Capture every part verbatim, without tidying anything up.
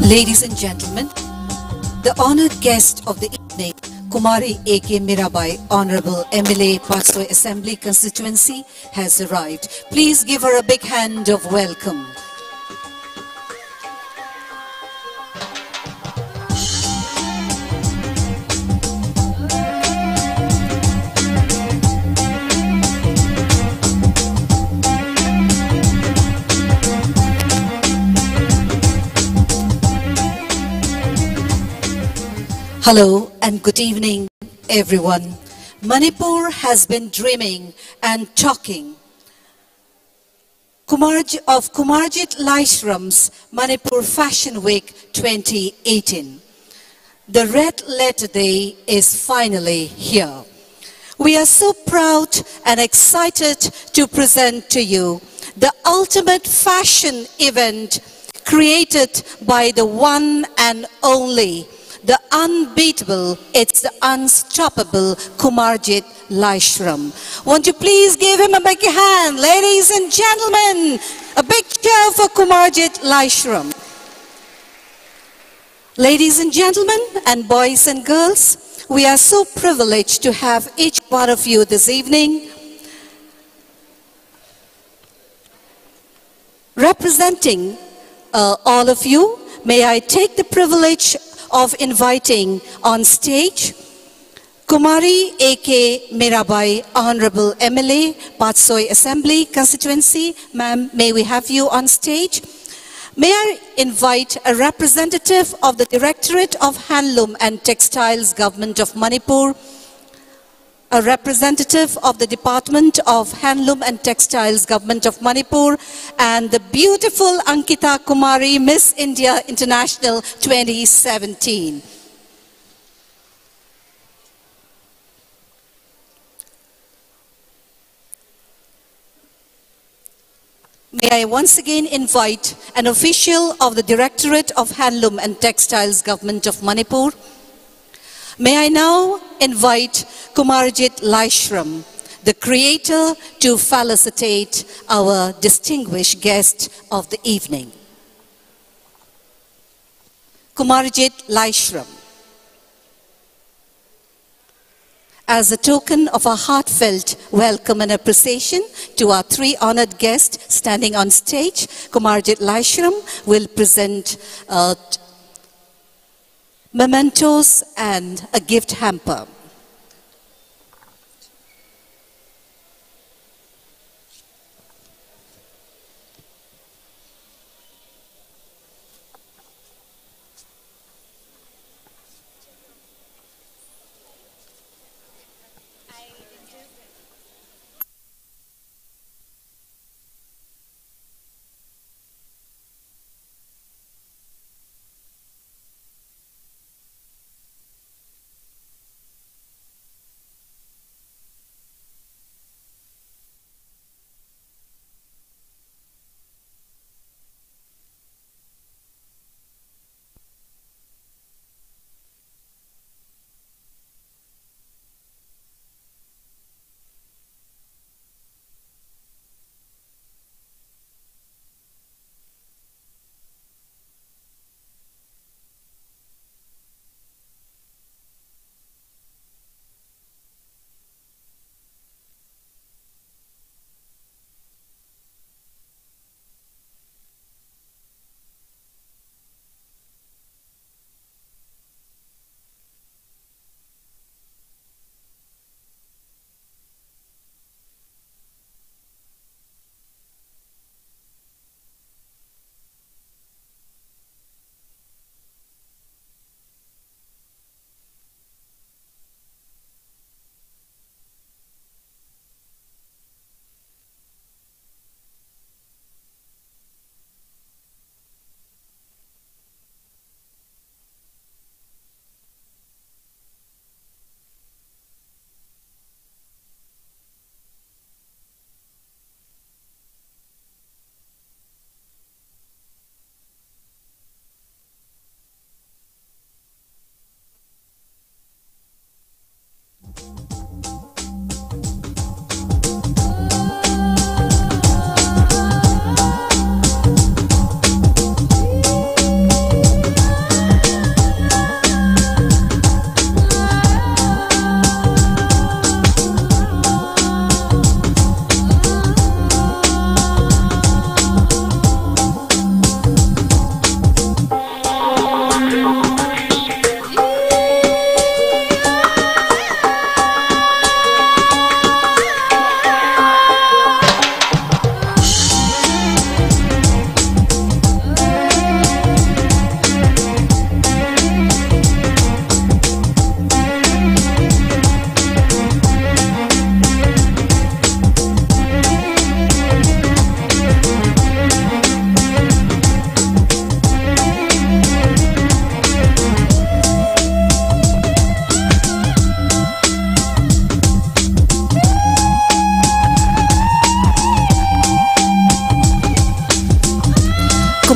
Ladies and gentlemen, the honored guest of the evening, Kumari A K Mirabai, Honorable M L A, Patsoi Assembly Constituency, has arrived. Please give her a big hand of welcome. Hello and good evening, everyone. Manipur has been dreaming and talking Kumarj-, of Kumarjit Laishram's Manipur Fashion Week twenty eighteen. The red letter day is finally here. We are so proud and excited to present to you the ultimate fashion event created by the one and only, the unbeatable, it's the unstoppable Kumarjit Laishram. Won't you please give him a big hand, ladies and gentlemen? A big cheer for Kumarjit Laishram. Ladies and gentlemen, and boys and girls, we are so privileged to have each one of you this evening. Representing, uh, all of you, may I take the privilege of inviting on stage Kumari A K Mirabai, Honorable M L A, Patsoi Assembly Constituency. Ma'am, may we have you on stage? May I invite a representative of the Directorate of Handloom and Textiles, Government of Manipur, a representative of the Department of Handloom and Textiles, Government of Manipur, and the beautiful Ankita Kumari, Miss India International twenty seventeen. May I once again invite an official of the Directorate of Handloom and Textiles, Government of Manipur. May I now invite Kumarjit Laishram, the creator, to felicitate our distinguished guest of the evening. Kumarjit Laishram. As a token of our heartfelt welcome and appreciation to our three honored guests standing on stage, Kumarjit Laishram will present uh, mementos and a gift hamper.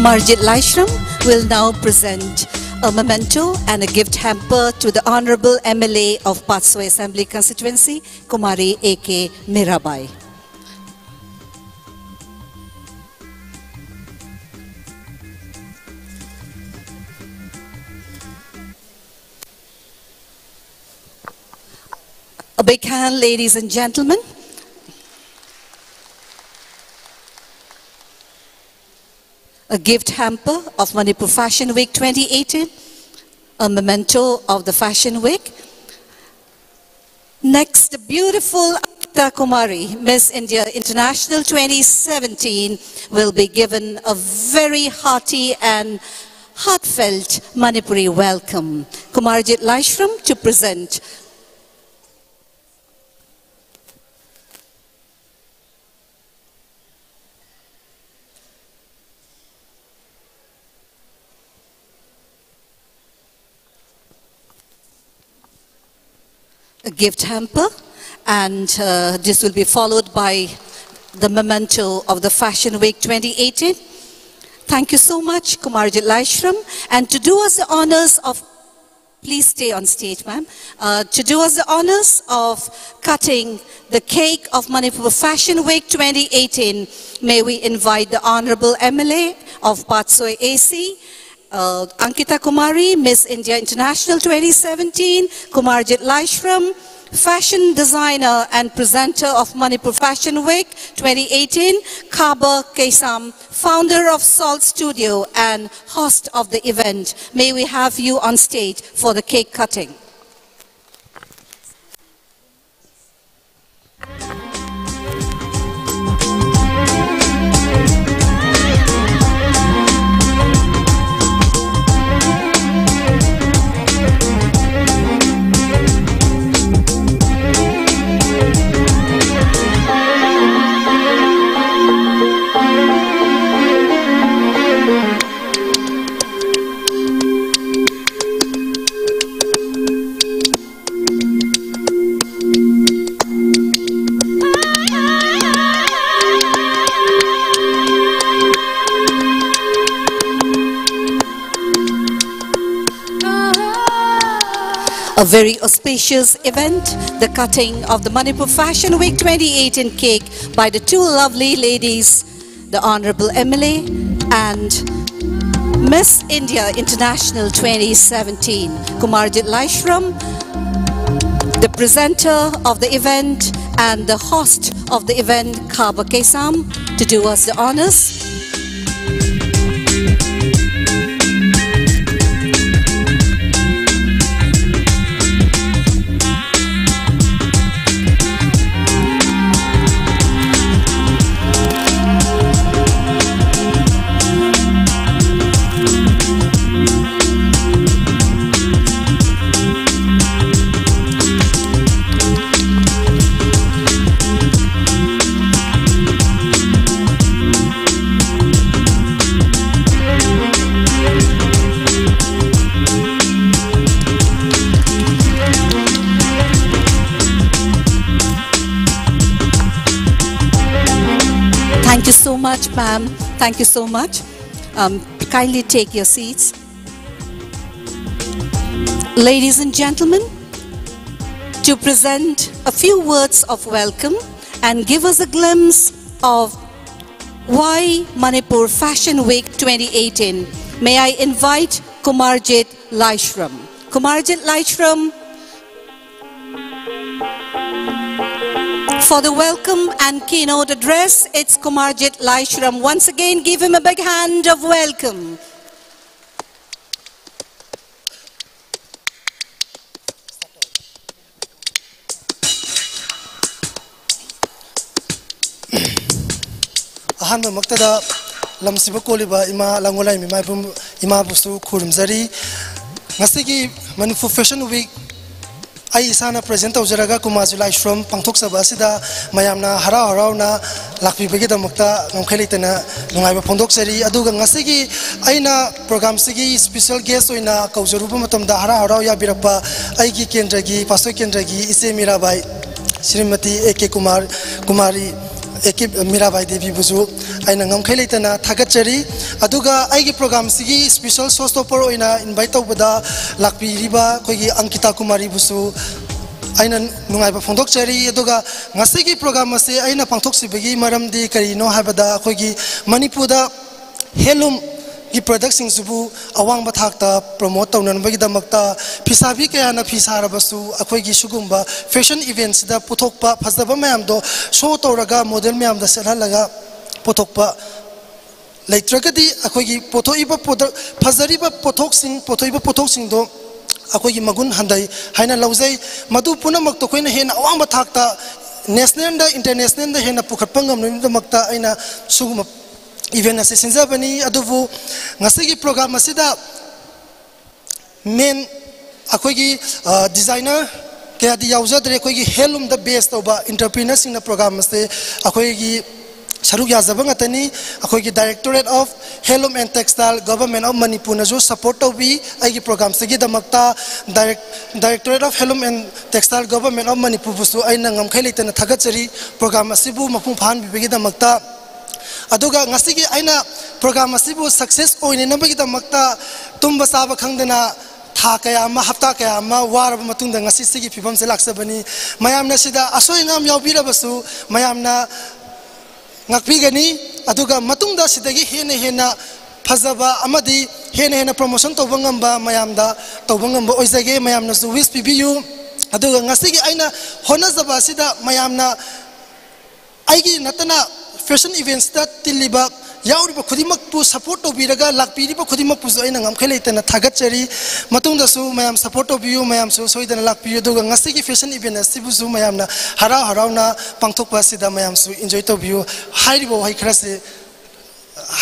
Marjit Laishram will now present a memento and a gift hamper to the Honorable M L A of Patsoi Assembly Constituency, Kumari A K Mirabai. A big hand, ladies and gentlemen. A gift hamper of Manipur Fashion Week twenty eighteen, a memento of the Fashion Week. Next, the beautiful Ankita Kumari, Miss India International twenty seventeen, will be given a very hearty and heartfelt Manipuri welcome. Kumarjit Laishram to present. A gift hamper, and uh, this will be followed by the memento of the Fashion Week twenty eighteen. Thank you so much, Kumarjit Laishram. And to do us the honors of, please stay on stage, ma'am. Uh, to do us the honors of cutting the cake of Manipur Fashion Week twenty eighteen, may we invite the Honorable M L A of Patsoi A C, uh, Ankita Kumari, Miss India International twenty seventeen, Kumarjit Laishram, fashion designer and presenter of Manipur Fashion Week twenty eighteen, Kaba Keisam, founder of Salt Studio and host of the event. May we have you on stage for the cake cutting. A very auspicious event, the cutting of the Manipur Fashion Week twenty eighteen cake by the two lovely ladies, the Honorable M L A and Miss India International twenty seventeen, Kumarjit Laishram, the presenter of the event and the host of the event, Khaba Kesam, to do us the honors. Thank you so much, ma'am. Thank you so much. Um, kindly take your seats. Ladies and gentlemen, to present a few words of welcome and give us a glimpse of why Manipur Fashion Week twenty eighteen, may I invite Kumarjit Laishram. Kumarjit Laishram, for the welcome and keynote address, it's Kumarjit Laishram. Once again, give him a big hand of welcome. ꯑꯍꯥꯟꯕꯃꯛꯇꯗ ꯂꯝꯁꯤꯕ ꯀꯣꯜꯂꯤꯕ ꯏꯃꯥ ꯂꯥꯡꯒꯣꯜ ꯂꯥꯏꯃꯤ ꯃꯥꯏꯕꯝ ꯏꯃꯥꯕꯨꯁꯨ ꯈꯨꯔꯨꯝꯖꯔꯤ꯫ ꯉꯁꯤꯒꯤ Manipur fashion week ꯑꯩ ꯏꯁꯥꯅ present ꯇꯧꯖꯔꯒ ꯀꯨꯃꯥꯔꯖꯤꯠ ꯂꯥꯏꯁ꯭ꯔꯝ ꯄꯥꯡꯊꯣꯛꯆꯕ ꯑꯁꯤꯗ ꯃꯌꯥꯝꯅ ꯍꯔꯥꯎ ꯍꯔꯥꯎꯅ ꯂꯥꯛꯄꯤꯕꯒꯤꯗꯃꯛꯇ ꯉꯝꯈꯩ ꯂꯩꯇꯅ ꯅꯨꯡꯉꯥꯏꯕ ꯐꯣꯡꯗꯣꯛꯆꯔꯤ꯫ ꯑꯗꯨꯒ ꯉꯁꯤꯒꯤ ꯑꯩꯅ ꯄ꯭ꯔꯣꯒ꯭ꯔꯥꯝꯁꯤꯒꯤ ꯁ꯭ꯄꯤꯁꯦꯜ ꯒꯦꯁ ꯑꯣꯏꯅ ꯀꯧꯖꯔꯨꯕ ꯃꯇꯝꯗ ꯍꯔꯥꯎ ꯍꯔꯥꯎ ꯌꯥꯕꯤꯔꯛꯄ ꯑꯩꯒꯤ ꯀꯦꯟꯗ꯭ꯔꯒꯤ, ꯄꯥꯁꯣꯏ ꯀꯦꯟꯗ꯭ꯔꯒꯤ ꯏꯆꯦ Mirabai Shrimati A K Kumar, Kumari A K Mirabai ꯗꯦꯕꯤꯕꯨꯁꯨ ꯑꯩꯅ ꯉꯝꯈꯩ ꯂꯩꯇꯅ ꯊꯥꯒꯠꯆꯔꯤ꯫ ꯑꯗꯨꯒ ꯑꯩꯒꯤ ꯄ꯭ꯔꯣꯒ꯭ꯔꯥꯝꯁꯤꯒꯤ ꯁ꯭ꯄꯤꯁꯦꯜ ꯁꯣ ꯁ꯭ꯇꯣꯄꯔ ꯑꯣꯏꯅ ꯏꯟꯚꯥꯏꯠ ꯇꯧꯕꯗ ꯂꯥꯛꯄꯤꯔꯤꯕ ꯑꯩꯈꯣꯏꯒꯤ ꯑꯪꯀꯤꯇꯥ ꯀꯨꯃꯥꯔꯤꯕꯨꯁꯨ ꯑꯩꯅ ꯅꯨꯡꯉꯥꯏꯕ ꯐꯣꯡꯗꯣꯛꯆꯔꯤ꯫ ꯑꯗꯨꯒ ꯉꯁꯤꯒꯤ ꯄ꯭ꯔꯣꯒ꯭ꯔꯥꯝ ꯑꯁꯤ ꯑꯩꯅ ꯄꯥꯡꯊꯣꯛꯆꯕꯒꯤ ꯃꯔꯝꯗꯤ ꯀꯔꯤꯅꯣ ꯍꯥꯏꯕꯗ, ꯑꯩꯈꯣꯏꯒꯤ ꯃꯅꯤꯄꯨꯔꯗ ꯍꯦꯟꯂꯨꯝꯒꯤ ꯄ꯭ꯔꯗꯛꯁꯤꯡꯁꯤꯕꯨ ꯑꯋꯥꯡꯕ ꯊꯥꯛꯇ ꯄ꯭ꯔꯣꯃꯣꯠ ꯇꯧꯅꯅꯕꯒꯤꯗꯃꯛꯇ, ꯐꯤꯁꯥꯕꯤ ꯀꯌꯥꯅ ꯐꯤ ꯁꯥꯔꯕꯁꯨ ꯑꯩꯈꯣꯏꯒꯤ ꯁꯤꯒꯨꯝꯕ ꯐꯦꯁꯟ ꯏꯚꯦꯟꯁꯤꯗ ꯄꯨꯊꯣꯛꯄ ꯐꯖꯕ ꯃꯌꯥꯝꯗꯣ ꯁꯣ ꯇꯧꯔꯒ, ꯃꯣꯗꯦꯜ ꯃꯌꯥꯝꯗ ꯁꯦꯠꯍꯜꯂꯒ ꯄꯨꯊꯣꯛꯄ ꯂꯩꯇ꯭ꯔꯒꯗꯤ, ꯑꯩꯈꯣꯏꯒꯤ ꯄꯨꯊꯣꯛꯏꯕ ꯄ꯭ꯔꯗꯛ, ꯐꯖꯔꯤꯕ ꯄꯣꯠꯊꯣꯛꯁꯤꯡ, ꯄꯨꯊꯣꯛꯏꯕ ꯄꯣꯠꯊꯣꯛꯁꯤꯡꯗꯣ ꯑꯩꯈꯣꯏꯒꯤ ꯃꯒꯨꯟ ꯍꯟꯊꯩ ꯍꯥꯏꯅ ꯂꯧꯖꯩ꯫ ꯃꯗꯨ ꯄꯨꯝꯅꯃꯛꯇꯣ ꯑꯩꯈꯣꯏꯅ ꯍꯦꯟꯅ ꯑꯋꯥꯡꯕ ꯊꯥꯛꯇ, ꯅꯦꯁꯅꯦꯜꯗ, ꯏꯟꯇꯔꯅꯦꯁꯅꯦꯜꯗ ꯍꯦꯟꯅ ꯄꯨꯈꯠꯄ ꯉꯝꯅꯕꯒꯤꯗꯃꯛꯇ ꯑꯩꯅ ꯁꯤꯒꯨꯝꯕ ꯏꯚꯦꯟ ꯑꯁꯤ ꯁꯤꯟꯖꯕꯅꯤ꯫ ꯑꯗꯨꯕꯨ ꯉꯁꯤꯒꯤ ꯄ꯭ꯔꯣꯒ꯭ꯔꯥꯝ ꯑꯁꯤꯗ ꯃꯦꯟ ꯑꯩꯈꯣꯏꯒꯤ, ꯑ, ꯗꯤꯖꯥꯏꯅꯔ ꯀꯌꯥꯗꯤ ꯌꯥꯎꯖꯗ꯭ꯔꯦ꯫ ꯑꯩꯈꯣꯏꯒꯤ ꯍꯦꯟꯂꯨꯝꯗ ꯕꯦꯁ ꯇꯧꯕ ꯏꯟꯇꯔꯄ꯭ꯔꯤꯅꯔꯁꯤꯡꯅ ꯄ꯭ꯔꯣꯒ꯭ꯔꯥꯝ ꯑꯁꯦ ꯑꯩꯈꯣꯏꯒꯤ ꯁꯔꯨꯛ ꯌꯥꯖꯕ ꯉꯥꯛꯇꯅꯤ꯫ ꯑꯩꯈꯣꯏꯒꯤ Directorate of Handloom and Textile, Government of ꯃꯅꯤꯄꯨꯔꯅꯁꯨ ꯁꯄꯣꯔꯠ ꯇꯧꯕꯤ ꯑꯩꯒꯤ ꯄ꯭ꯔꯣꯒ꯭ꯔꯥꯝꯁꯤꯒꯤꯗꯃꯛꯇ꯫ Direct-, Directorate of Handloom and Textile, Government of ꯃꯅꯤꯄꯨꯔꯕꯨꯁꯨ ꯑꯩꯅ ꯉꯝꯈꯩ ꯂꯩꯇꯅ ꯊꯥꯒꯠꯆꯔꯤ, ꯄ꯭ꯔꯣꯒ꯭ꯔꯥꯝ ꯑꯁꯤꯕꯨ ꯃꯄꯨꯡ ꯐꯥꯍꯟꯕꯤꯕꯒꯤꯗꯃꯛꯇ꯫ ꯑꯗꯨꯒ ꯉꯁꯤꯒꯤ ꯑꯩꯅ ꯄ꯭ꯔꯣꯒ꯭ꯔꯥꯝ ꯑꯁꯤꯕꯨ ꯁꯛꯁꯦꯁ ꯑꯣꯏꯅꯅꯕꯒꯤꯗꯃꯛꯇ ꯇꯨꯝꯕ ꯆꯥꯕ ꯈꯪꯗꯅ ꯊꯥ ꯀꯌꯥ ꯑꯃ, ꯍꯞꯇꯥ ꯀꯌꯥ ꯑꯃ ꯋꯥꯔꯕ ꯃꯇꯨꯡꯗ ꯉꯁꯤ ꯁꯤꯒꯤ ꯐꯤꯕꯝꯁꯦ ꯂꯥꯛꯆꯕꯅꯤ꯫ ꯃꯌꯥꯝꯅ ꯁꯤꯗ ꯑꯁꯣꯏ ꯑꯉꯥꯝ ꯌꯥꯎꯕꯤꯔꯕꯁꯨ ꯃꯌꯥꯝꯅ ꯉꯥꯛꯄꯤꯒꯅꯤ꯫ ꯑꯗꯨꯒ ꯃꯇꯨꯡꯗ ꯁꯤꯗꯒꯤ ꯍꯦꯟꯅ ꯍꯦꯟꯅ ꯐꯖꯕ ꯑꯃꯗꯤ ꯍꯦꯟꯅ ꯍꯦꯟꯅ ꯄ꯭ꯔꯣꯃꯣꯁꯟ ꯇꯧꯕ ꯉꯝꯕ ꯃꯌꯥꯝꯗ ꯇꯧꯕ ꯉꯝꯕ ꯑꯣꯏꯖꯒꯦ꯫ ꯃꯌꯥꯝꯅꯁꯨ ꯋꯤꯁ ꯄꯤꯕꯤꯌꯨ꯫ ꯑꯗꯨꯒ ꯉꯁꯤꯒꯤ ꯑꯩꯅ ꯍꯣꯠꯅꯖꯕ ꯑꯁꯤꯗ ꯃꯌꯥꯝꯅ ꯑꯩꯒꯤ ꯅꯠꯇꯅ ꯐꯦꯁꯟ ꯏꯚꯦꯟꯁꯇ ꯇꯤꯜꯂꯤꯕ, ꯌꯥꯎꯔꯤꯕ ꯈꯨꯗꯤꯡꯃꯛꯄꯨ ꯁꯄꯣꯔꯠ ꯇꯧꯕꯤꯔꯒ, ꯂꯥꯛꯄꯤꯔꯤꯕ ꯈꯨꯗꯤꯡꯃꯛꯄꯨꯁꯨ ꯑꯩꯅ ꯉꯝꯈꯩ ꯂꯩꯇꯅ ꯊꯥꯒꯠꯆꯔꯤ꯫ ꯃꯇꯨꯡꯗꯁꯨ ꯃꯌꯥꯝ ꯁꯄꯣꯔꯠ ꯇꯧꯕꯤꯌꯨ, ꯃꯌꯥꯝꯁꯨ ꯁꯣꯏꯗꯅ ꯂꯥꯛꯄꯤꯌꯨ꯫ ꯑꯗꯨꯒ ꯉꯁꯤꯒꯤ ꯐꯦꯁꯟ ꯏꯚꯦꯟ ꯑꯁꯤꯕꯨꯁꯨ ꯃꯌꯥꯝꯅ ꯍꯔꯥꯎ ꯍꯔꯥꯎꯅ ꯄꯥꯡꯊꯣꯛꯄ ꯑꯁꯤꯗ ꯃꯌꯥꯝꯁꯨ ꯏꯟꯖꯣꯏ ꯇꯧꯕꯤꯌꯨ꯫ ꯍꯥꯏꯔꯤꯕ ꯋꯥꯍꯩ ꯈꯔꯁꯤ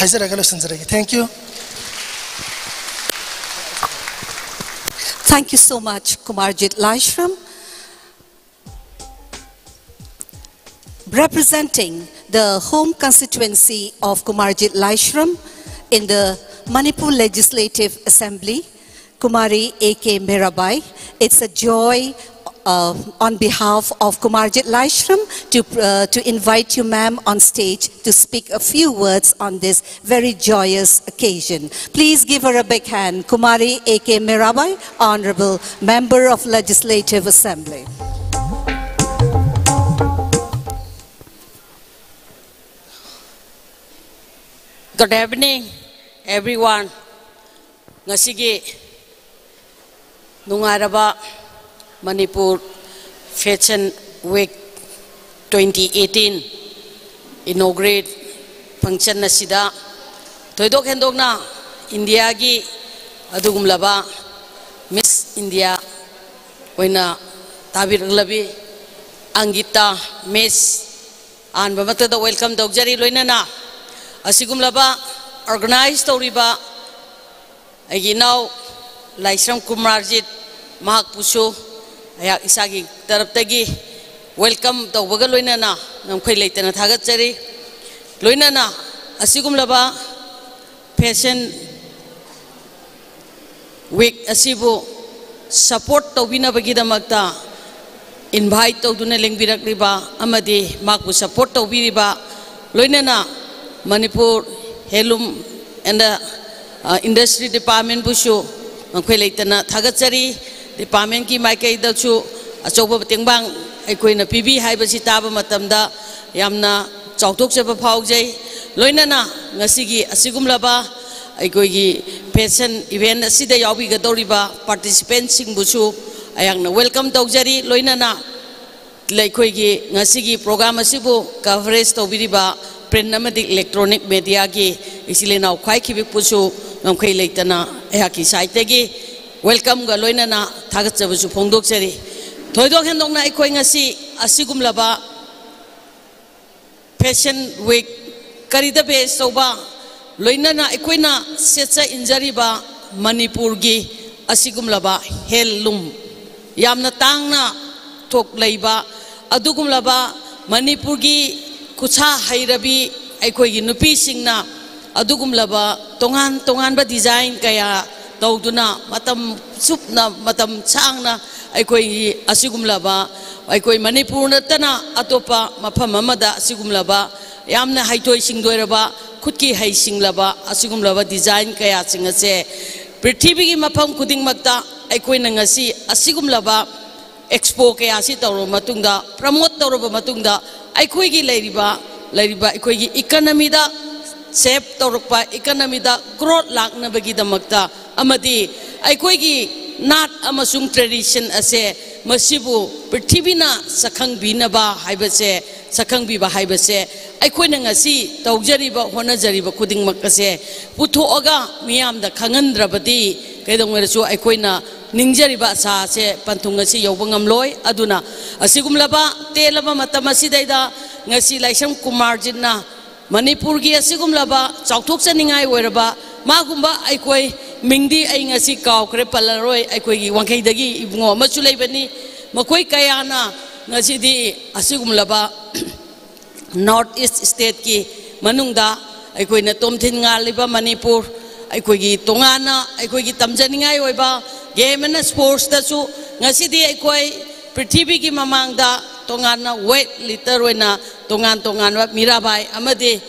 ꯍꯥꯏꯖꯔꯒ ꯂꯣꯏꯁꯤꯟꯖꯔꯒꯦ꯫ Thank you. Thank you so much, Kumarjit Laishram. Representing the home constituency of Kumarjit Laishram in the Manipur Legislative Assembly, Kumari A K Mirabai, it's a joy Uh, on behalf of Kumarjit Laishram to, uh, to invite you, ma'am, on stage to speak a few words on this very joyous occasion. Please give her a big hand, Kumari A K Mirabai, Honorable Member of Legislative Assembly. Good evening, everyone. ꯉꯁꯤꯒꯤ ꯅꯨꯡꯉꯥꯏꯔꯕ Manipur Fashion Week twenty eighteen inauguration function ꯑꯁꯤꯗ ꯊꯣꯏꯗꯣꯛ ꯍꯦꯟꯗꯣꯛꯅ ꯏꯟꯗꯤꯌꯥꯒꯤ ꯑꯗꯨꯒꯨꯝꯂꯕ Miss India ꯑꯣꯏꯅ ꯇꯥꯕꯤꯔꯛꯂꯕꯤ ꯑꯪꯒꯤꯇꯥ Miss ꯑꯍꯥꯟꯕ ꯃꯛꯇꯗ welcome ꯇꯧꯖꯔꯤ꯫ ꯂꯣꯏꯅꯅ ꯑꯁꯤꯒꯨꯝꯂꯕ organize ꯇꯧꯔꯤꯕ ꯑꯩꯒꯤ ꯏꯅꯥꯎ ꯂꯥꯏꯁ꯭ꯔꯝ ꯀꯨꯃꯥꯔꯖꯤꯠ ꯃꯍꯥꯛꯄꯨꯁꯨ ꯑꯩꯍꯥꯛ ꯏꯁꯥꯒꯤ ꯇꯔꯞꯇꯒꯤ welcome ꯇꯧꯕꯒ ꯂꯣꯏꯅꯅ ꯉꯝꯈꯩ ꯂꯩꯇꯅ ꯊꯥꯒꯠꯆꯔꯤ꯫ ꯂꯣꯏꯅꯅ ꯑꯁꯤꯒꯨꯝꯂꯕ Fashion Week ꯑꯁꯤꯕꯨ support ꯇꯧꯕꯤꯅꯕꯒꯤꯗꯃꯛꯇ invite ꯇꯧꯗꯨꯅ ꯂꯦꯡꯕꯤꯔꯛꯂꯤꯕ ꯑꯃꯗꯤ ꯃꯍꯥꯛꯄꯨ support ꯇꯧꯕꯤꯔꯤꯕ, ꯂꯣꯏꯅꯅ Manipur Handloom and, uh, Industry Department ꯕꯨꯁꯨ ꯉꯝꯈꯩ ꯂꯩꯇꯅ ꯊꯥꯒꯠꯆꯔꯤ꯫ Department ꯀꯤ ꯃꯥꯏꯀꯩꯗꯁꯨ ꯑꯆꯧꯕ ꯃꯇꯦꯡꯕꯥꯡ ꯑꯩꯈꯣꯏꯅ ꯄꯤꯕꯤ ꯍꯥꯏꯕꯁꯤ ꯇꯥꯕ ꯃꯇꯝꯗ ꯌꯥꯝꯅ ꯆꯥꯎꯊꯣꯛꯆꯕ ꯐꯥꯎꯖꯩ꯫ ꯂꯣꯏꯅꯅ ꯉꯁꯤꯒꯤ ꯑꯁꯤꯒꯨꯝꯂꯕ ꯑꯩꯈꯣꯏꯒꯤ fashion event ꯑꯁꯤꯗ ꯌꯥꯎꯕꯤꯒꯗꯧꯔꯤꯕ participant ꯁꯤꯡꯕꯨꯁꯨ ꯑꯩꯍꯥꯛꯅ welcome ꯇꯧꯖꯔꯤ꯫ ꯂꯣꯏꯅꯅ ꯑꯩꯈꯣꯏꯒꯤ ꯉꯁꯤꯒꯤ program ꯑꯁꯤꯕꯨ coverage ꯇꯧꯕꯤꯔꯤꯕ print ꯑꯃꯗꯤ electronic media ꯒꯤ ꯏꯆꯤꯜ ꯏꯅꯥꯎ ꯈ꯭ꯋꯥꯏ ꯈꯤꯕꯤꯛꯄꯨꯁꯨ ꯉꯝꯈꯩ ꯂꯩꯇꯅ ꯑꯩꯍꯥꯛꯀꯤ side ꯇꯒꯤ welcome ꯒ ꯂꯣꯏꯅꯅ ꯊꯥꯒꯠꯆꯕꯁꯨ ꯐꯣꯡꯗꯣꯛꯆꯔꯤ꯫ ꯊꯣꯏꯗꯣꯛ ꯍꯦꯟꯗꯣꯛꯅ ꯑꯩꯈꯣꯏ ꯉꯁꯤ ꯑꯁꯤꯒꯨꯝꯂꯕ Fashion Week ꯀꯔꯤꯗ base ꯇꯧꯕ, ꯂꯣꯏꯅꯅ ꯑꯩꯈꯣꯏꯅ ꯁꯦꯠꯆ ꯏꯟꯖꯔꯤꯕ ꯃꯅꯤꯄꯨꯔꯒꯤ ꯑꯁꯤꯒꯨꯝꯂꯕ handloom, ꯌꯥꯝꯅ ꯇꯥꯡꯅ ꯊꯣꯛꯂꯛꯏꯕ ꯑꯗꯨꯒꯨꯝꯂꯕ ꯃꯅꯤꯄꯨꯔꯒꯤ ꯈꯨꯠꯁꯥ ꯍꯩꯔꯕꯤ ꯑꯩꯈꯣꯏꯒꯤ ꯅꯨꯄꯤꯁꯤꯡꯅ ꯑꯗꯨꯒꯨꯝꯂꯕ ꯇꯣꯉꯥꯟ ꯇꯣꯉꯥꯟꯕ design ꯀꯌꯥ ꯇꯧꯗꯨꯅ ꯃꯇꯝ ꯆꯨꯞꯅ, ꯃꯇꯝ ꯁꯥꯡꯅ ꯑꯩꯈꯣꯏꯒꯤ ꯑꯁꯤꯒꯨꯝꯂꯕ, ꯑꯩꯈꯣꯏ ꯃꯅꯤꯄꯨꯔ ꯅꯠꯇꯅ ꯑꯇꯣꯞꯄ ꯃꯐꯝ ꯑꯃꯗ ꯑꯁꯤꯒꯨꯝꯂꯕ ꯌꯥꯝꯅ ꯍꯩꯊꯣꯏ ꯁꯤꯡꯊꯣꯏꯔꯕ, ꯈꯨꯠꯀꯤ ꯍꯩ ꯁꯤꯡꯂꯕ ꯑꯁꯤꯒꯨꯝꯂꯕ design ꯀꯌꯥꯁꯤꯡ ꯑꯁꯦ ꯄ꯭ꯔꯤꯊꯤꯕꯤꯒꯤ ꯃꯐꯝ ꯈꯨꯗꯤꯡꯃꯛꯇ ꯑꯩꯈꯣꯏꯅ ꯉꯁꯤ ꯑꯁꯤꯒꯨꯝꯂꯕ expo ꯀꯌꯥꯁꯤ ꯇꯧꯔꯕ ꯃꯇꯨꯡꯗ, promote ꯇꯧꯔꯕ ꯃꯇꯨꯡꯗ, ꯑꯩꯈꯣꯏꯒꯤ ꯂꯩꯔꯤꯕ, ꯂꯩꯔꯤꯕ ꯑꯩꯈꯣꯏꯒꯤ economyꯗ shape ꯇꯧꯔꯛꯄ, economyꯗ growth ꯂꯥꯛꯅꯕꯒꯤꯗꯃꯛꯇ, ꯑꯃꯗꯤ ꯑꯩꯈꯣꯏꯒꯤ ꯅꯥꯠ ꯑꯃꯁꯨꯡ tradition ꯑꯁꯦ, ꯃꯁꯤꯕꯨ ꯄ꯭ꯔꯤꯊꯤꯕꯤꯅ ꯁꯛꯈꯪꯕꯤꯅꯕ ꯍꯥꯏꯕꯁꯦ, ꯁꯛꯈꯪꯕꯤꯕ ꯍꯥꯏꯕꯁꯦ, ꯑꯩꯈꯣꯏꯅ ꯉꯁꯤ ꯇꯧꯖꯔꯤꯕ, ꯍꯣꯠꯅꯖꯔꯤꯕ ꯈꯨꯗꯤꯡꯃꯛ ꯑꯁꯦ ꯄꯨꯊꯣꯛꯑꯒ ꯃꯤꯌꯥꯝꯗ ꯈꯪꯍꯟꯗ꯭ꯔꯕꯗꯤ, ꯀꯩꯗꯧꯉꯩꯗꯁꯨ ꯑꯩꯈꯣꯏꯅ ꯅꯤꯡꯖꯔꯤꯕ ꯑꯁꯥ ꯑꯁꯦ ꯄꯟꯊꯨꯡ ꯑꯁꯤ ꯌꯧꯕ ꯉꯝꯂꯣꯏ꯫ ꯑꯗꯨꯅ ꯑꯁꯤꯒꯨꯝꯂꯕ ꯇꯦꯜꯂꯕ ꯃꯇꯝ ꯑꯁꯤꯗꯩꯗ ꯉꯁꯤ ꯂꯥꯏꯁ꯭ꯔꯝ ꯀꯨꯃꯥꯔꯖꯤꯠꯅ ꯃꯅꯤꯄꯨꯔꯒꯤ ꯑꯁꯤꯒꯨꯝꯂꯕ ꯆꯥꯎꯊꯣꯛꯆꯅꯤꯡꯉꯥꯏ ꯑꯣꯏꯔꯕ, ꯃꯥꯒꯨꯝꯕ ꯑꯩꯈꯣꯏ, ꯃꯤꯡꯗꯤ ꯑꯩ ꯉꯁꯤ ꯀꯥꯎꯈ꯭ꯔꯦ, ꯄꯜꯂꯔꯣꯏ, ꯑꯩꯈꯣꯏꯒꯤ ꯋꯥꯡꯈꯩꯗꯒꯤ ꯏꯕꯨꯡꯉꯣ ꯑꯃꯁꯨ ꯂꯩꯕꯅꯤ꯫ ꯃꯈꯣꯏ ꯀꯌꯥꯅ ꯉꯁꯤꯗꯤ ꯑꯁꯤꯒꯨꯝꯂꯕ North East stateꯀꯤ ꯃꯅꯨꯡꯗ ꯑꯩꯈꯣꯏꯅ ꯇꯣꯝꯊꯤꯟ ꯉꯥꯜꯂꯤꯕ ꯃꯅꯤꯄꯨꯔ, ꯑꯩꯈꯣꯏꯒꯤ ꯇꯣꯉꯥꯟꯅ ꯑꯩꯈꯣꯏꯒꯤ ꯇꯝꯖꯅꯤꯡꯉꯥꯏ ꯑꯣꯏꯕ game and sportsꯇꯁꯨ ꯉꯁꯤꯗꯤ ꯑꯩꯈꯣꯏ ꯄ꯭ꯔꯤꯊꯤꯕꯤꯒꯤ ꯃꯃꯥꯡꯗ ꯇꯣꯉꯥꯟꯅ weight lifter ꯑꯣꯏꯅ ꯇꯣꯉꯥꯟ ꯇꯣꯉꯥꯟꯕ ꯃꯤꯔꯥꯕꯥꯏ ꯑꯃꯗꯤ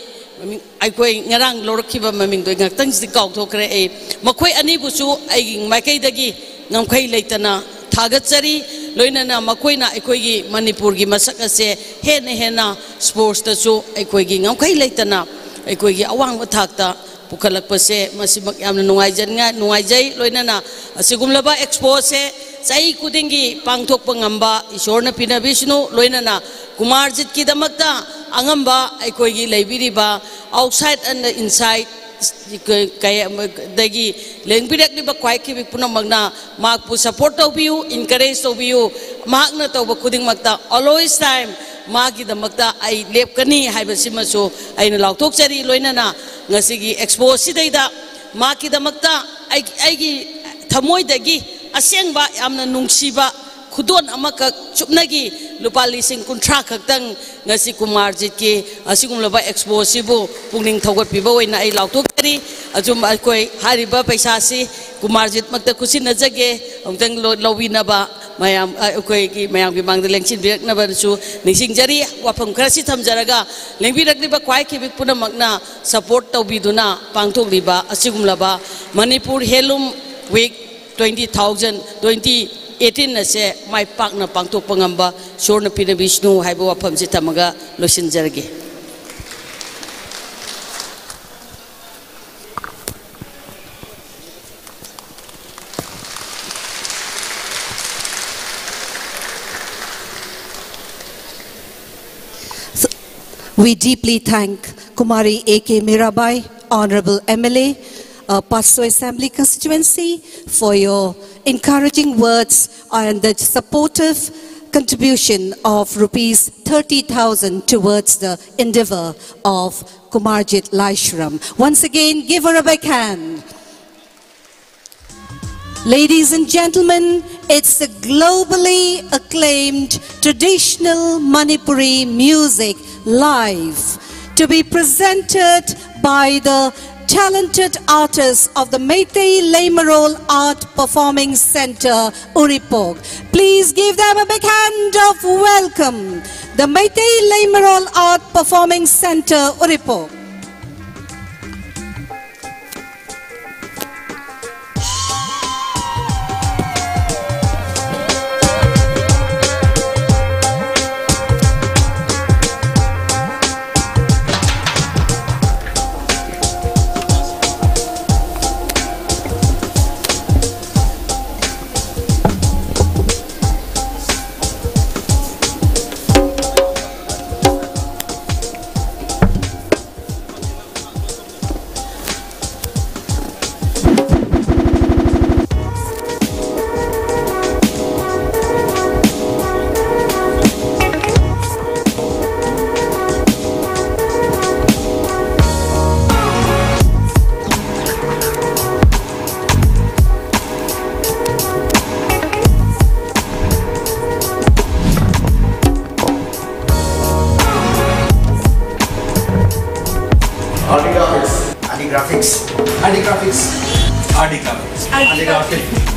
ꯑꯩꯈꯣꯏ ꯉꯔꯥꯡ ꯂꯧꯔꯛꯈꯤꯕ ꯃꯃꯤꯡꯗꯣ ꯑꯩ ꯉꯥꯛꯇꯪꯁꯤꯗꯤ ꯀꯥꯎꯊꯣꯛꯈ꯭ꯔꯦ꯫ ꯑꯩ ꯃꯈꯣꯏ ꯑꯅꯤꯕꯨꯁꯨ ꯑꯩꯒꯤ ꯃꯥꯏꯀꯩꯗꯒꯤ ꯉꯝꯈꯩ ꯂꯩꯇꯅ ꯊꯥꯒꯠꯆꯔꯤ꯫ ꯂꯣꯏꯅꯅ ꯃꯈꯣꯏꯅ ꯑꯩꯈꯣꯏꯒꯤ ꯃꯅꯤꯄꯨꯔꯒꯤ ꯃꯁꯛ ꯑꯁꯦ ꯍꯦꯟꯅ ꯍꯦꯟꯅ sportsꯇꯁꯨ ꯑꯩꯈꯣꯏꯒꯤ ꯉꯝꯈꯩ ꯂꯩꯇꯅ ꯑꯩꯈꯣꯏꯒꯤ ꯑꯋꯥꯡꯕ ꯊꯥꯛꯇ ꯄꯨꯈꯠꯂꯛꯄꯁꯦ ꯃꯁꯤꯃꯛ ꯌꯥꯝꯅ ꯅꯨꯡꯉꯥꯏꯖꯅꯤꯡꯉꯥꯏ, ꯅꯨꯡꯉꯥꯏꯖꯩ꯫ ꯂꯣꯏꯅꯅ ꯑꯁꯤꯒꯨꯝꯂꯕ expoꯁꯦ ꯆꯍꯤ ꯈꯨꯗꯤꯡꯒꯤ ꯄꯥꯡꯊꯣꯛꯄ ꯉꯝꯕ ꯏꯁꯣꯔꯅ ꯄꯤꯅꯕꯤꯁꯅꯨ꯫ ꯂꯣꯏꯅꯅ ꯀꯨꯃꯥꯔꯖꯤꯠꯀꯤꯗꯃꯛꯇ ꯑꯉꯝꯕ ꯑꯩꯈꯣꯏꯒꯤ ꯂꯩꯕꯤꯔꯤꯕ outside and inside ꯀꯌꯥ-, ꯗꯒꯤ ꯂꯦꯡꯕꯤꯔꯛꯂꯤꯕ ꯈ꯭ꯋꯥꯏꯈꯤꯕꯤ ꯄꯨꯝꯅꯃꯛꯅ ꯃꯍꯥꯛꯄꯨ support ꯇꯧꯕꯤꯌꯨ, encourage ꯇꯧꯕꯤꯌꯨ꯫ ꯃꯍꯥꯛꯅ ꯇꯧꯕ ꯈꯨꯗꯤꯡꯃꯛꯇ always time ꯃꯥꯒꯤꯗꯃꯛꯇ ꯑꯩ ꯂꯦꯞꯀꯅꯤ ꯍꯥꯏꯕꯁꯤꯃꯁꯨ ꯑꯩꯅ ꯂꯥꯎꯊꯣꯛꯆꯔꯤ꯫ ꯂꯣꯏꯅꯅ ꯉꯁꯤꯒꯤ expo ꯑꯁꯤꯗꯩꯗ ꯃꯍꯥꯛꯀꯤꯗꯃꯛꯇ ꯑꯩ-, ꯑꯩꯒꯤ ꯊꯃꯣꯏꯗꯒꯤ ꯑꯁꯦꯡꯕ ꯌꯥꯝꯅ ꯅꯨꯡꯁꯤꯕ ꯈꯨꯗꯣꯟ ꯑꯃꯈꯛ ꯆꯨꯞꯅꯒꯤ ꯂꯨꯄꯥ ꯂꯤꯁꯤꯡ ꯀꯨꯟꯊ꯭ꯔꯥ ꯈꯛꯇꯪ ꯉꯁꯤ ꯀꯨꯃꯥꯔꯖꯤꯠꯀꯤ ꯑꯁꯤꯒꯨꯝꯂꯕ ꯑꯦꯛꯁꯄꯣ ꯑꯁꯤꯕꯨ ꯄꯨꯛꯅꯤꯡ ꯊꯧꯒꯠꯄꯤꯕ ꯑꯣꯏꯅ ꯑꯩ ꯂꯥꯎꯊꯣꯛꯆꯔꯤ꯫ ꯑꯆꯨꯝ ꯑꯩꯈꯣꯏ ꯍꯥꯏꯔꯤꯕ ꯄꯩꯁꯥꯁꯤ ꯀꯨꯃꯥꯔꯖꯤꯠꯃꯛꯇ ꯈꯨꯠꯁꯤꯟꯅꯖꯒꯦ꯫ ꯑꯃꯨꯛꯇꯪ ꯂꯧꯕꯤꯅꯕ ꯃꯌꯥꯝ ꯑꯩꯈꯣꯏꯒꯤ ꯃꯌꯥꯝꯒꯤ ꯃꯥꯡꯗ ꯂꯦꯡꯁꯤꯟꯕꯤꯔꯛꯅꯕꯁꯨ ꯅꯤꯡꯁꯤꯡꯖꯔꯤ꯫ ꯋꯥꯐꯝ ꯈꯔꯁꯤ ꯊꯝꯖꯔꯒ ꯂꯦꯡꯕꯤꯔꯛꯂꯤꯕ ꯈ꯭ꯋꯥꯏ ꯈꯤꯕꯤꯛ ꯄꯨꯝꯅꯃꯛꯅ ꯁꯄꯣꯔꯠ ꯇꯧꯕꯤꯗꯨꯅ ꯄꯥꯡꯊꯣꯛꯂꯤꯕ ꯑꯁꯤꯒꯨꯝꯂꯕ Manipur handloom week twenty thousand twenty eighteen ꯑꯁꯦ ꯃꯥꯏ ꯄꯥꯛꯅ ꯄꯥꯡꯊꯣꯛꯄ ꯉꯝꯕ ꯏꯁꯣꯔꯅ ꯄꯤꯅꯕꯤꯁꯅꯨ ꯍꯥꯏꯕ ꯋꯥꯐꯝꯁꯤ ꯊꯝꯃꯒ ꯂꯣꯏꯁꯤꯟꯖꯔꯒꯦ꯫ We deeply thank Kumari A K Mirabai, Honorable M L A, uh, Passo Assembly Constituency, for your encouraging words and the supportive contribution of rupees thirty thousand towards the endeavor of Kumarjit Laishram. Once again, give her a big hand. Ladies and gentlemen, it's a globally acclaimed traditional Manipuri music live to be presented by the talented artists of the Meitei Leimarol Art Performing Centre, Uripok. Please give them a big hand of welcome. The Meitei Leimarol Art Performing Centre, Uripok. R D graphics. R D graphics. R D graphics.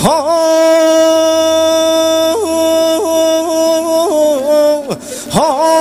ꯍꯣ! ꯍꯣ!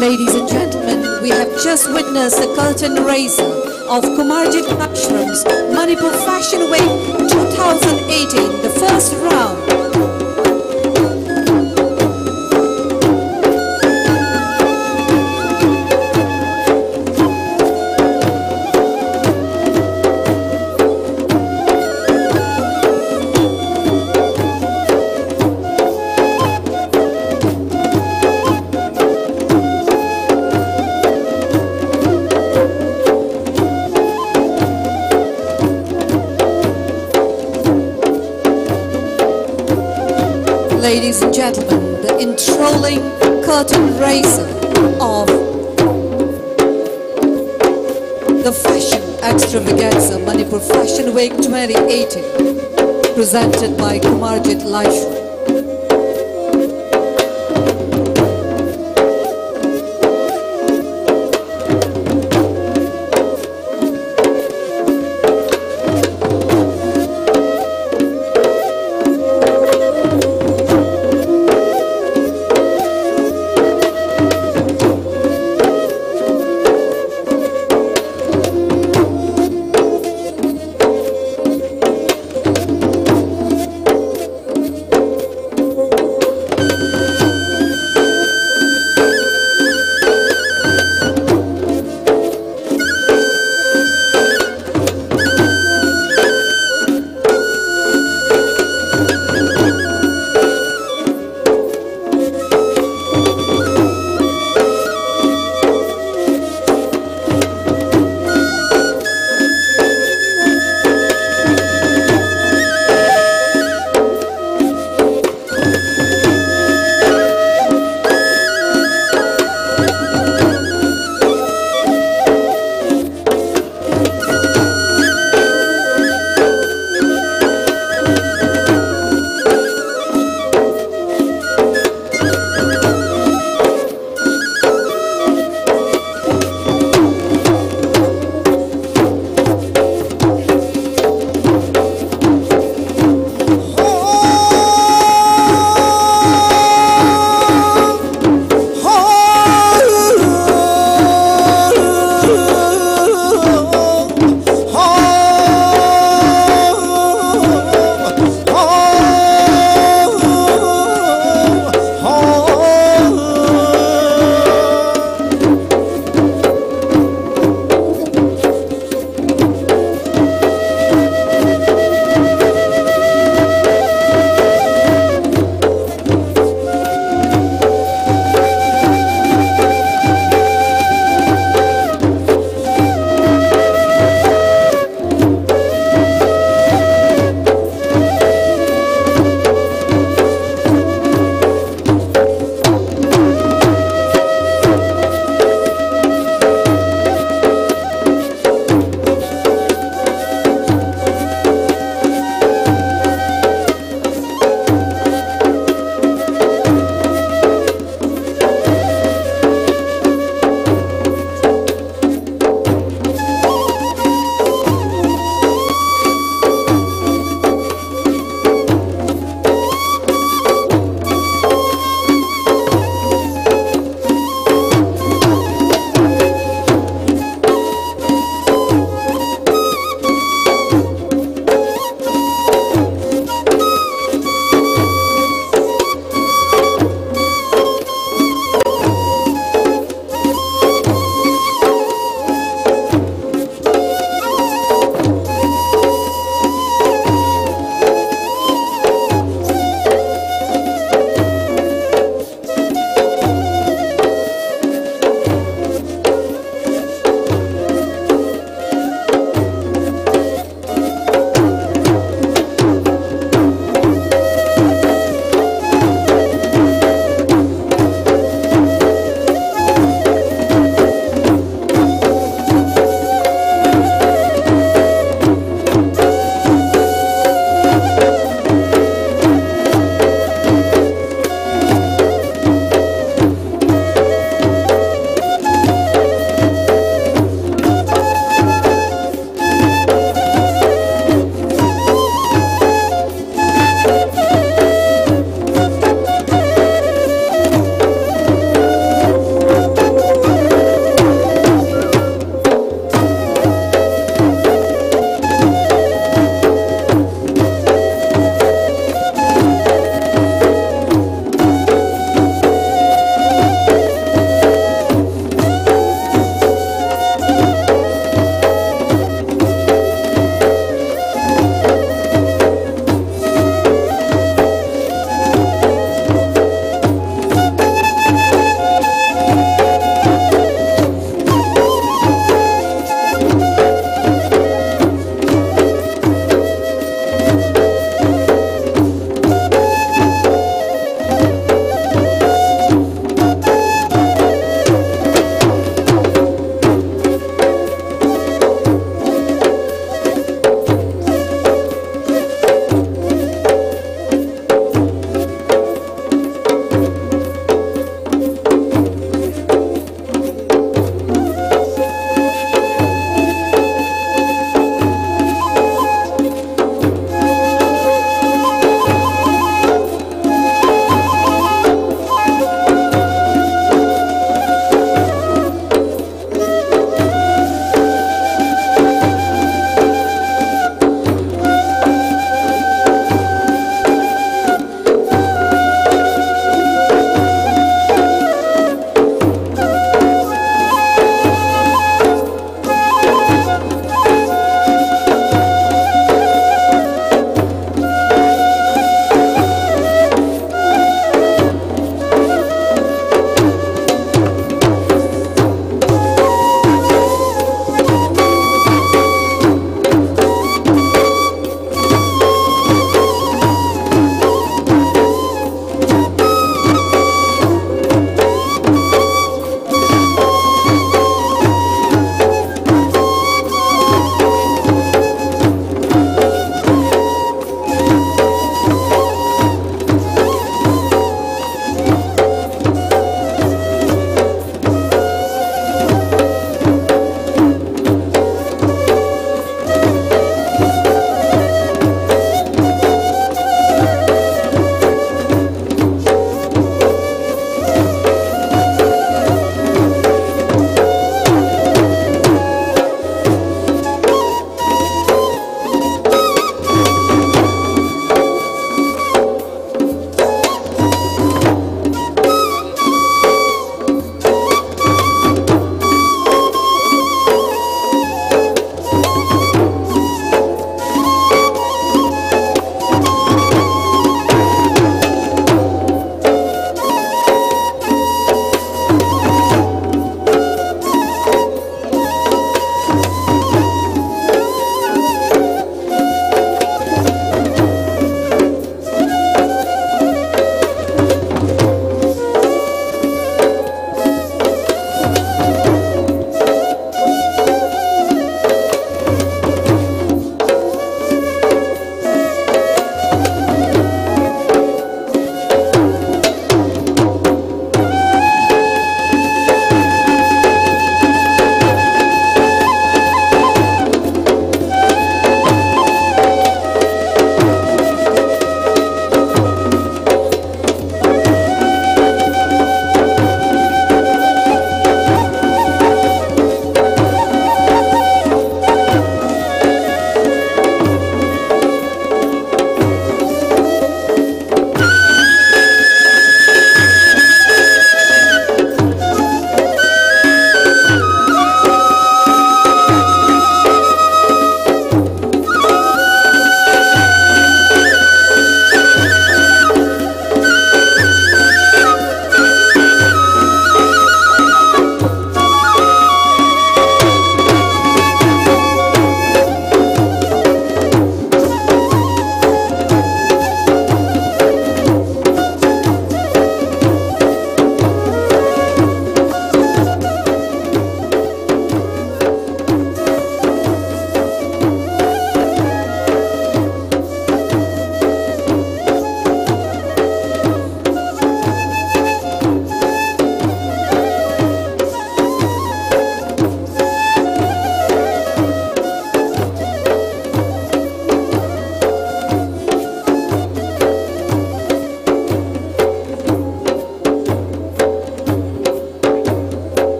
Ladies and gentlemen, we have just witnessed the curtain raiser of Kumarjit Ashram's Manipur Fashion Week two thousand eighteen, the first round. Ladies and gentlemen, the enthralling curtain raiser of the fashion extravaganza, Manipur Fashion Week twenty eighteen, presented by Kumarjit Laishram.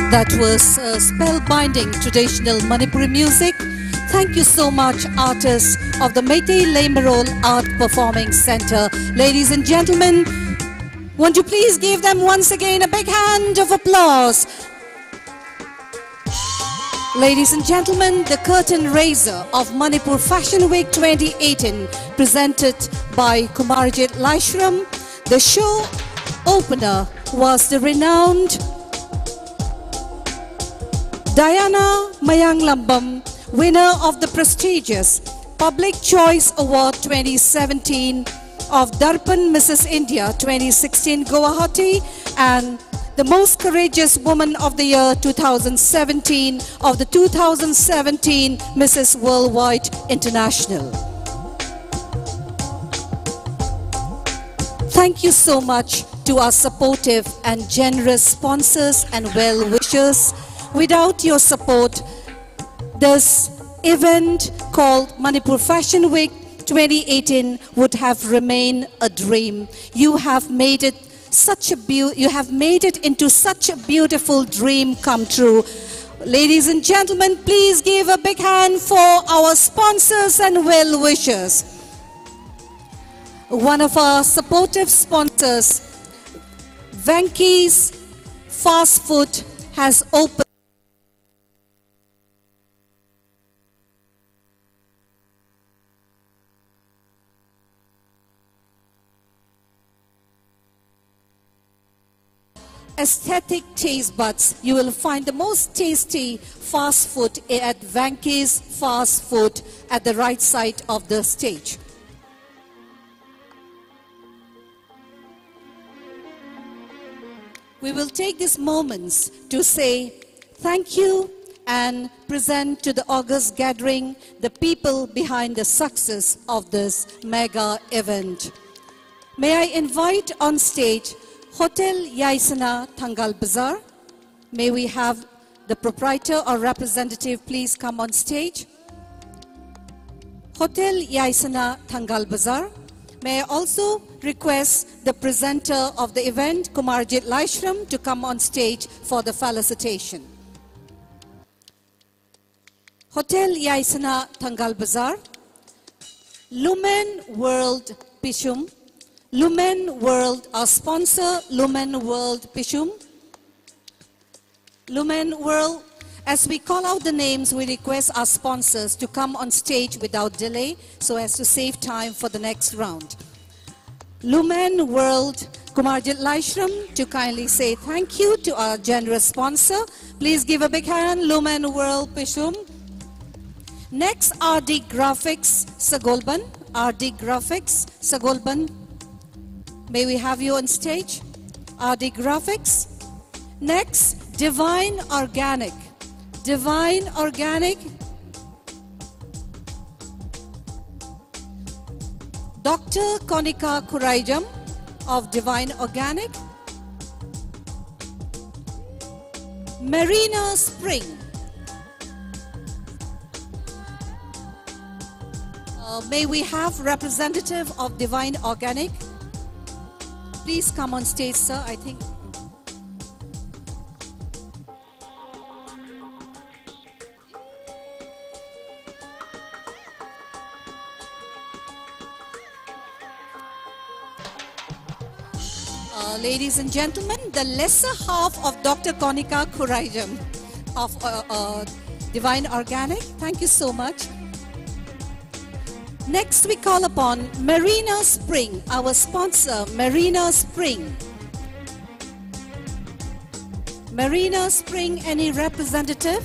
That was uh, spellbinding traditional Manipuri music. Thank you so much, artists of the Meitei Leimarol Art Performing Center. Ladies and gentlemen, won't you please give them once again a big hand of applause? Ladies and gentlemen, the curtain raiser of Manipur Fashion Week twenty eighteen, presented by Kumarjit Laishram. The show opener was the renowned Diana Mayanglambam, winner of the prestigious Public Choice Award twenty seventeen of Darpan Missus India twenty sixteen Guwahati, and the Most Courageous Woman of the Year two thousand seventeen of the two thousand seventeen Missus Worldwide International. Thank you so much to our supportive and generous sponsors and well wishers. Without your support, this event called Manipur Fashion Week twenty eighteen would have remained a dream. You have made it such a beau- you have made it into such a beautiful dream come true. Ladies and gentlemen, please give a big hand for our sponsors and well wishers. One of our supportive sponsors, Venky's Fast Food, has opened aesthetic taste buds. You will find the most tasty fast food at Venky's Fast Food at the right side of the stage. We will take these moments to say thank you and present to the august gathering the people behind the success of this mega event. May I invite on stage Hotel Yaisana Thangal Bazar. May we have the proprietor or representative please come on stage? Hotel Yaisana Thangal Bazar. May I also request the presenter of the event, Kumarjit Laishram, to come on stage for the felicitation. Hotel Yaisana, Thangal Bazar, Lumen World Pishum, Lumen World, our sponsor, Lumen World Pishum, Lumen World. As we call out the names, we request our sponsors to come on stage without delay so as to save time for the next round. Lumen World, Kumarjit Laishram, to kindly say thank you to our generous sponsor. Please give a big hand, Lumen World Pishum. Next, R D Graphics Sagolban. R D Graphics Sagolban. May we have you on stage? R D Graphics. Next, Divine Organic. Divine Organic. Doctor Konika Kuraijam of Divine Organic. Marina Spring. Uh, may we have representative of Divine Organic? Please come on stage, sir. I think. Uh, ladies and gentlemen, the lesser half of Doctor Konika Kuraijam of uh, uh, Divine Organic. Thank you so much. Next, we call upon Marina Spring, our sponsor, Marina Spring. Marina Spring, any representative?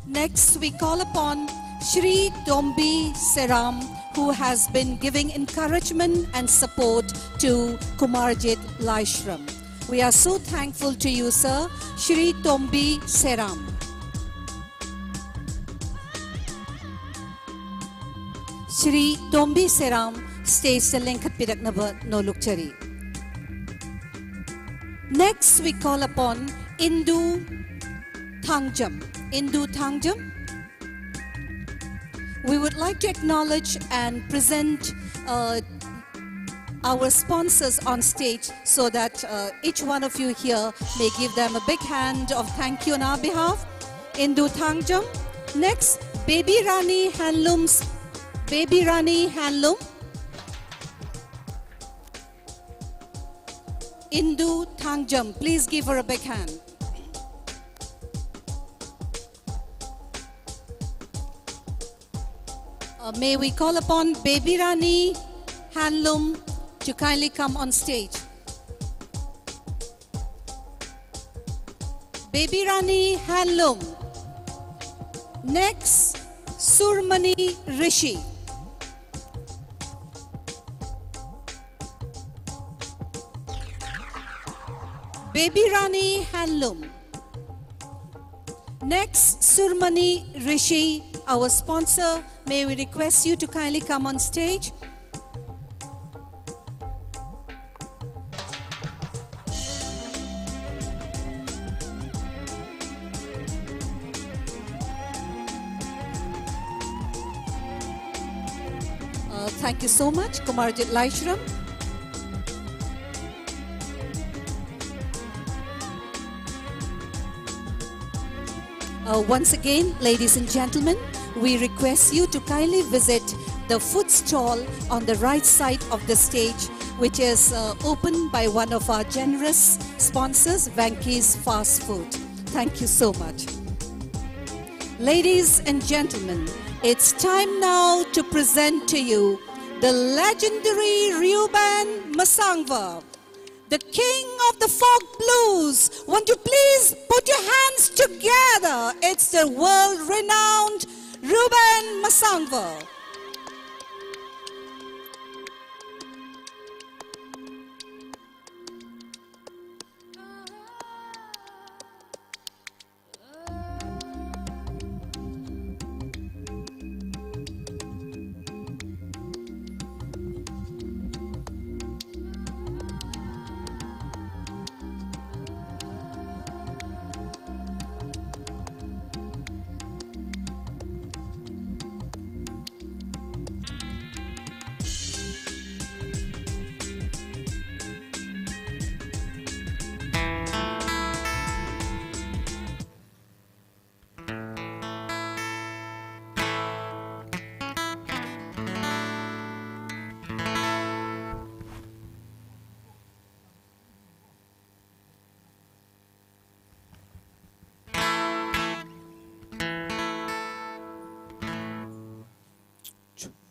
Next, we call upon Shri Tombi Seram, who has been giving encouragement and support to Kumarjit Laishram. We are so thankful to you, sir. Shri Tombi Seram. Shri Tombi Seram, stage ꯇ ꯂꯦꯡꯈꯠꯄꯤꯔꯛꯅꯕ ꯅꯣꯂꯨꯛꯆꯔꯤ꯫ Next, we call upon Indu Thangjam. Indu Thangjam. We would like to acknowledge and present uh, our sponsors on stage so that uh, each one of you here may give them a big hand of thank you on our behalf. Indu Thangjam. Next, Baby Rani Handlooms. Baby Rani Handloom. Indu Thangjam. Please give her a big hand. Uh, may we call upon Baby Rani Handloom to kindly come on stage. Baby Rani Handloom. Next, Surmani Rishi. Baby Rani Handloom. Next, Surmani Rishi, our sponsor. May we request you to kindly come on stage? Uh, thank you so much, Kumarjit Laishram. Uh, once again, ladies and gentlemen, we request you to kindly visit the food stall on the right side of the stage, which is uh, opened by one of our generous sponsors, Vanky's Fast Food. Thank you so much. Ladies and gentlemen, it's time now to present to you the legendary Reuben Masangwa, the king of the folk blues. Won't you please put your hands together? It's the world-renowned Reuben Masangwa.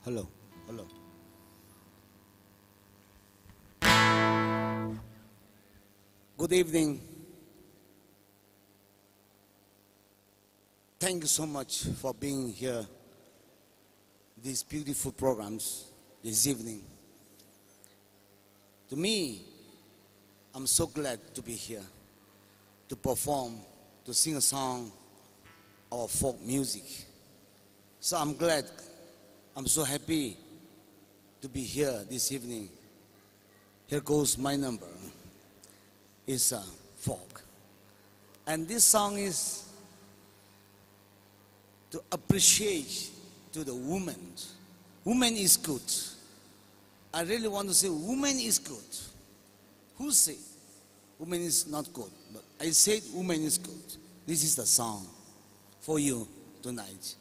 Hello. Hello. Good evening. Thank you so much for being here. These beautiful programs this evening. To me, I'm so glad to be here to perform, to sing a song, our folk music. So I'm glad, I'm so happy to be here this evening. Here goes my number. It's a folk. And this song is to appreciate to the woman. Woman is good. I really want to say woman is good. Who say woman is not good? But I said woman is good. This is the song for you tonight.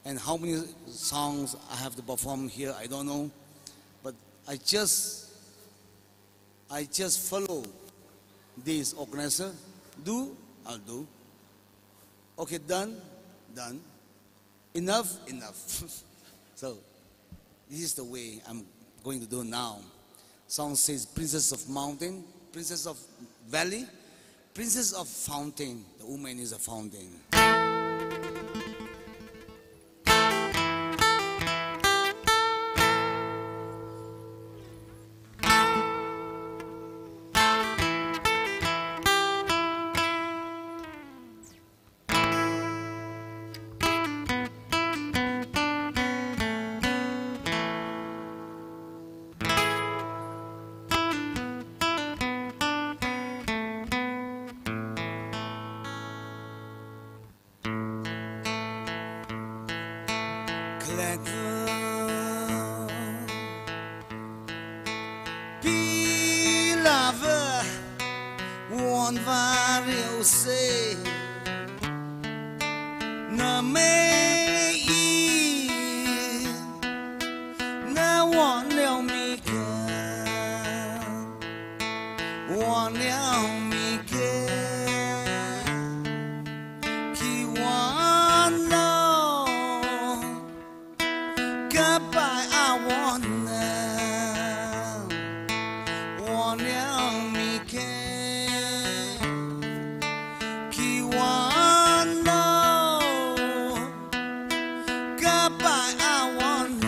And how many songs I have to perform here, I don't know. But I just, I just follow this organizer. Do, I'll do. Okay, done, done. Enough, enough. So, this is the way I'm going to do now. Song says, Princess of Mountain, Princess of Valley, Princess of Fountain. The woman is a fountain. Clever, be lover, one var eu sei. Na mei, na one leo mi ke, one leo mi ke. Ki one leo, ka 我呢，我了米给，给我了，个拜阿我呢。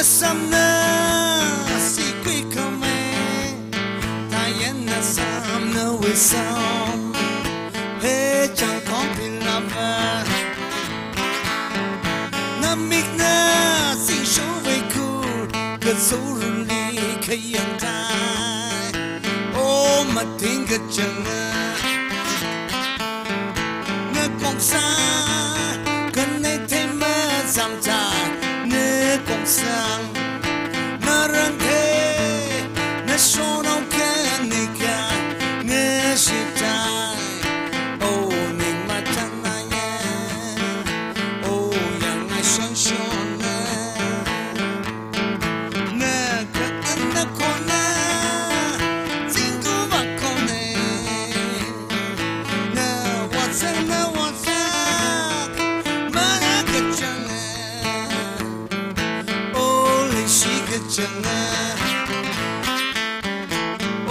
Samna si kui kame, tayen na samna we sam. He chang kong pilava. Na mik na sing show we cool, ka zurli ka yang tai. O ma ting ka chang na. Na kong sa, ka ne te ma zam tai. Na kong sa, na ran te, na shono ka ne ka, na shi tai. O ning ma tan na ya. O yang ai shon shon na. Na ka an na ko na, zing gu ba ko ne. Na wa sa na wa sa, ma na ka chang na. O le shi ka chang na.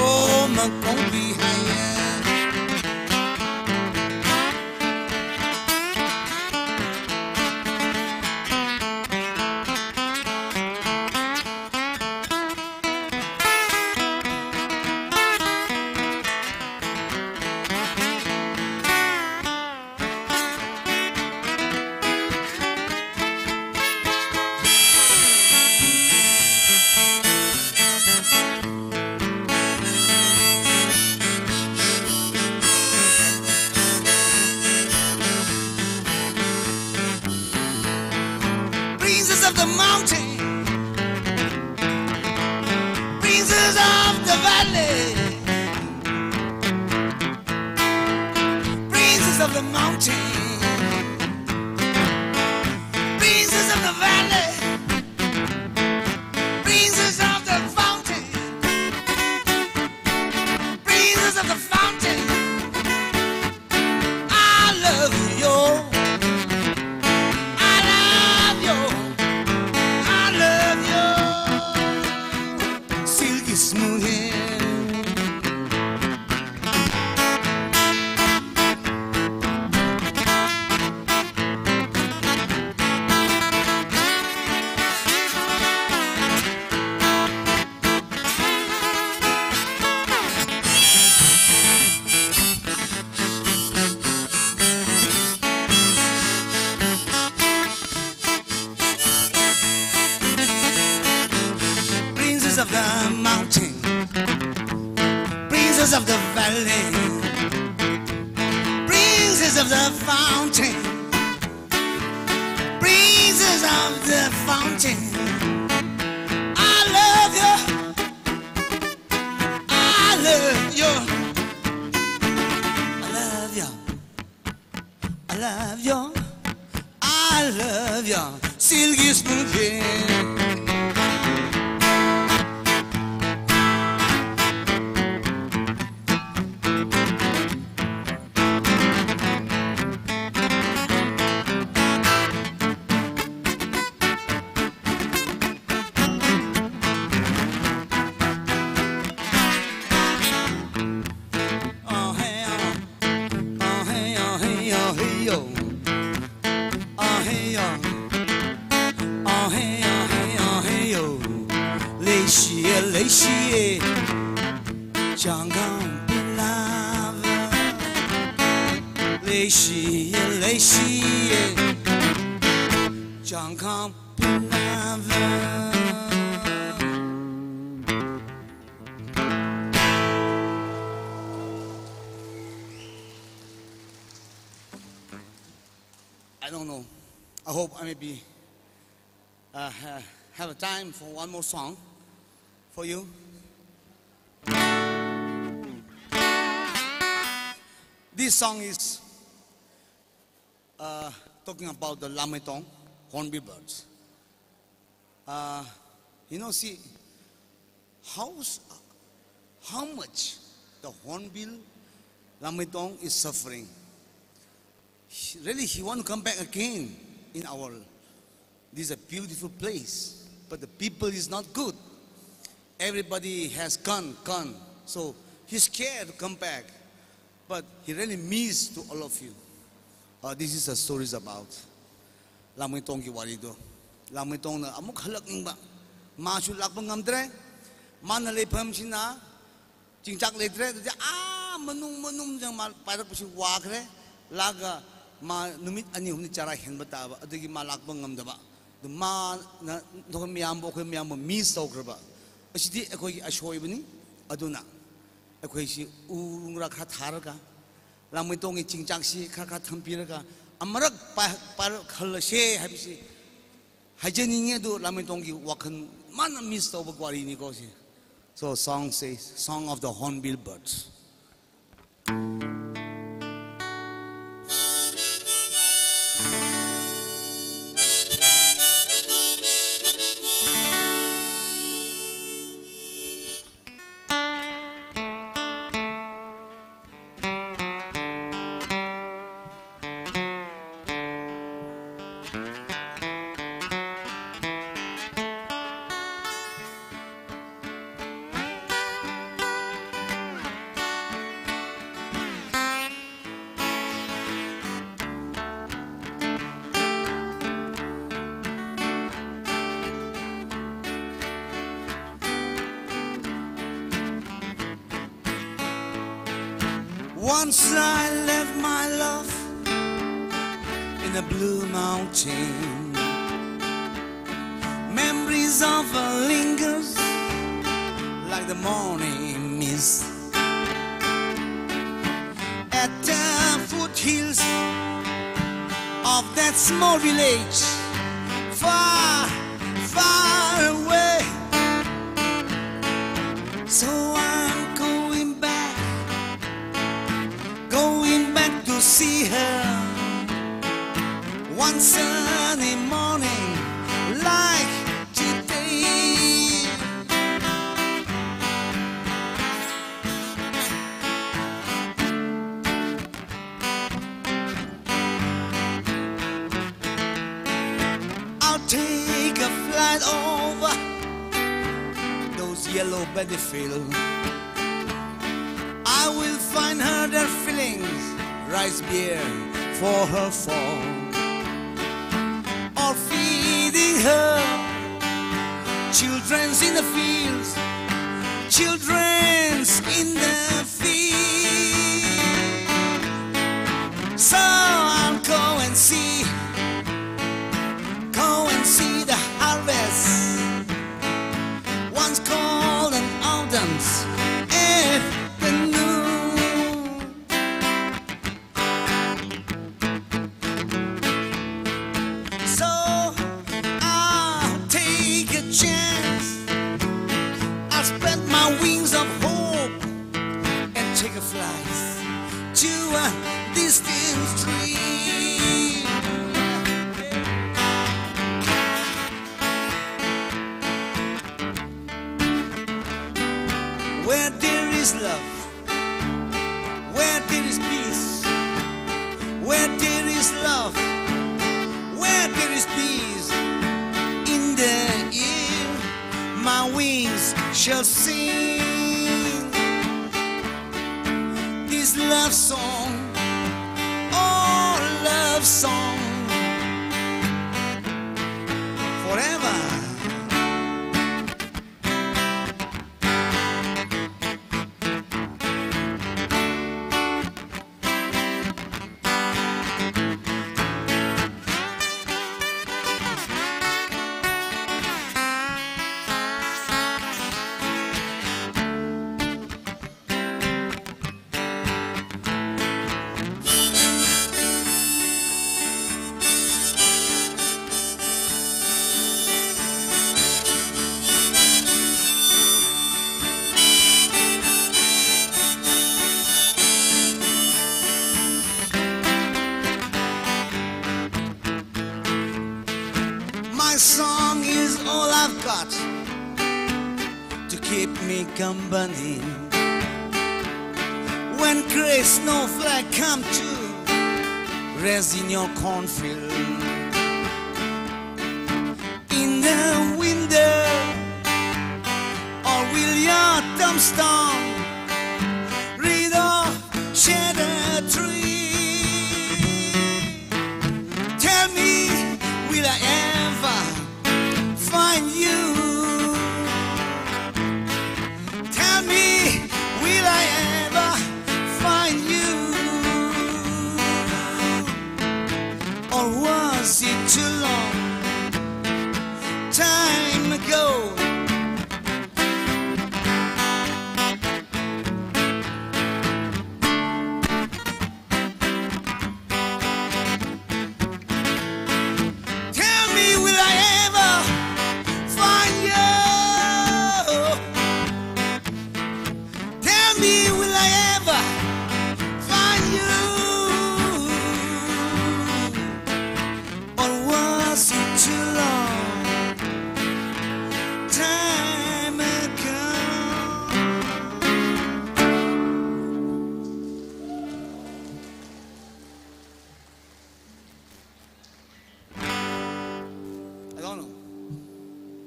O ma kong bi ha ya. Princess of the mountain, princess of the valley, princess of the mountain, princess of the valley, princess of the fountain, princess of the fountain. I love you. I love you. I love you. Silky smooth hair. of the mountain, princess of the valley, princess of the fountain, princess of the fountain. I love you. I love you. I love you. I love you. I love you. Silgi smoothie. Oh hey, oh hey, oh hey, oh hey, oh. Oh hey, oh. Oh hey, oh hey, oh hey, oh. Leishi, leishi. Changam pilava. Leishi, leishi. Changam pilava. I don't know. I hope I may be uh, ha- have a time for one more song for you. This song is uh, talking about the Lamai Tong hornbill birds. Uh, you know, see, how's, how much the hornbill Lamai Tong is suffering. He- really, he want to come back again in our. This is a beautiful place, but the people is not good. Everybody has gun, gun, so he's scared to come back. But he really means to all of you. Uh, this is a stories about Lamai Tong ki wari do. Lamai Tong na amuk halak ningba. Masu lakpa ngamtre. Mana le pham sina. Chingchak letre, ah, manung, manung jang ma parak pasi wakre, laga ma numit ani humni chara hen bata ba, adagi ma lakpa ngamda ba. Du ma na, no miyambo, ko miyambo, miss tau kre ba. ꯑꯁꯤꯗꯤ ꯑꯩꯈꯣꯏꯒꯤ ꯑꯁꯣꯏꯕꯅꯤ꯫ ꯑꯗꯨꯅ ꯑꯩꯈꯣꯏꯁꯤ ꯎ ꯅꯨꯡꯔꯥ ꯈꯔ ꯊꯥꯔꯒ, ꯂꯥꯡꯃꯩꯗꯣꯡꯒꯤ ꯆꯤꯡꯖꯥꯛꯁꯤ ꯈꯔ ꯈꯔ ꯊꯝꯕꯤꯔꯒ, ꯑꯃꯔꯛ ꯄꯥꯏ-, ꯄꯥꯏꯔꯛ ꯈꯜꯂꯁꯦ ꯍꯥꯏꯕꯁꯤ ꯍꯥꯏꯖꯅꯤꯡꯉꯤ꯫ ꯑꯗꯨ ꯂꯥꯡꯃꯩꯗꯣꯡꯒꯤ ꯋꯥꯈꯜ ꯃꯥꯅ miss ꯇꯧꯕ ꯋꯥꯔꯤꯅꯤꯀꯣ ꯁꯤ꯫ So song says, Song of the Hornbill Birds. Once I left my love in the blue mountain. Memories of her lingers like the morning mist. At the foothills of that small village, far, far away. So I'm going back, going back to see her one sunny morning like today. I'll take a flight over those yellow paddy fields. I will find her there filling rice beer for her fall, or feeding her children's in the fields, children's in the fields. So I'll go and see, go and see the harvest. Once afternoon. So I'll take a chance. I'll spread my wings of hope and take a flight to a distant stream. Where there is love, where there is peace, where there is love, where there is peace, in the air my wings shall sing this love song, oh love song, forever. My song is all I've got to keep me company. When gray snowflake come to rest in your cornfield, in the winter, or will your tombstone read of shattered tree? Tell me, will I ever find you? Tell me, will I ever find you? Or was it too long? Time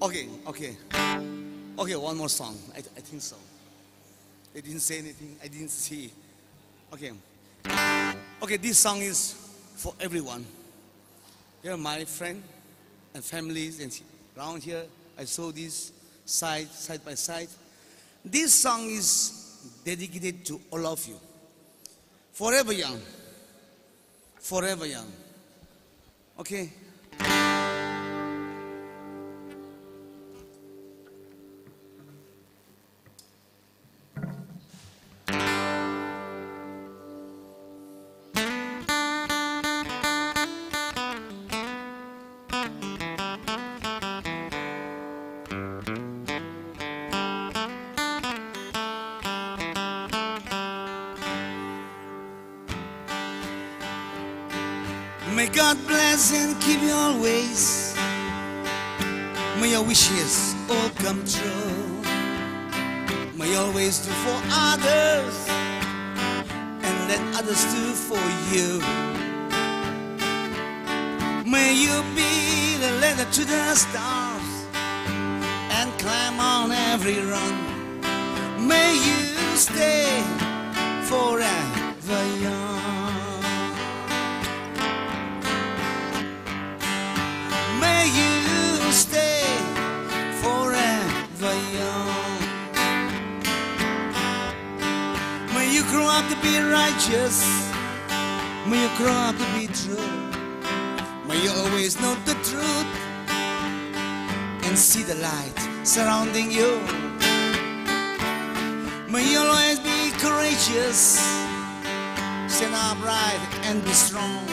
Okay, okay. Okay, one more song. I, I think so. They didn't say anything. I didn't see. Okay. Okay, this song is for everyone. Here, my friend and families and around here, I saw this side, side by side. This song is dedicated to all of you. Forever young. Forever young. Okay? May God bless and keep you always. May your wishes all come true. May you always do for others and let others do for you. May you be the letter to the stars and climb on every run. May you stay forever young. May you stay forever young. May you grow up to be righteous. May you grow up to be true. May you always know the truth and see the light surrounding you. May you always be courageous, stand upright and be strong.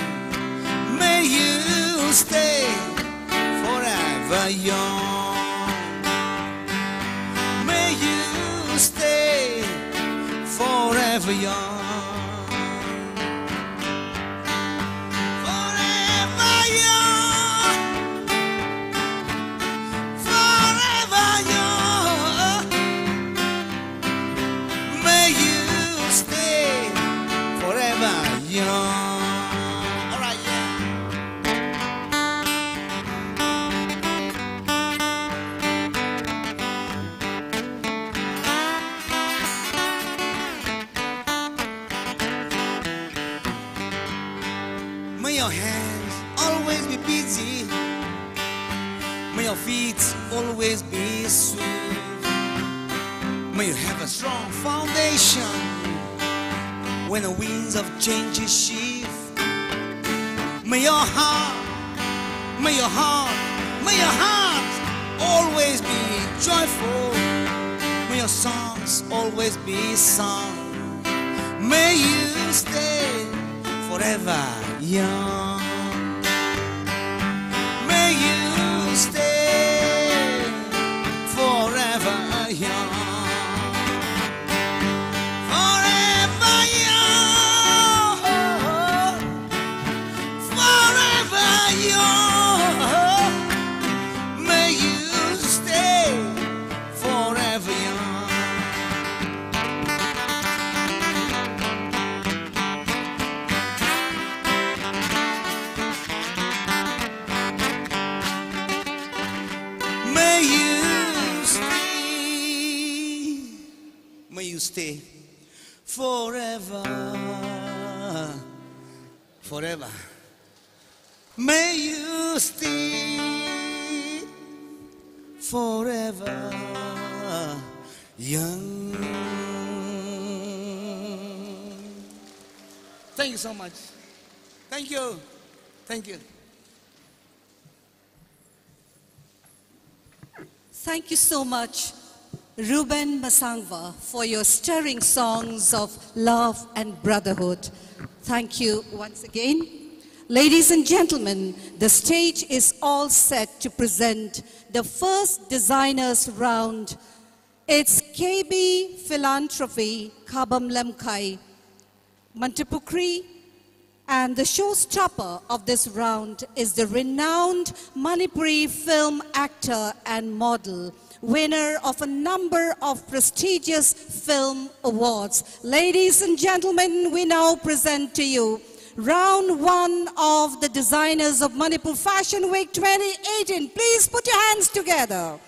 May you stay forever young. May you stay forever young. Forever young. Forever young. May you stay forever young. All right, yeah. hands always be busy. May your feet always be smooth. May you have a strong foundation when the winds of change shift. May your heart, may your heart, may your heart always be joyful. May your songs always be sung. May you stay forever young. May you stay forever young. Forever young. Forever young. May you stay forever young. May you stay. May you stay forever. Forever. May you stay forever young. Thank you so much. Thank you. Thank you. Thank you so much, Ruben Masangwa, for your stirring songs of love and brotherhood. Thank you once again. Ladies and gentlemen, the stage is all set to present the first designers round. It's K B Philanthropy, Khabam Lamkai, Mantripukhri, and the showstopper of this round is the renowned Manipuri film actor and model, winner of a number of prestigious film awards. Ladies and gentlemen, we now present to you round one of the Designers of Manipur Fashion Week twenty eighteen. Please put your hands together.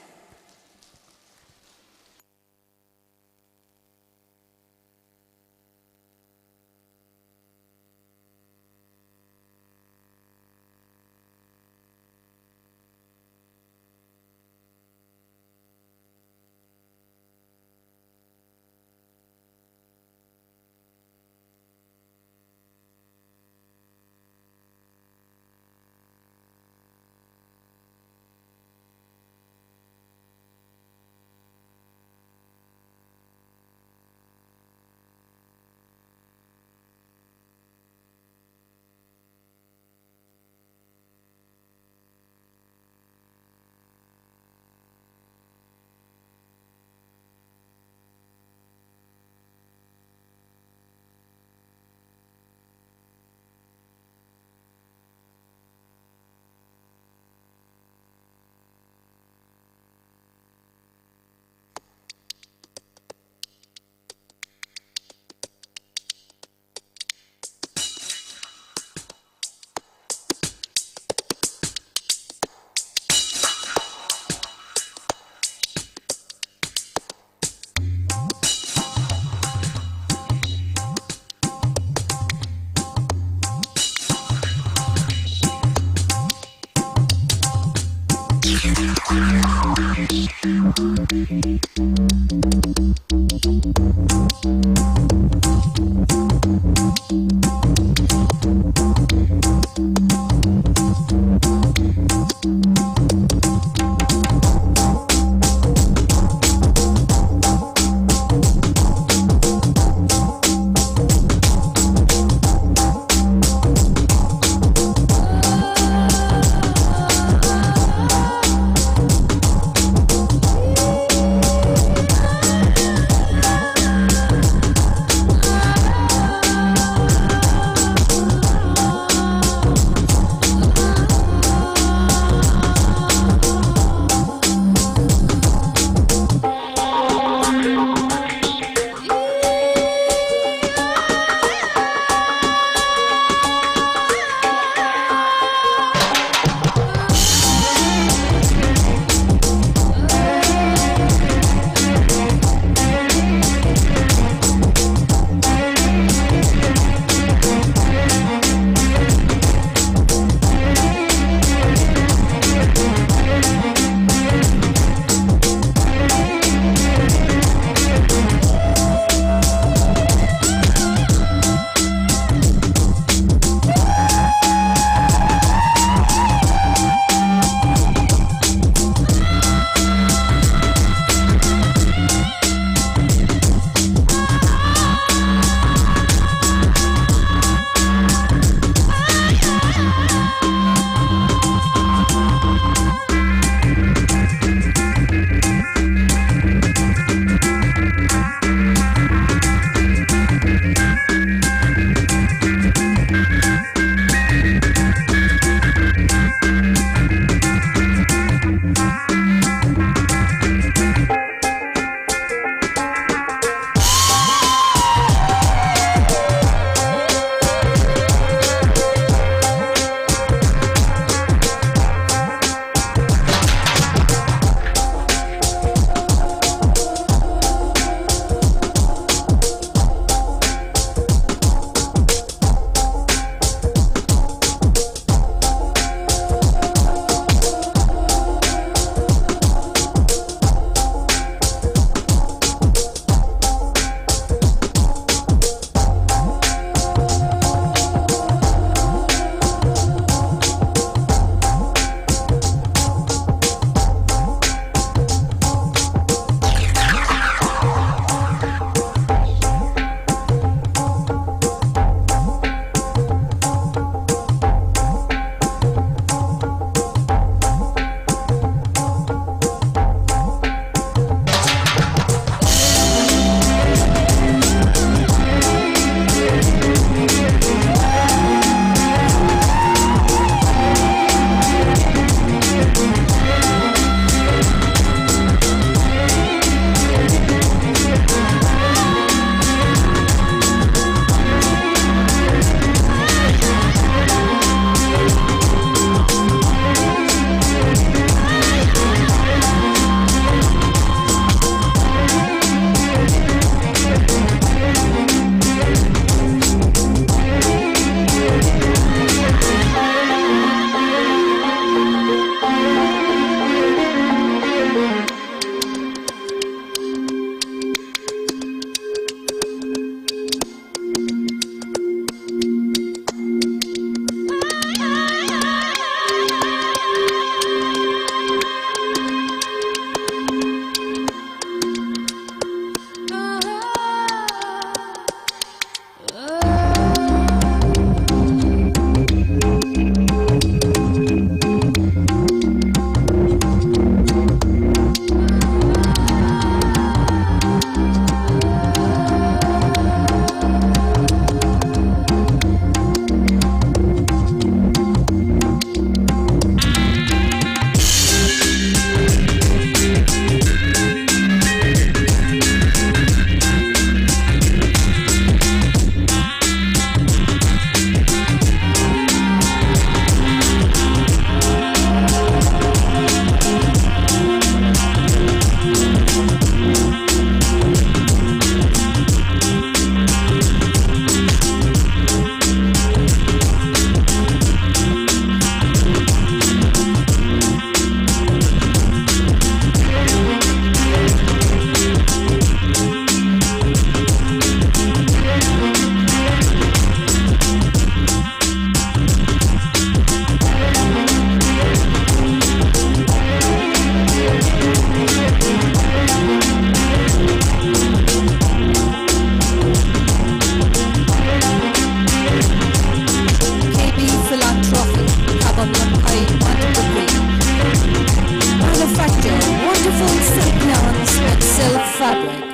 fabric.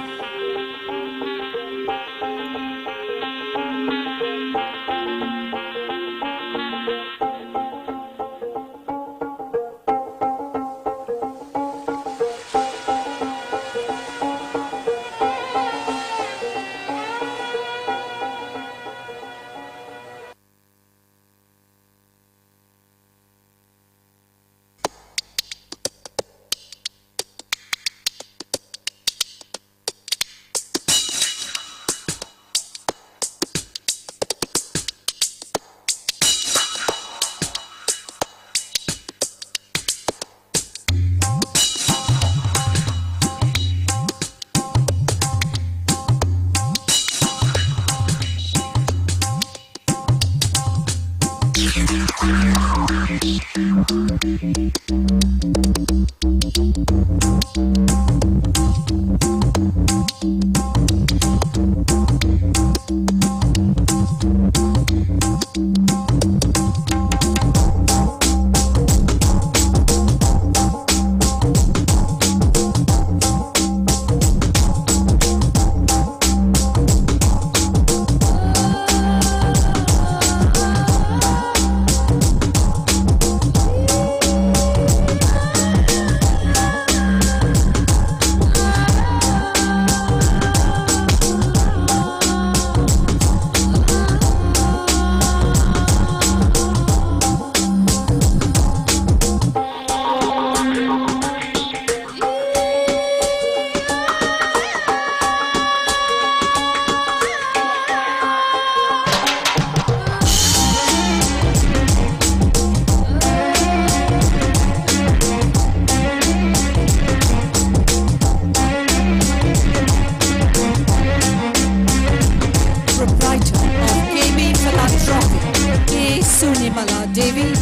Proprietor of K B Philanthropy, K Sunimala Devi.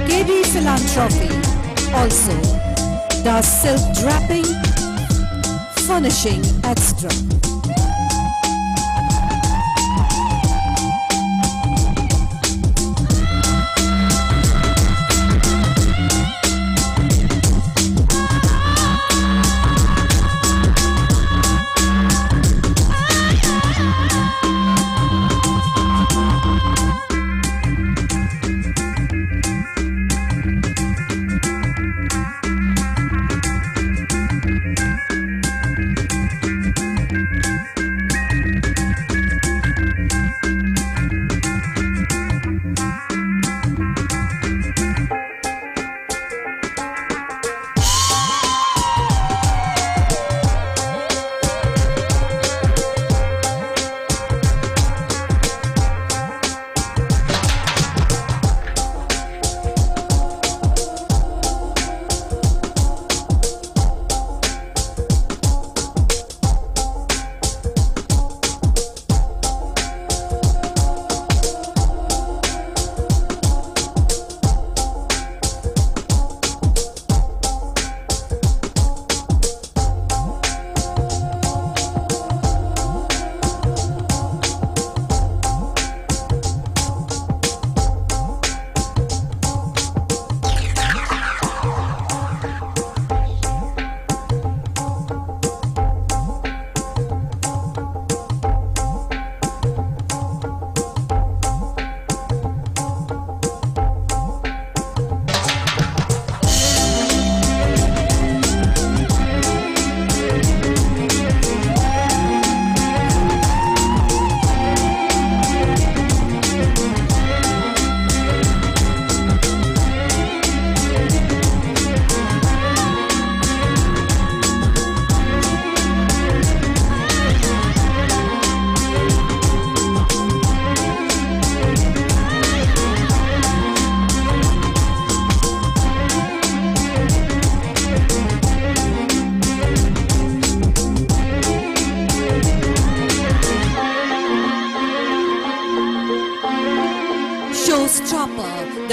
K B Philanthropy also does silk draping, furnishing, et cetera.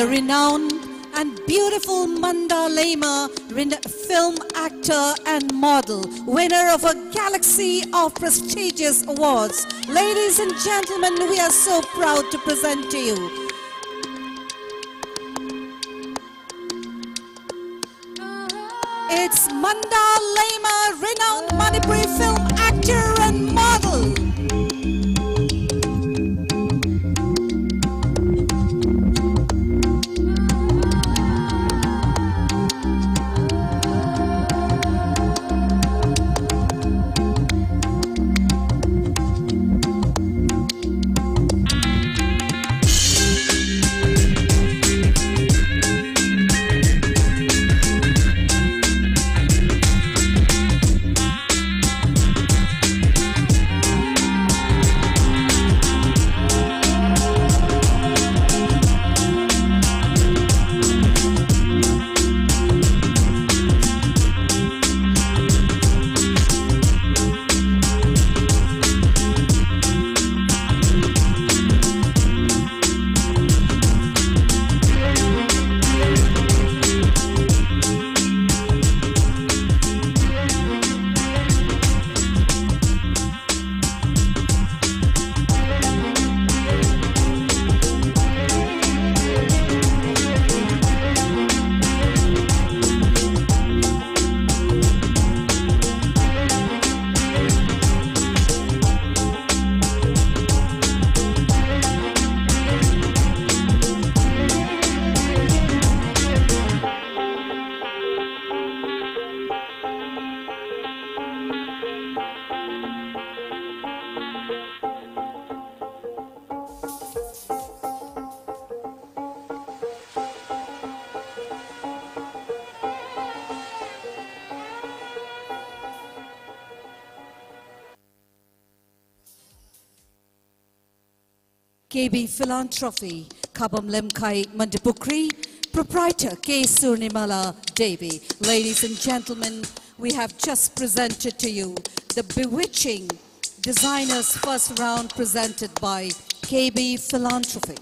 Renowned and beautiful Manda Leima, rena- film actor and model, winner of a galaxy of prestigious awards. Ladies and gentlemen, we are so proud to present to you. It's Manda Leima, renowned Manipuri film actor and model. K B Philanthropy, Khabam Lemkai Mantripukhri, proprietor K Surnimala Devi. Ladies and gentlemen, we have just presented to you the bewitching designers first round presented by K B Philanthropy.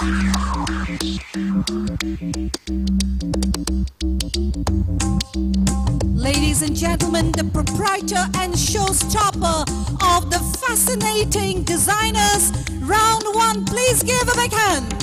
Ladies and gentlemen, the proprietor and showstopper of the Fascinating Designers Round One, please give a big hand.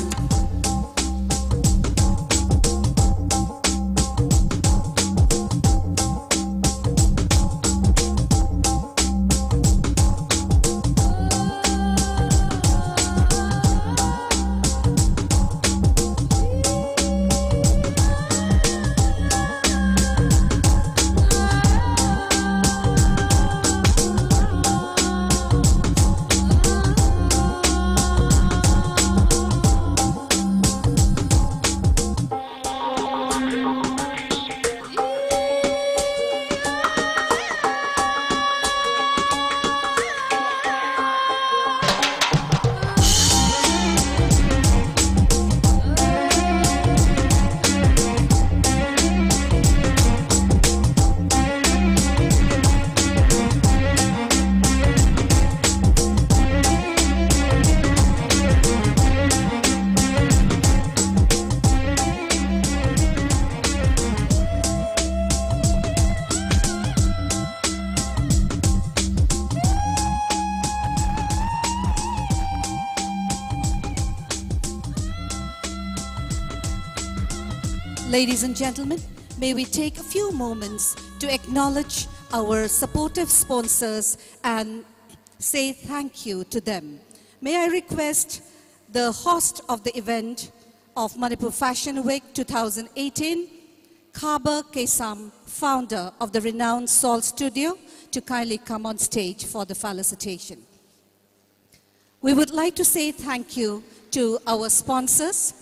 Ladies and gentlemen, may we take a few moments to acknowledge our supportive sponsors and say thank you to them. May I request the host of the event of Manipur Fashion Week two thousand eighteen, Khaba Keisham, founder of the renowned Sol Studio, to kindly come on stage for the felicitation. We would like to say thank you to our sponsors.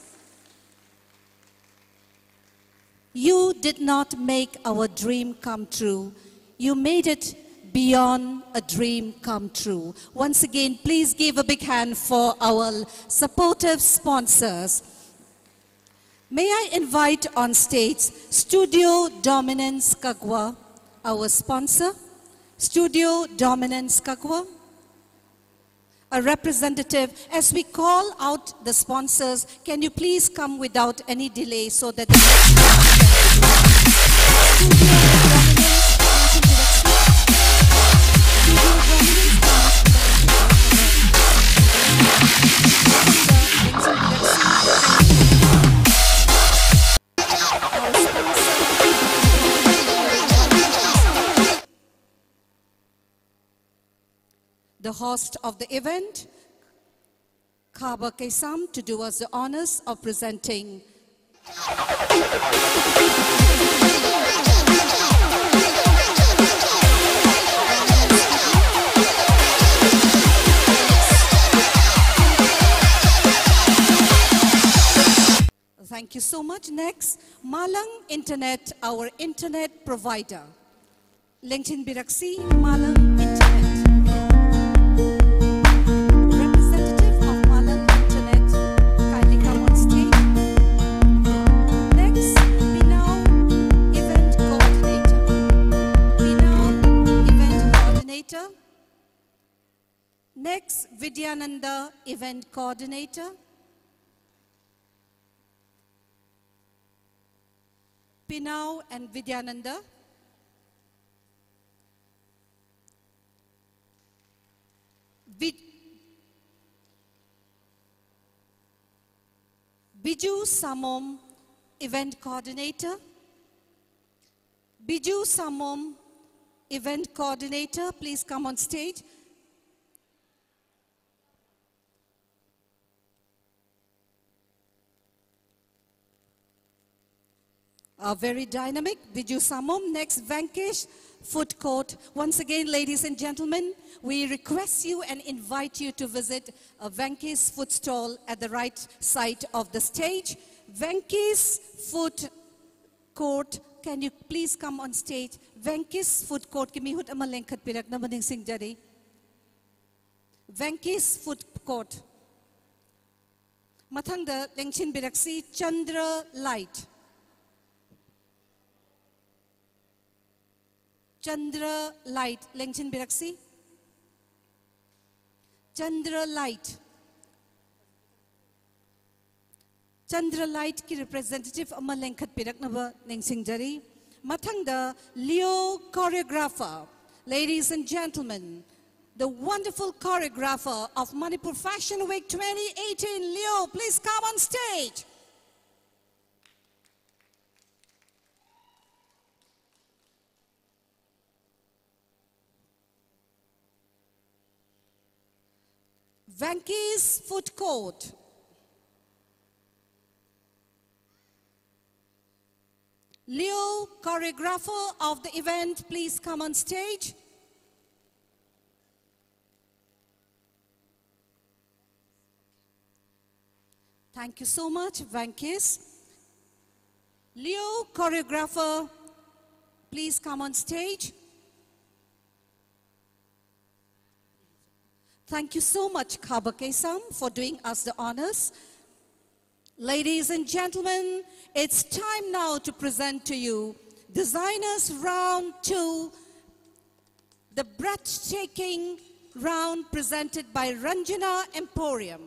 You did not make our dream come true. You made it beyond a dream come true. Once again, please give a big hand for our supportive sponsors. May I invite on stage Studio Dominance Kagwa, our sponsor. Studio Dominance Kagwa. a representative. As we call out the sponsors, can you please come without any delay so that the the host of the event, Khaba Keisam, to do us the honors of presenting. Thank you so much. Next, Malang Internet, our internet provider. Lengchinbiraksi, Malang Internet. Representative of Malang Internet, kindly come on stage. Next, Pinao, event coordinator. Pinao, event coordinator. Next, Vidyananda, event coordinator. Pinao and Vidyananda. Bi- Biju Samom, event coordinator. Biju Samom, event coordinator, please come on stage. A very dynamic Biju Samom. Next, Vankish Food Court. Once again, ladies and gentlemen, we request you and invite you to visit a Vankish food stall at the right side of the stage. Vankish Food Court, can you please come on stage? Vankish Food Court ki mihut ama lengkhat pirak na maning singjari. Vankish Food Court. Mathangda lengchinbiraksi Chandra Light. Chandra Light, lengchinbiraksi. Chandra Light. Chandra Light ꯀꯤ representative ꯑꯃ ꯂꯦꯡꯈꯠꯄꯤꯔꯛꯅꯕ ꯅꯤꯡꯁꯤꯡꯖꯔꯤ꯫ ꯃꯊꯪꯗ Leo choreographer. Ladies and gentlemen, the wonderful choreographer of Manipur Fashion Week twenty eighteen, Leo, please come on stage. Vanky's Food Court. Leo, choreographer of the event, please come on stage. Thank you so much, Vanky's. Leo, choreographer, please come on stage. Thank you so much, Khaba Keisam, for doing us the honors. Ladies and gentlemen, it's time now to present to you Designers Round two, the breathtaking round presented by Ranjana Emporium.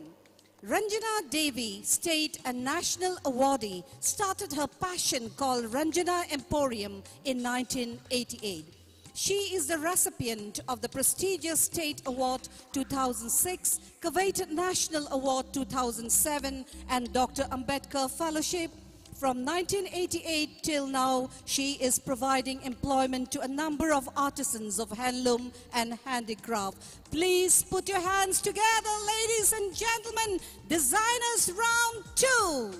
Ranjana Devi State and National Awardee started her passion called Ranjana Emporium in nineteen eighty-eight. She is the recipient of the prestigious State Award two thousand six, coveted National Award two thousand seven, and Doctor Ambedkar Fellowship. From nineteen eighty-eight till now, she is providing employment to a number of artisans of handloom and handicraft. Please put your hands together, ladies and gentlemen. Designers Round two.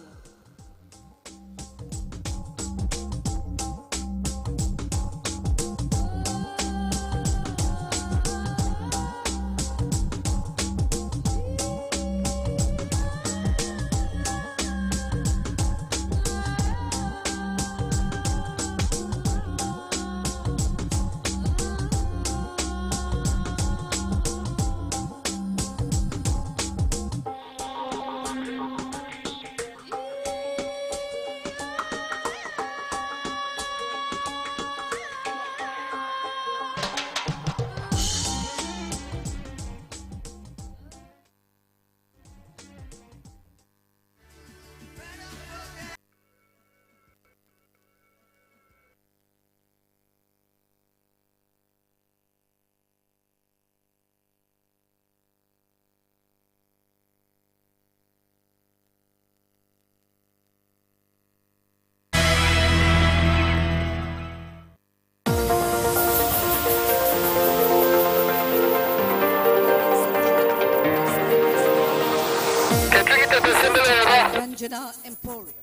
Ranjana Emporium.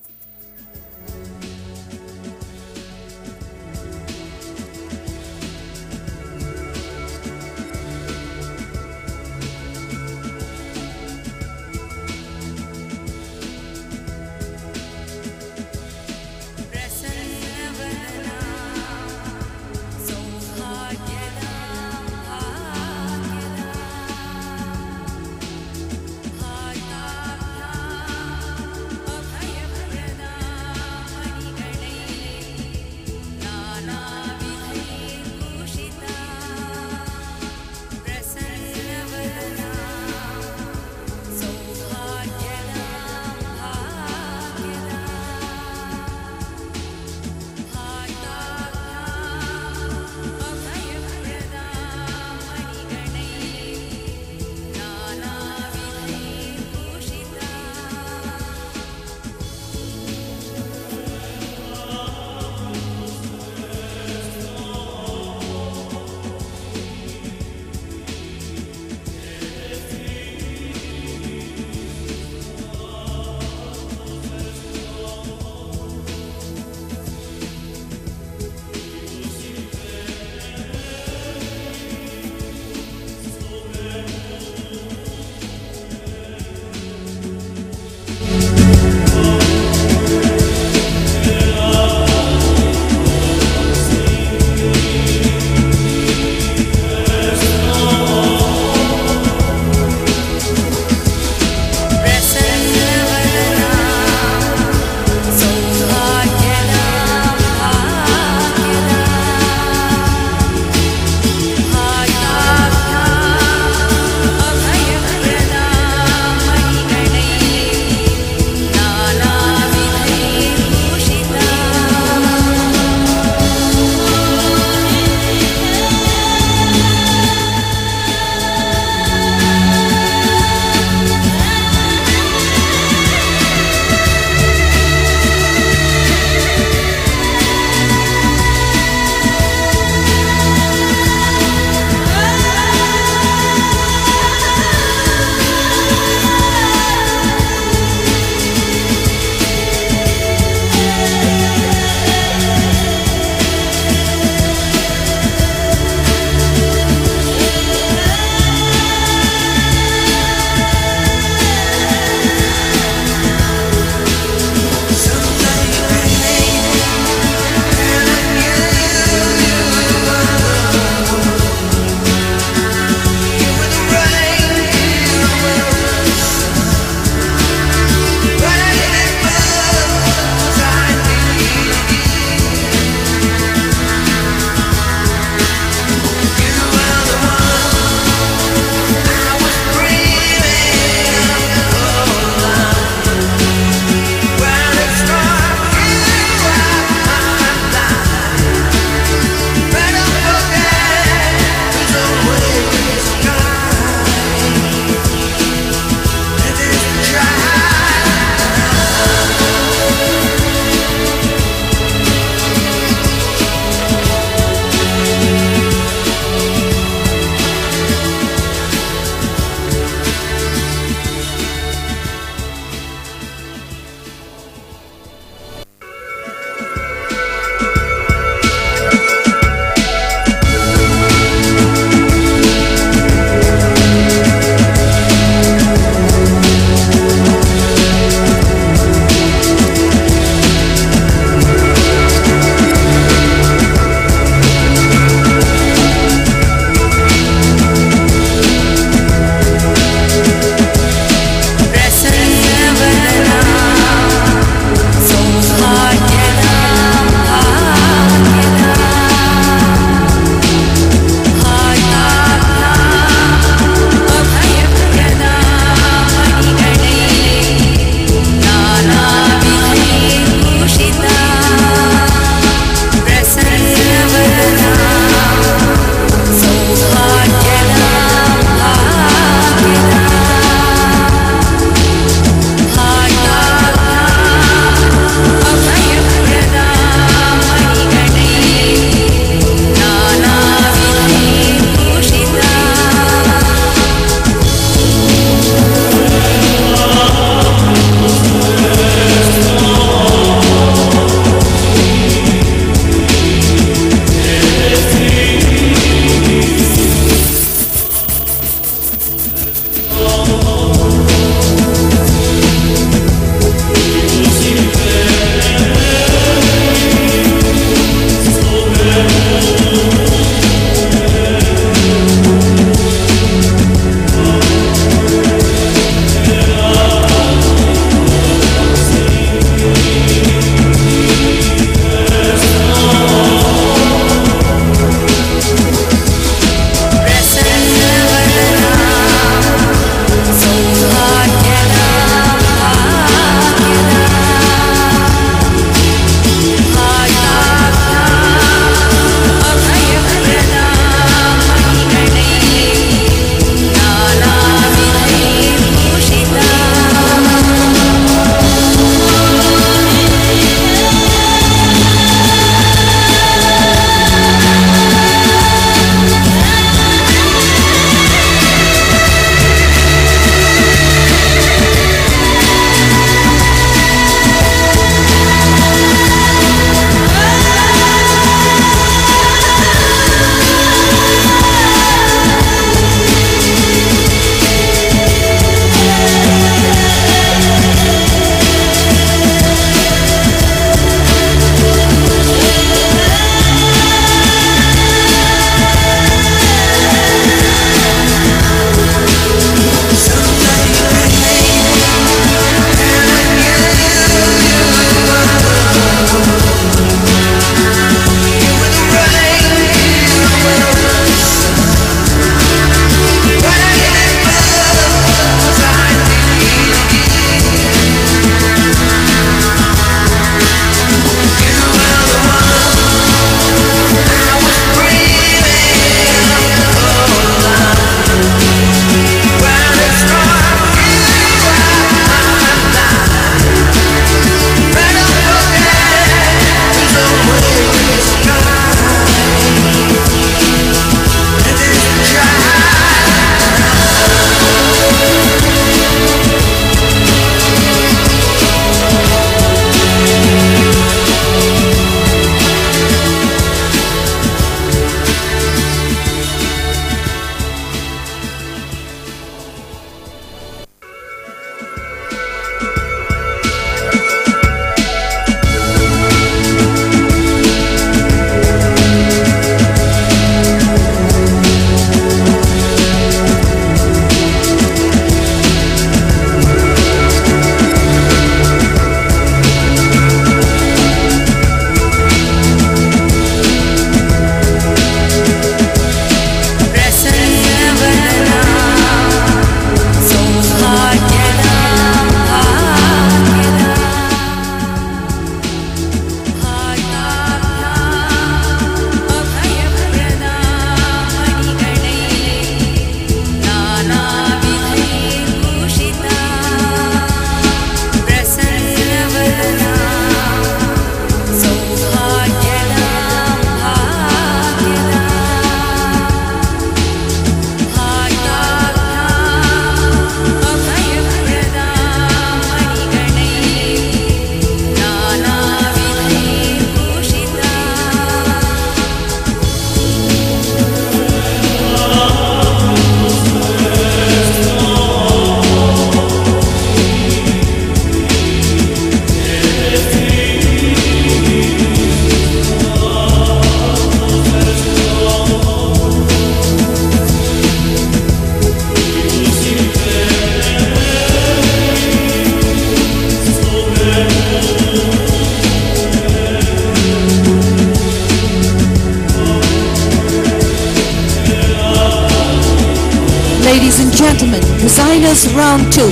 Ladies and gentlemen, designers round two,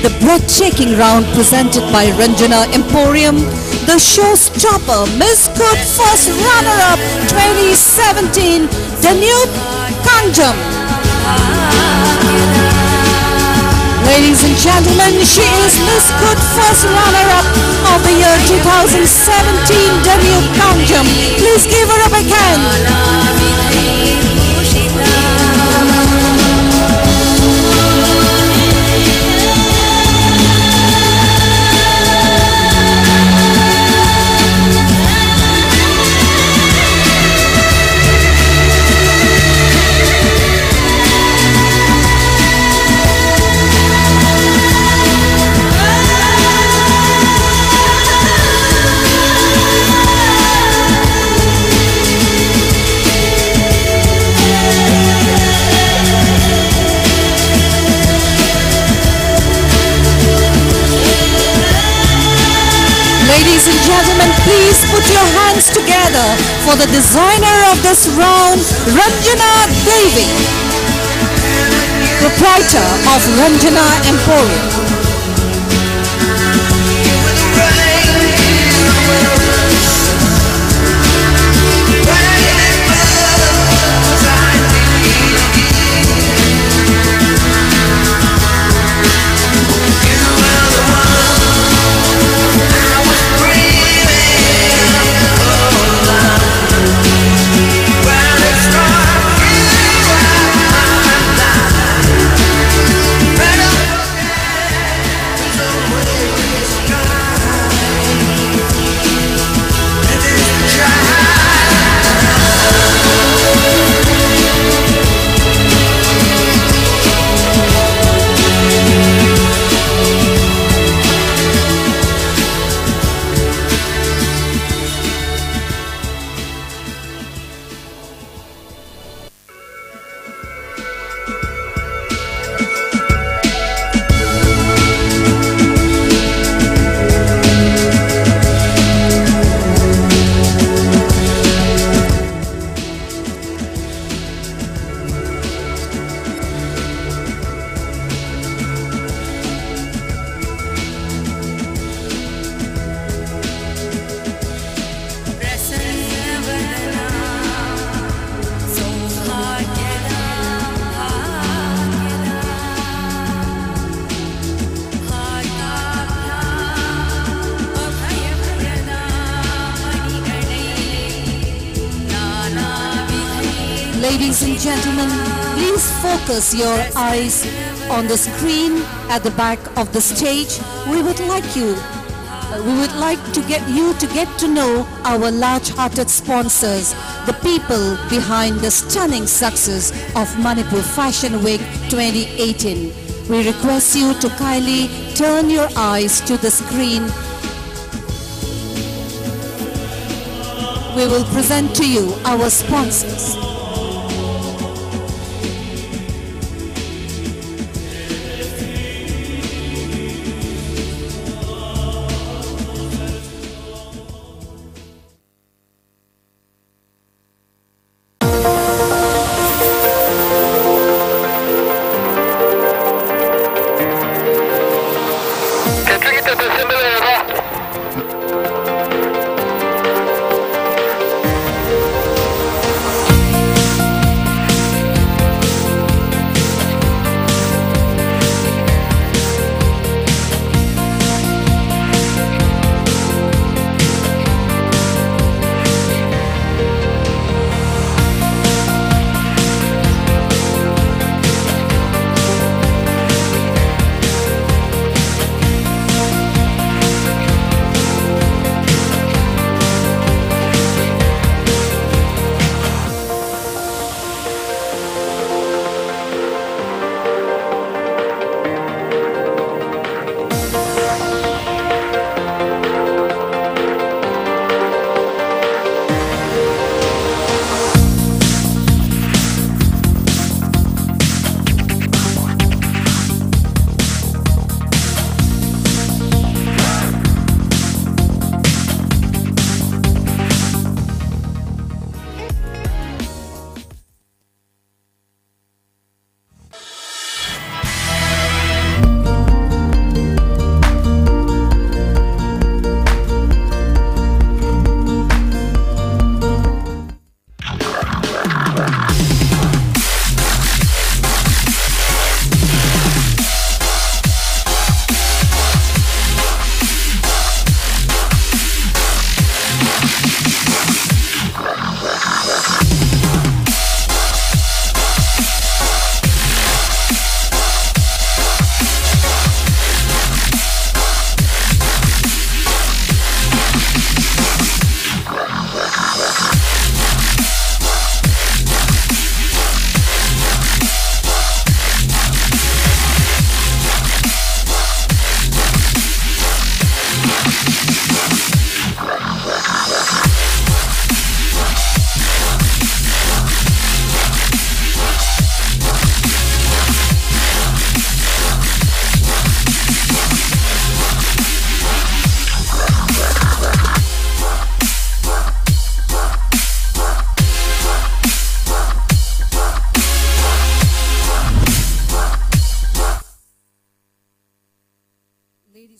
the breathtaking round presented by Ranjana Emporium, the showstopper, Miss Kuch First Runner-up twenty seventeen, Danube Kangjam. Ladies and gentlemen, she is Miss Kuch First Runner-up of the year two thousand seventeen, Danube Kangjam. Please give her a big hand. Ladies and gentlemen, please put your hands together for the designer of this round, Ranjana Devi, proprietor of Ranjana Emporium. Ladies and gentlemen, please focus your eyes on the screen at the back of the stage. We would like you, uh, we would like to get you to get to know our large-hearted sponsors, the people behind the stunning success of Manipur Fashion Week twenty eighteen. We request you to kindly turn your eyes to the screen. We will present to you our sponsors.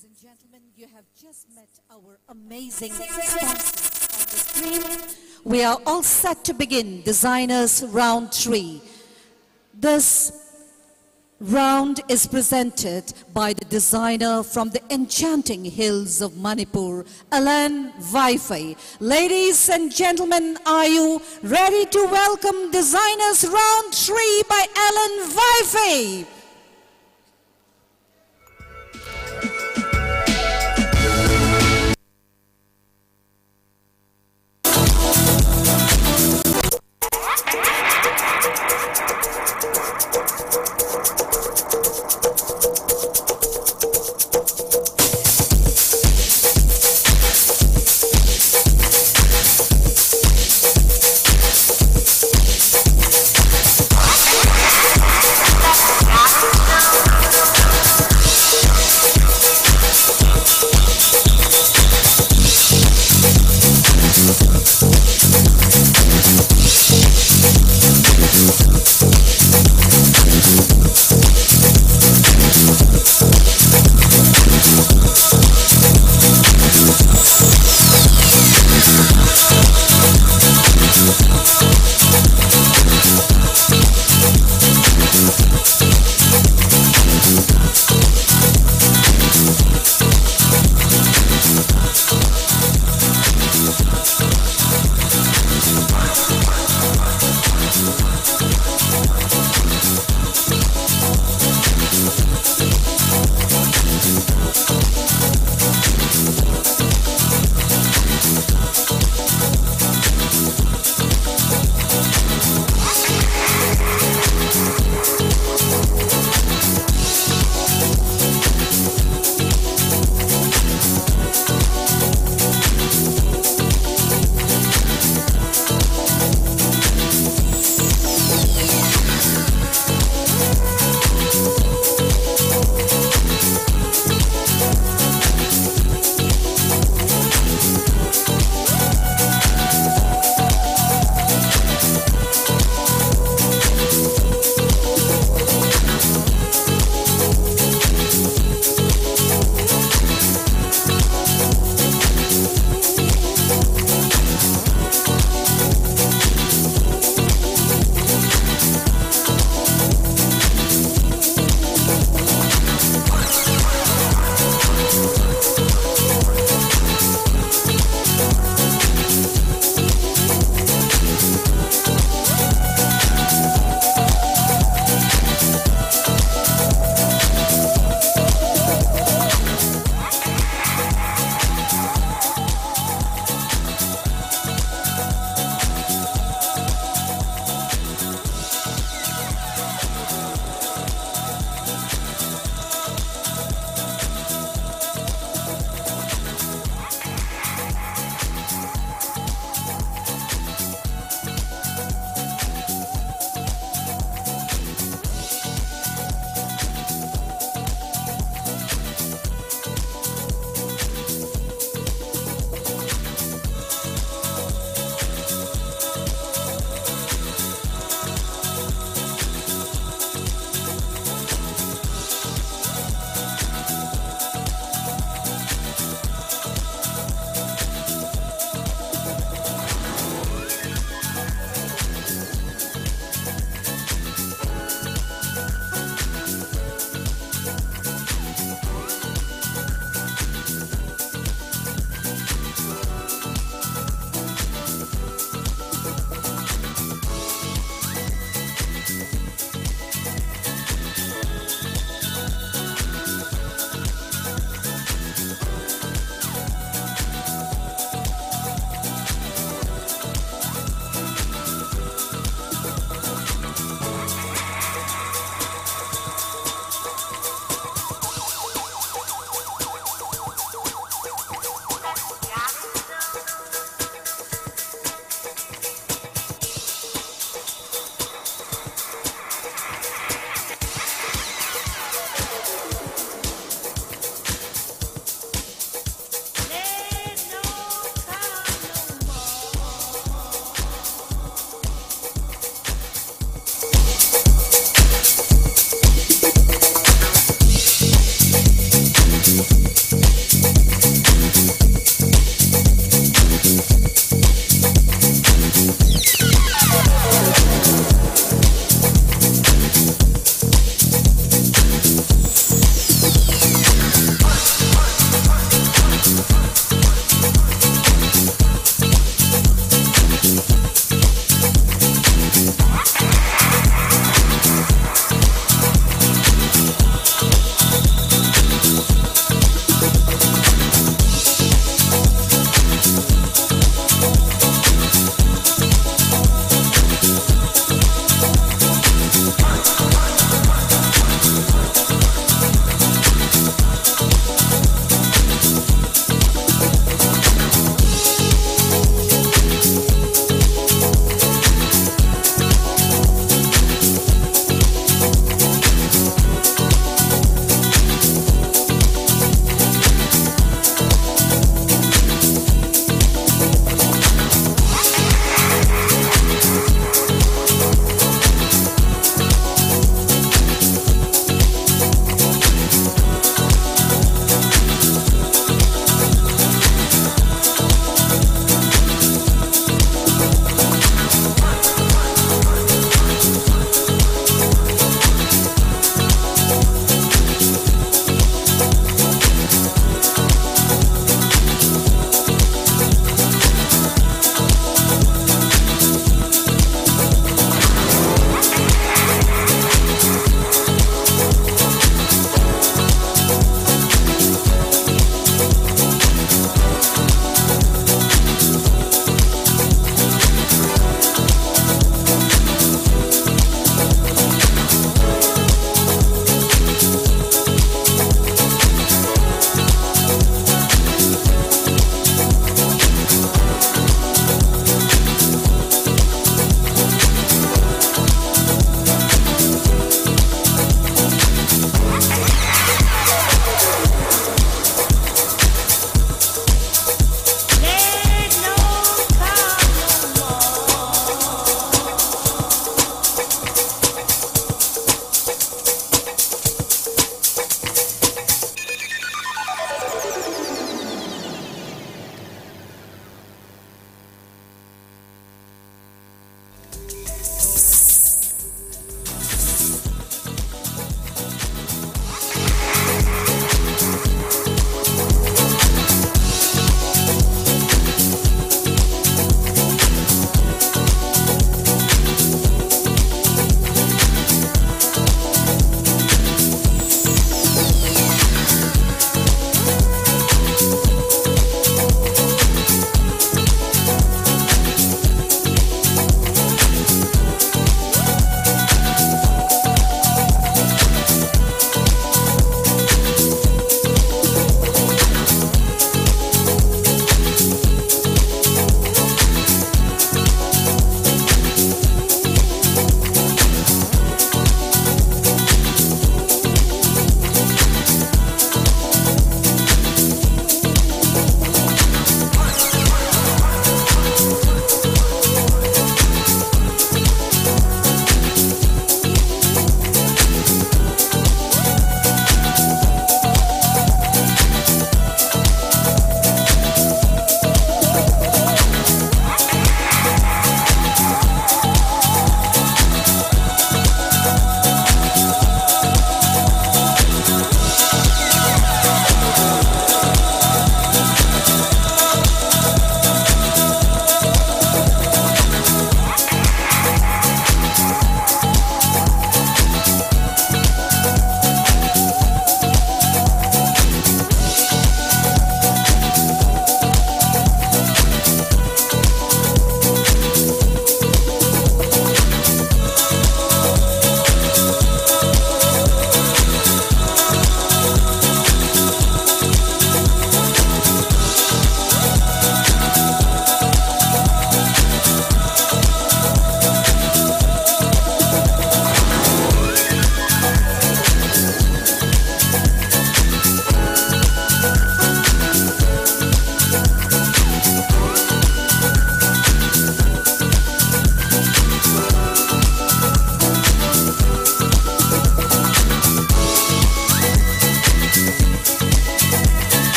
Ladies and gentlemen, you have just met our amazing sponsors on the screen. We are all set to begin Designers Round three. This round is presented by the designer from the enchanting hills of Manipur, Alan Vaifei. Ladies and gentlemen, are you ready to welcome Designers Round three by Alan Vaifei?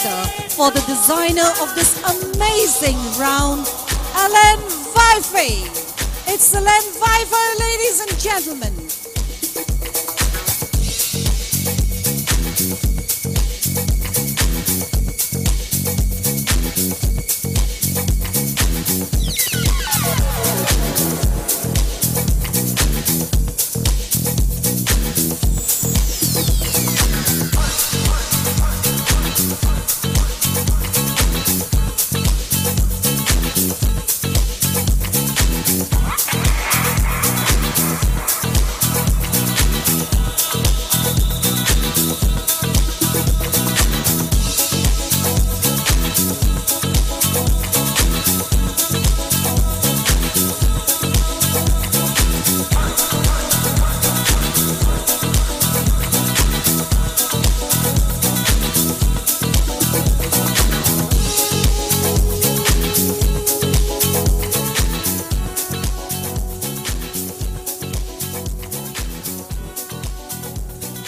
for the designer of this amazing round, Alan Vaife. It's Alan Vaife, ladies and gentlemen.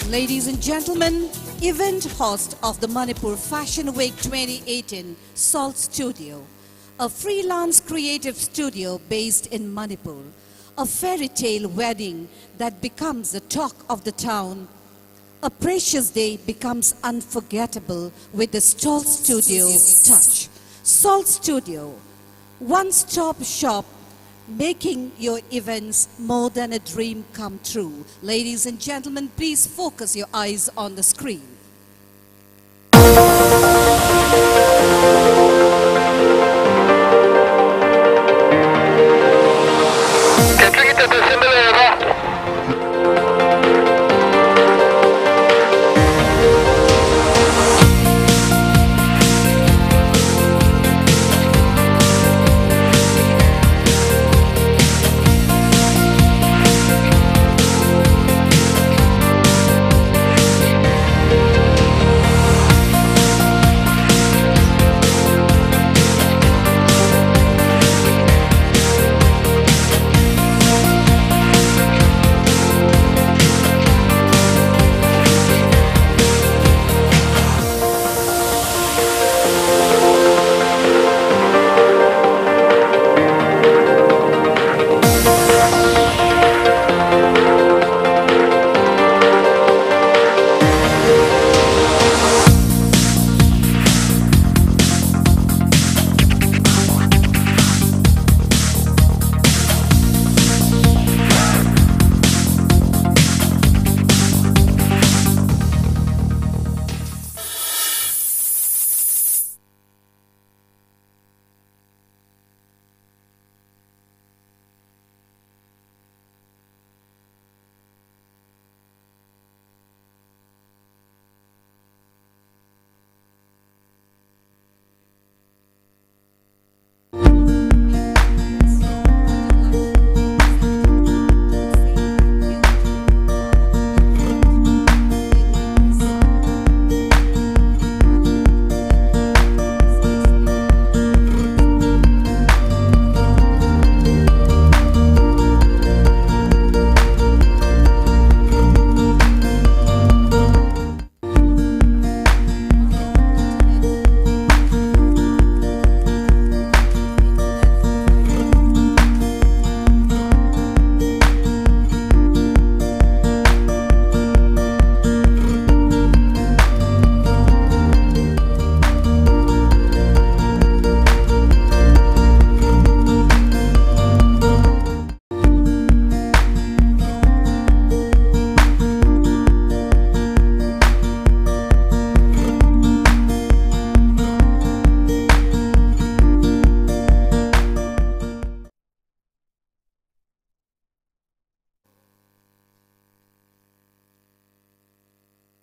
Ladies and gentlemen, event host of the Manipur Fashion Week twenty eighteen, Salt Studio, a freelance creative studio based in Manipur, a fairy tale wedding that becomes the talk of the town. A precious day becomes unforgettable with the Salt Studio touch. Salt Studio, one stop shop, making your events more than a dream come true. Ladies and gentlemen, please focus your eyes on the screen.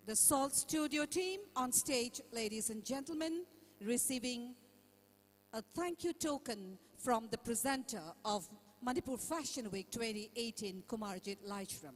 The Salt Studio team on stage, ladies and gentlemen, receiving a thank you token from the presenter of Manipur Fashion Week twenty eighteen, Kumarjit Laishram.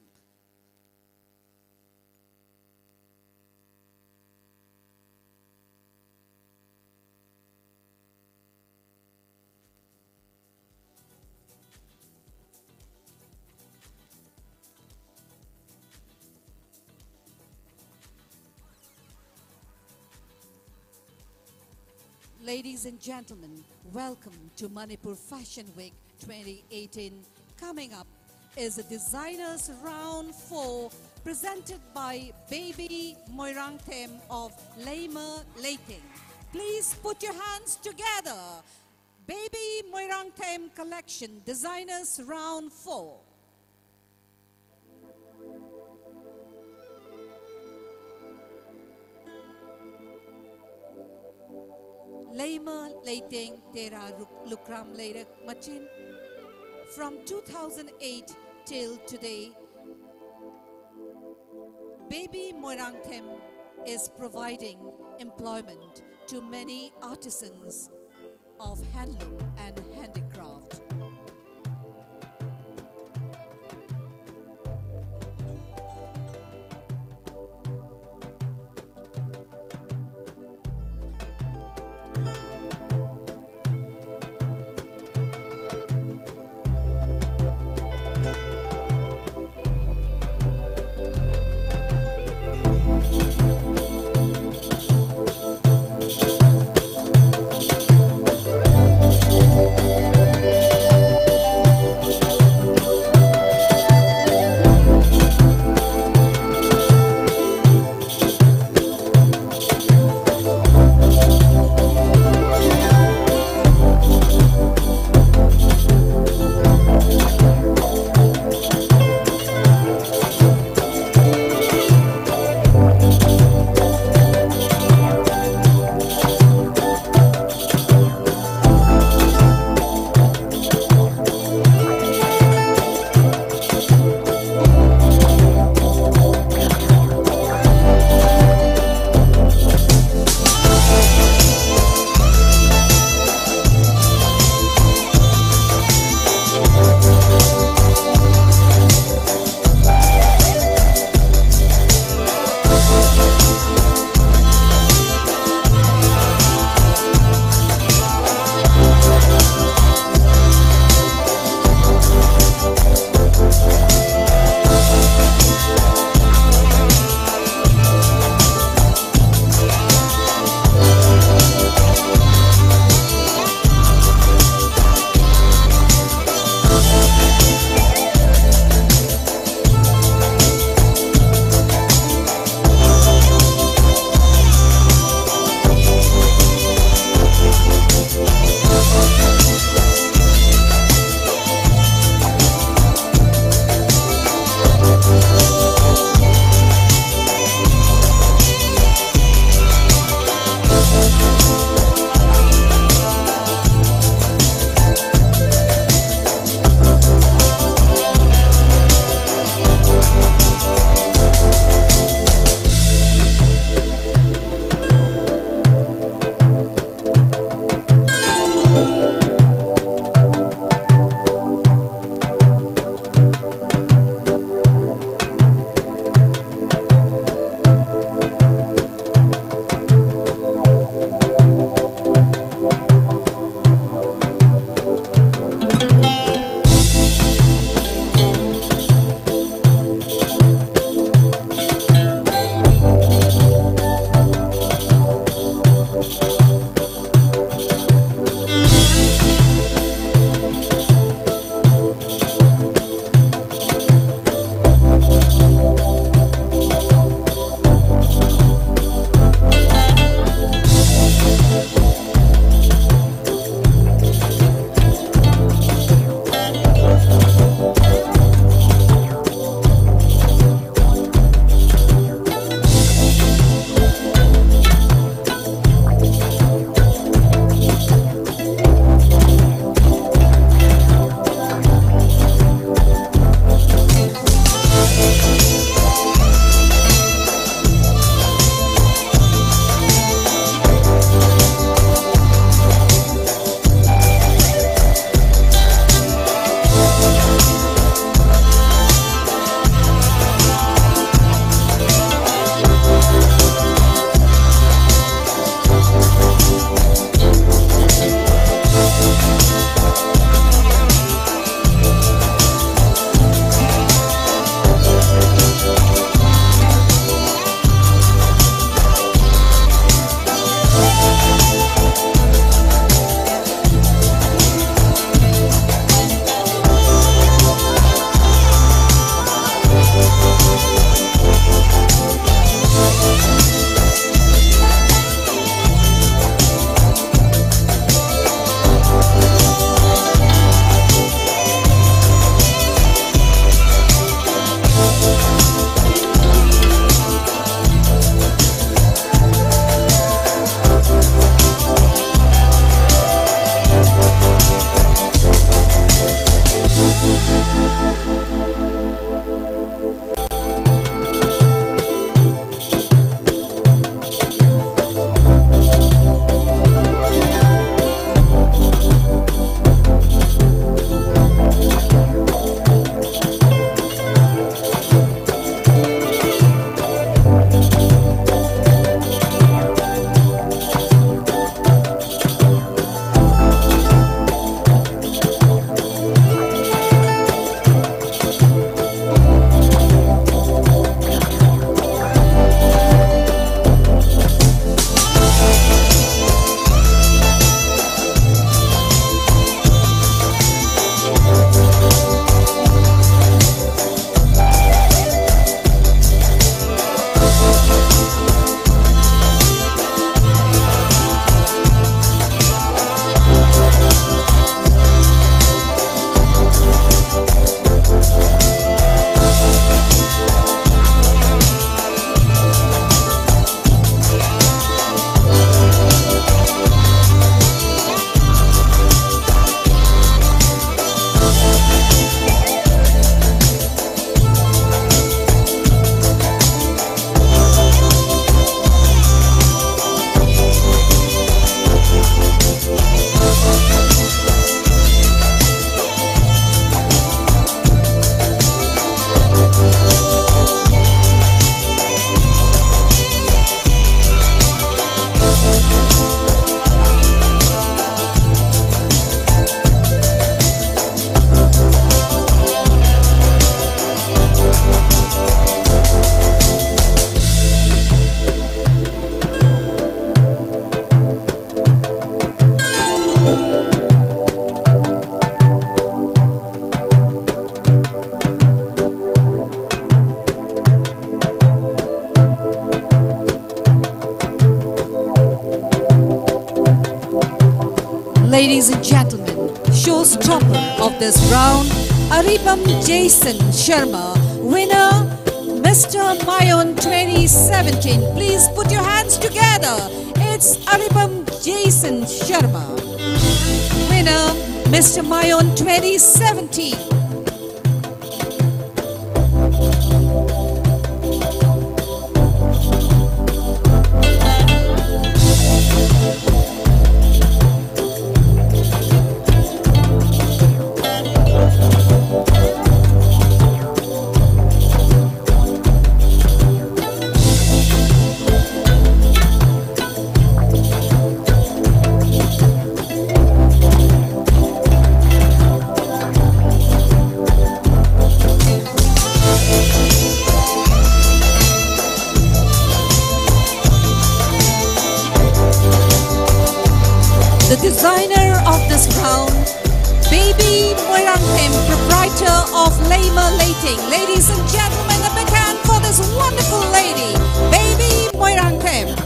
Ladies and gentlemen, welcome to Manipur Fashion Week twenty eighteen. Coming up is a Designers Round four, presented by Baby Moirangthem of Leima Leiteng. Please put your hands together. Baby Moirangthem Collection, Designers Round four. Leima Leiteng Tera Luk-, Lukram Leirak Machin. From two thousand eight till today, Baby Moirangthem is providing employment to many artisans of handloom and handicraft. Ladies and gentlemen, showstopper of this round, Aribam Jason Sharma, winner, Mister Mayon twenty seventeen. Please put your hands together. It's Aribam Jason Sharma, winner, Mister Mayon twenty seventeen. The designer of this round, Baby Moirangthem, proprietor of Lema Leiting. Ladies and gentlemen, a big hand for this wonderful lady, Baby Moirangthem.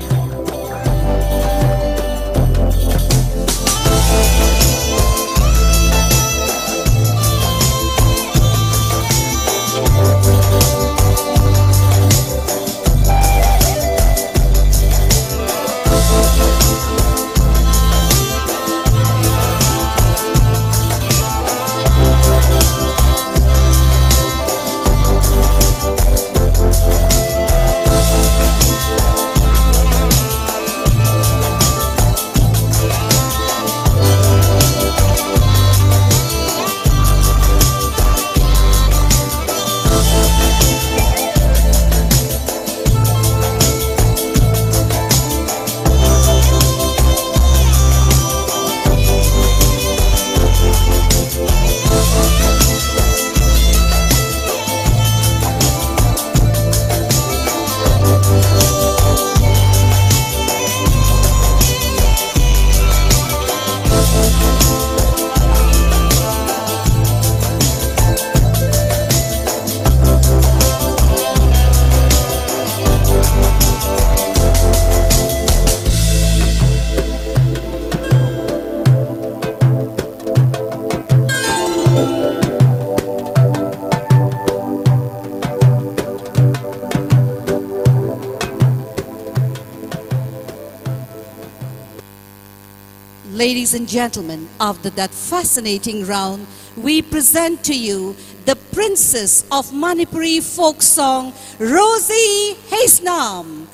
Ladies and gentlemen, after that fascinating round, we present to you the princess of Manipuri folk song, Rosie Heisnam.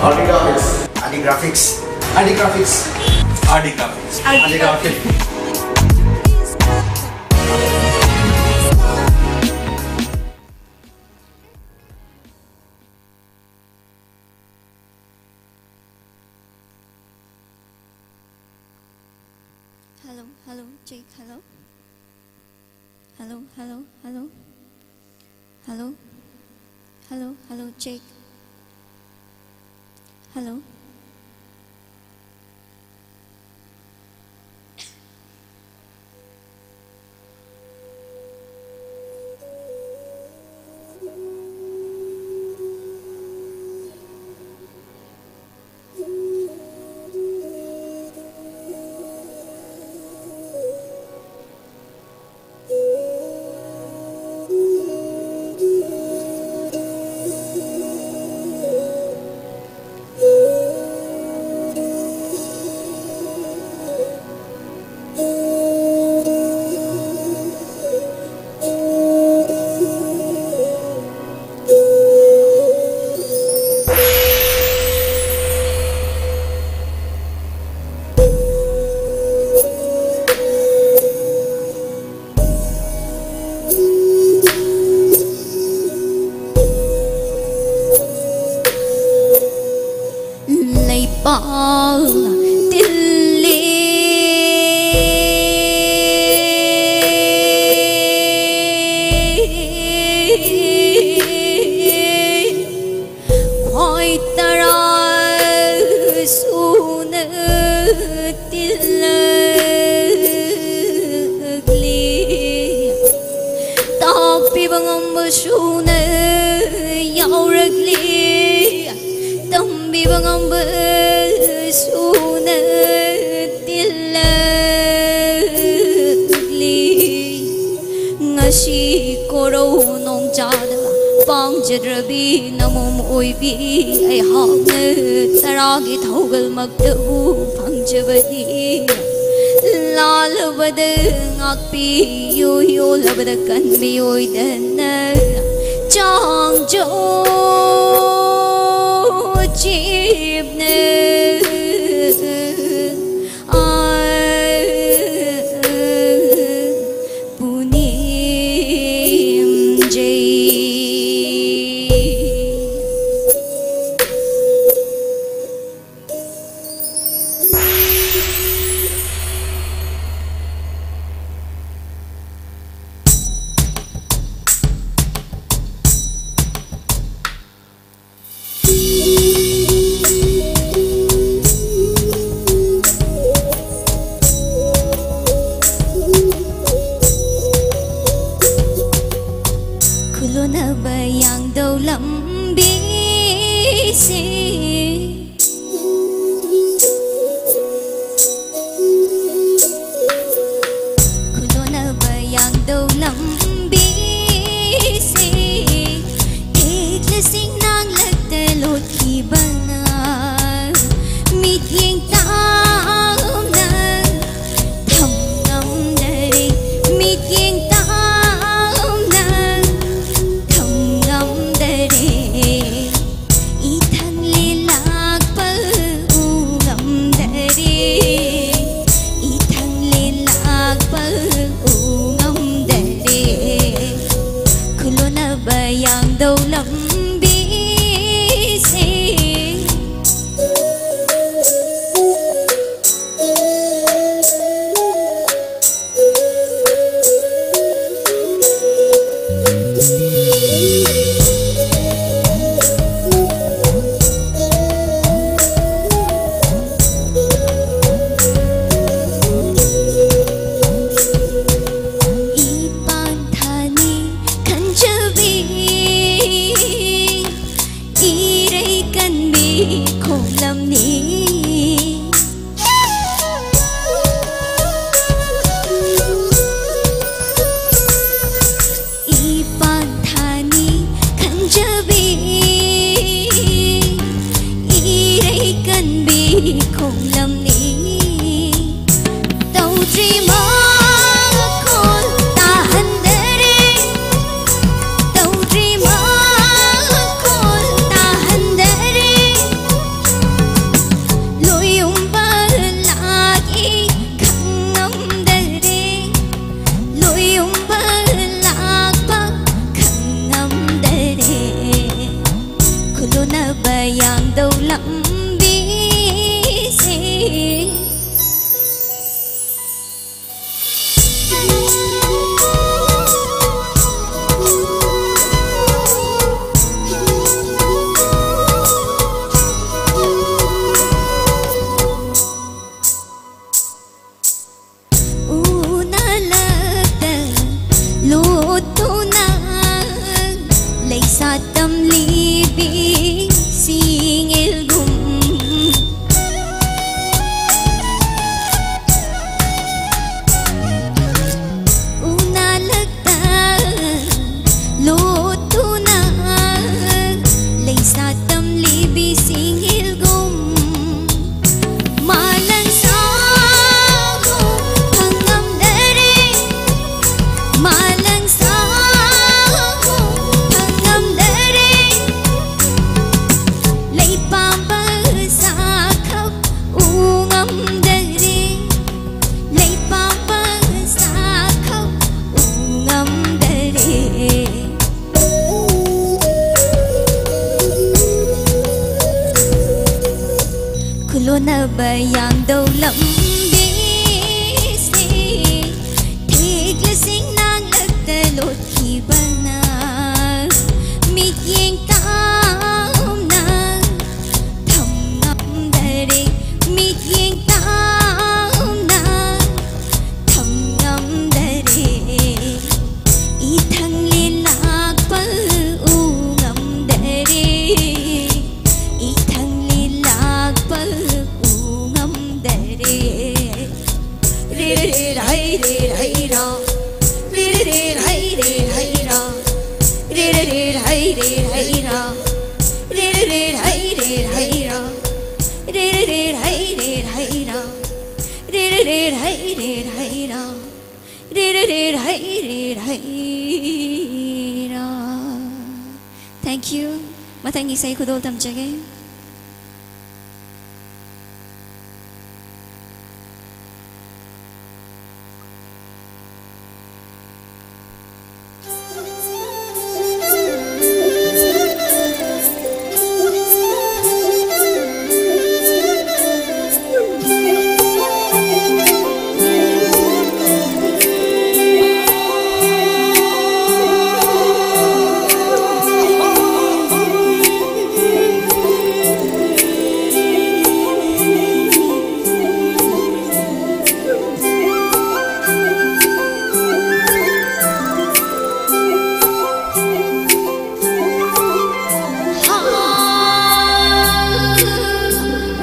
Arti Graphics. Arti Graphics. Arti Graphics. Arti Graphics. Arti Graphics. Hello, hello, check, hello. Hello, hello, hello. Hello, hello, hello, check. Hello. Leipa tille. ꯇꯝꯕꯤꯕ ꯉꯝꯕꯁꯨ ꯅꯠꯇꯤꯜꯂꯛꯂꯤ꯫ ꯉꯁꯤ ꯀꯣꯔꯧ ꯅꯣꯡꯖꯥꯗ ꯄꯥꯝꯖꯗ꯭ꯔꯕꯤ ꯅꯃꯣꯝ ꯑꯣꯏꯕꯤ ꯑꯩꯍꯥꯛꯅ ꯇꯔꯥꯒꯤ ꯊꯧꯒꯜꯃꯛꯇꯕꯨ ꯐꯪꯖꯕꯗꯤ ꯂꯥꯜꯂꯕꯗ ꯉꯥꯛꯄꯤꯌꯨ, ꯌꯣꯜꯂꯕꯗ ꯀꯟꯕꯤꯌꯣꯏꯗꯅ ꯆꯥꯡꯖꯣ ꯆꯦꯞꯅ ꯑꯥ ꯄꯨꯅꯤꯡꯖꯩ꯫ ꯈꯨꯂꯣꯅꯕ ꯌꯥꯡꯗꯧ ꯂꯝꯕꯤꯁꯦ ꯈꯨꯂꯣꯅꯕ ꯌꯥꯡꯗꯧ ꯂꯝꯕꯤꯁꯦ ꯏꯛꯂꯁꯤꯡ ꯅꯥꯡꯂꯛꯇ ꯂꯣꯠꯈꯤꯕꯅ ꯃꯤꯠꯌꯦꯡ ꯇꯥꯝꯅ ꯊꯝ ꯉꯝꯗꯔꯦ꯫ ꯃꯤꯠꯌꯦꯡ ꯇꯥꯝꯅ ꯊꯝ ꯉꯝꯗꯔꯦ꯫ ꯏꯊꯪꯂꯦ ꯂꯥꯛꯄ ꯎ ꯉꯝꯗꯔꯦ꯫ ꯏꯊꯪꯂꯦ ꯂꯥꯛꯄ ꯎ ꯉꯝꯗꯔꯦ꯫ ꯈꯨꯂꯣꯅꯕ ꯌꯥꯡꯗꯧ ꯂꯝꯕꯤꯁꯦ ꯌꯥꯡꯗꯧ ꯂꯝꯕꯤꯁꯦ ꯊꯦꯛꯂꯁꯤꯡ ꯅꯥꯡꯂꯛꯇ ꯂꯣꯠꯈꯤꯕꯅ ꯃꯤꯠꯌꯦꯡ ꯇꯥꯎꯅ ꯊꯝ ꯉꯝꯗꯔꯦ, ꯃꯤꯠꯌꯦꯡ ꯇꯥꯎꯅ ꯊꯝ ꯉꯝꯗꯔꯦ꯫ ꯏꯊꯪꯂꯦ ꯂꯥꯛꯄ ꯎ ꯉꯝꯗꯔꯦ, ꯏꯊꯪꯂꯦ ꯂꯥꯛꯄ ꯎ ꯉꯝꯗꯔꯦ꯫ ꯔꯦ ꯔꯦ ꯔꯦ ꯍꯩ ꯔꯦ ꯍꯩ ꯔꯥ꯫ ꯔꯦ ꯔꯦ ꯔꯦ ꯍꯩ ꯔꯦ ꯍꯩ ꯔꯥ꯫ ꯔꯦ ꯔꯦ ꯔꯦ ꯍꯩ ꯔꯦ ꯍꯩ ꯔꯥ꯫ ꯔꯦ ꯔꯦ ꯔꯦ ꯍꯩ ꯔꯦ ꯍꯩ ꯔꯥ꯫ ꯔꯦ ꯔꯦ ꯔꯦ ꯍꯩ ꯔꯦ ꯍꯩ ꯔꯥ꯫ ꯔꯦ ꯔꯦ ꯔꯦ ꯍꯩ ꯔꯦ ꯍꯩ ꯔꯥ꯫ ꯔꯦ ꯔꯦ ꯔꯦ ꯍꯩ ꯔꯦ ꯍꯩ ꯔꯥ꯫ Thank you. ꯃꯊꯪꯒꯤ ꯏꯁꯩ ꯈꯨꯗꯣꯜ ꯇꯝꯖꯒꯦ꯫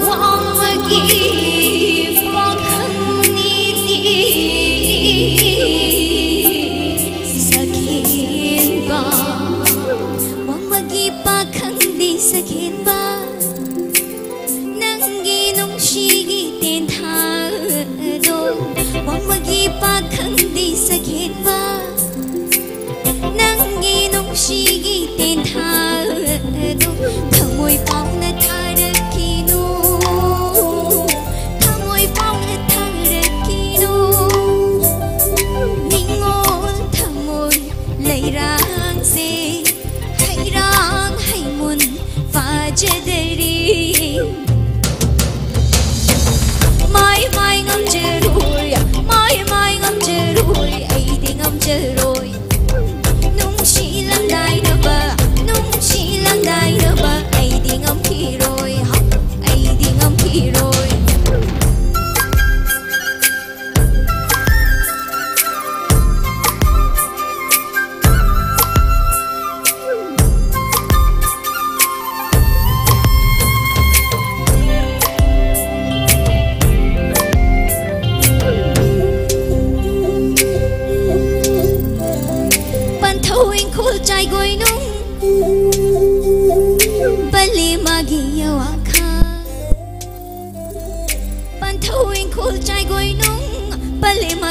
ꯋꯥꯡꯃꯒꯤ ꯄꯥꯈꯪꯅꯤꯗꯤ ꯁꯛꯍꯦꯟꯕ, ꯋꯥꯡꯃꯒꯤ ꯄꯥꯈꯪꯗꯤ ꯁꯛꯍꯦꯟꯕ, ꯅꯪꯒꯤ ꯅꯨꯡꯁꯤꯒꯤ ꯇꯦꯟꯊꯥꯗꯣ, ꯋꯥꯡꯃꯒꯤ ꯄꯥꯈꯪꯗꯤ ꯁꯛꯍꯦꯟꯕ, ꯅꯪꯒꯤ ꯅꯨꯡꯁꯤꯒꯤ ꯇꯦꯟꯊꯥꯗꯣ ꯊꯃꯣꯏ ꯄꯥꯎꯅ ꯊꯥꯔꯛꯈꯤꯅꯨ, ꯊꯃꯣꯏ ꯄꯥꯎꯅ ꯊꯥꯔꯛꯈꯤꯅꯨ꯫ ꯅꯤꯡꯉꯣꯜ ꯊꯃꯣꯏ ꯂꯩꯔꯥꯡꯁꯦ ꯍꯩꯔꯥꯡ ꯍꯩꯃꯨꯟ ꯐꯥꯖꯗꯔꯤ꯫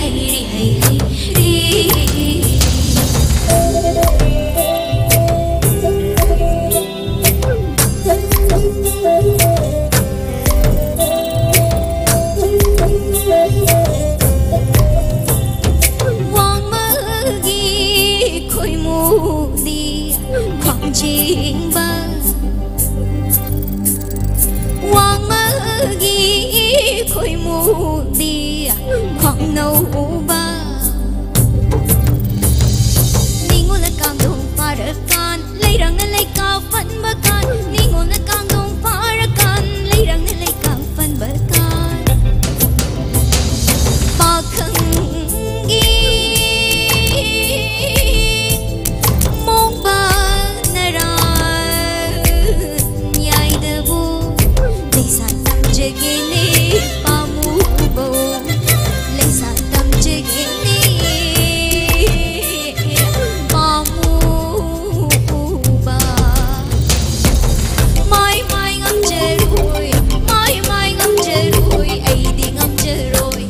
ꯍꯩꯔꯤ, ꯍꯩ, ꯍꯩꯔꯤ꯫ ꯋꯥꯡꯃꯒꯤ ꯈꯣꯏꯃꯨꯗꯤ ꯈ꯭ꯋꯥꯡꯖꯤꯡꯕ, ꯋꯥꯡꯃꯒꯤ ꯈꯣꯏꯃꯨꯗꯤ ꯈ꯭ꯋꯥꯡꯅꯧꯕ꯫ ꯅꯤꯉꯣꯜꯅ ꯀꯥꯡꯗꯣꯡ ꯐꯥꯔꯀꯥꯟ, ꯂꯩꯔꯪꯅ ꯂꯩꯀꯥ ꯐꯟꯕ ꯀꯥꯟ, ꯅꯤꯉꯣꯜꯅ ꯀꯥꯡꯗꯣꯡ ꯐꯥꯔꯀꯥꯟ, ꯂꯩꯔꯪꯅ ꯂꯩꯀꯥ ꯐꯟꯕ ꯀꯥꯟ꯫ ꯄꯥꯈꯪꯒꯤ ꯃꯣꯡꯕ ꯅꯔꯥ ꯌꯥꯏꯗꯕꯨ ꯂꯩꯁꯥ ꯇꯝꯖꯒꯦꯅꯦ ꯄꯥꯝꯃꯨꯕꯧ, ꯂꯩꯁꯥ ꯇꯝꯖꯒꯦꯅꯦ ꯄꯥꯝꯃꯨꯕ꯫ ꯃꯥꯏ ꯃꯥꯏ ꯉꯝꯖꯔꯣꯏ, ꯃꯥꯏ ꯃꯥꯏ ꯉꯝꯖꯔꯣꯏ, ꯑꯩꯗꯤ ꯉꯝꯖꯔꯣꯏ꯫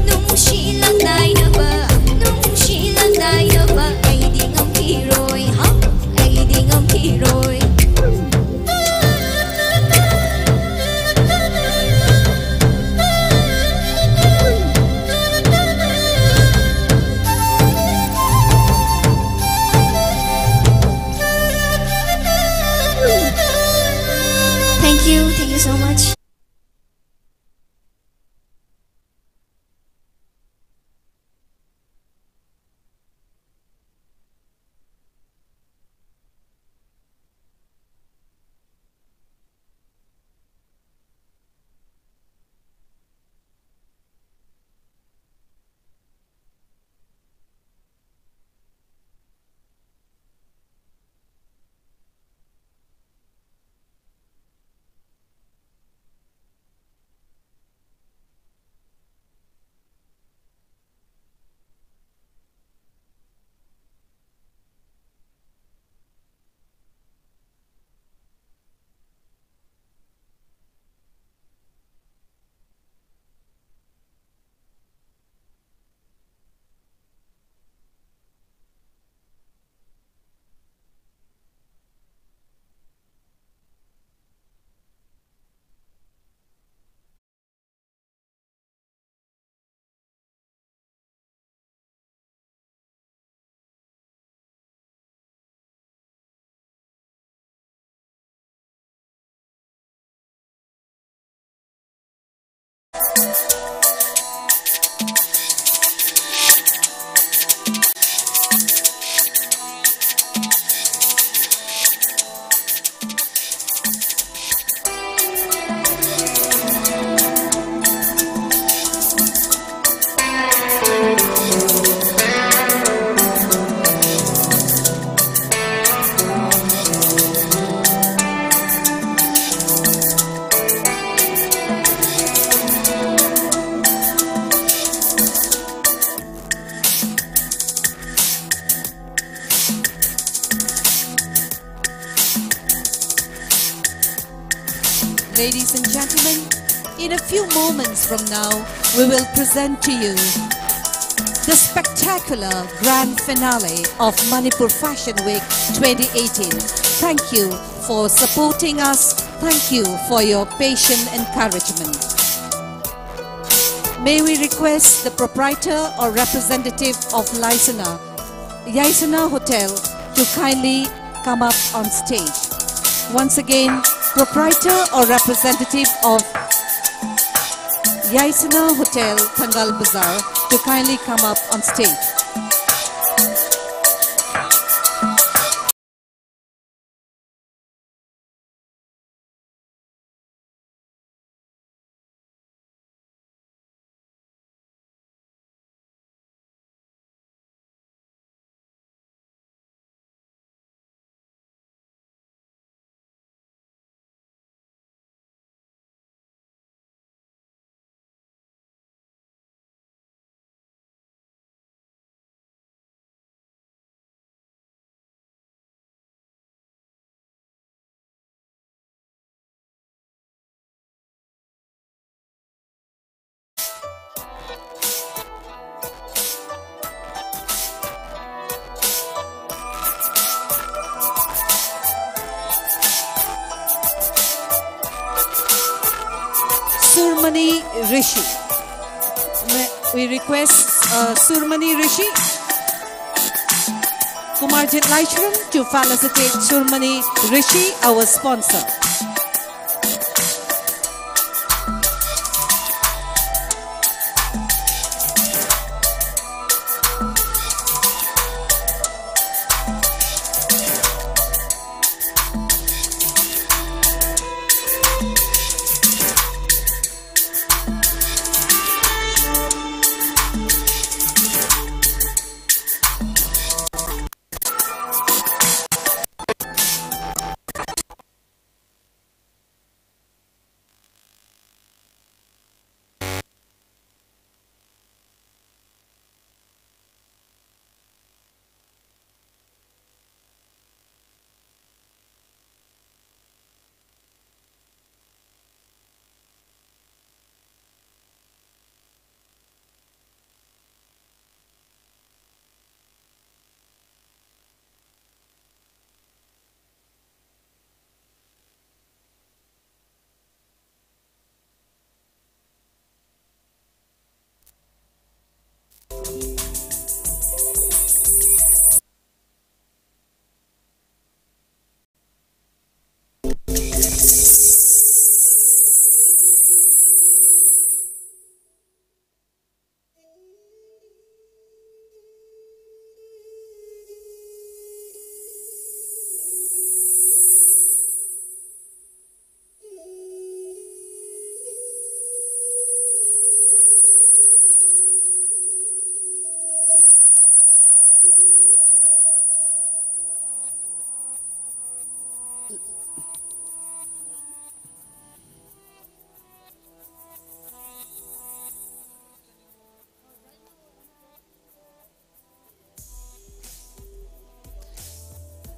ꯅꯨꯡꯁꯤ ꯂꯪꯗꯥꯏꯅꯕ, ꯅꯨꯡꯁꯤ ꯂꯪꯗꯥꯏꯅꯕ, ꯑꯩꯗꯤ ꯉꯝꯈꯤꯔꯣꯏ, ꯍꯥ, ꯑꯩꯗꯤ ꯉꯝꯈꯤꯔꯣꯏ꯫ Thank you. Thank you so much. Ladies and gentlemen, in a few moments from now, we will present to you the spectacular grand finale of Manipur Fashion Week twenty eighteen. Thank you for supporting us. Thank you for your patient encouragement. May we request the proprietor or representative of Yaisena, Yaisena Hotel to kindly come up on stage. Once again, Proprietor or representative of Yaisana Hotel, Thangal Bazar, to kindly come up on stage. Surmani Rishi. May we request, uh, Surmani Rishi, Kumarjit Laishram to felicitate Surmani Rishi, our sponsor.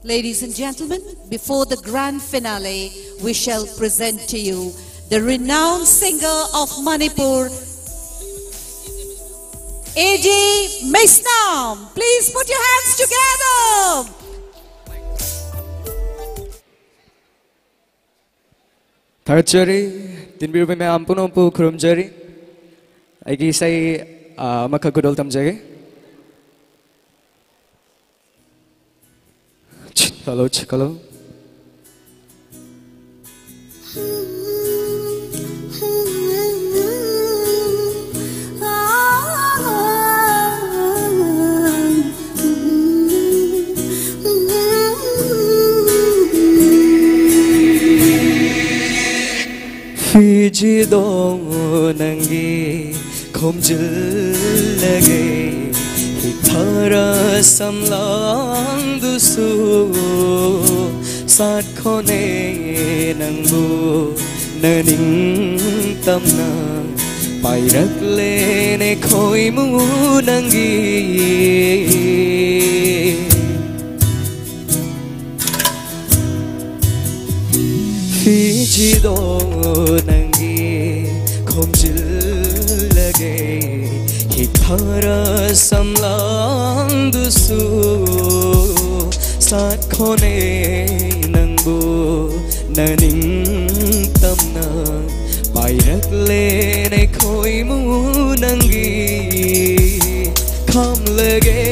Ladies and gentlemen, before the grand finale, we shall present to you the renowned singer of Manipur, A J Meisnam. Please put your hands together. ꯊꯥꯒꯠꯆꯔꯤ꯫ ꯇꯤꯟꯕꯤꯔꯕ ꯃꯌꯥꯝ ꯄꯨꯝꯅꯃꯛꯄꯨ ꯈꯨꯔꯨꯝꯖꯔꯤ꯫ ꯑꯩꯒꯤ ꯏꯁꯩ, ꯑ, ꯑꯃꯈꯛ ꯈꯨꯗꯣꯜ ꯇꯝꯖꯒꯦ꯫ Hello, hello. ꯐꯤꯖꯤꯗꯣ ꯅꯪꯒꯤ ꯈꯣꯝꯖꯤꯜꯂꯒꯦ, ꯍꯤꯛꯊꯔ ꯁꯝꯂꯥꯡꯗꯨꯁꯨ ꯁꯥꯠꯈꯣꯅꯦ ꯅꯪꯕꯨ ꯅꯅꯤꯡꯇꯝꯅ ꯄꯥꯏꯔꯛꯂꯦꯅꯦ ꯈꯣꯏꯃꯨ ꯅꯪꯒꯤ ꯐꯤꯖꯤꯗꯣ ꯅꯪꯒꯤ ꯈꯣꯝꯖꯤꯜꯂꯒꯦ, ꯍꯤꯛꯊꯔ ꯁꯝꯂꯥꯡꯗꯨꯁꯨ ꯁꯥꯠꯈꯣꯅꯦ ꯅꯪꯕꯨ ꯅꯅꯤꯡꯇꯝꯅ ꯄꯥꯏꯔꯛꯂꯦꯅꯦ ꯈꯣꯏꯃꯨ ꯅꯪꯒꯤ ꯈꯥꯝꯂꯒꯦ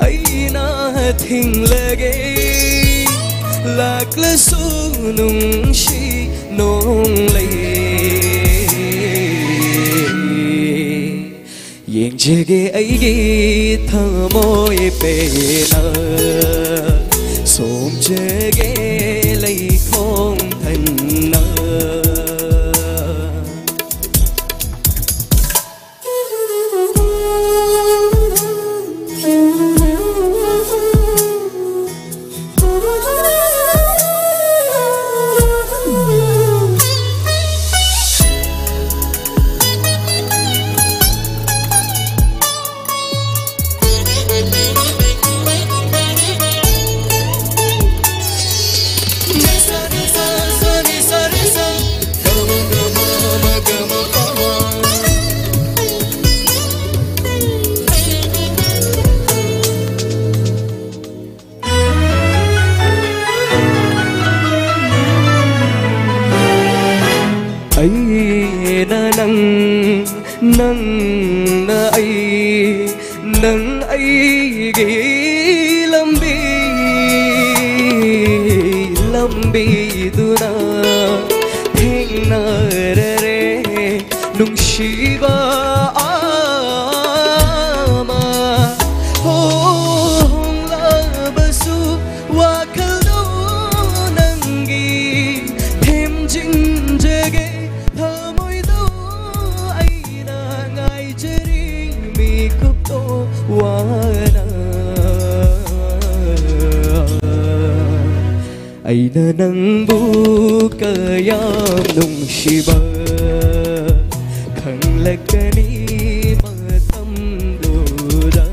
ꯑꯩꯅ ꯊꯤꯡꯂꯒꯦ ꯂꯥꯛꯂꯁꯨ ꯅꯨꯡꯁꯤ ꯅꯣꯡꯂꯩ ꯌꯦꯡꯖꯒꯦ ꯑꯩꯒꯤ ꯊꯃꯣꯏ ꯄꯦꯟꯅ ꯁꯣꯝꯖꯒꯦ ꯂꯩꯈꯣꯝ ꯊꯟꯅ ꯅꯪꯅ ꯑꯩ, ꯅꯪ ꯑꯩꯒꯤ ꯂꯝꯕꯤ, ꯂꯝꯕꯤꯗꯨꯅ ꯊꯦꯡꯅꯔꯔꯦ ꯅꯨꯡꯁꯤꯕ ꯑꯃ꯫ ꯍꯣ, ꯍꯣꯡꯂꯕꯁꯨ ꯋꯥꯈꯜꯗꯣ ꯅꯪꯒꯤ ꯊꯦꯝꯖꯤꯟꯖꯒꯦ꯫ ꯊꯃꯣꯏꯗꯣ ꯑꯩꯅ ꯉꯥꯏꯖꯔꯤ ꯃꯤꯀꯨꯞꯇꯣ ꯋꯥꯅ꯫ ꯑꯩꯅ ꯅꯪꯕꯨ ꯀꯌꯥꯝ ꯅꯨꯡꯁꯤꯕ ꯈꯪꯂꯛꯀꯅꯤ ꯃꯇꯝꯗꯨꯗ꯫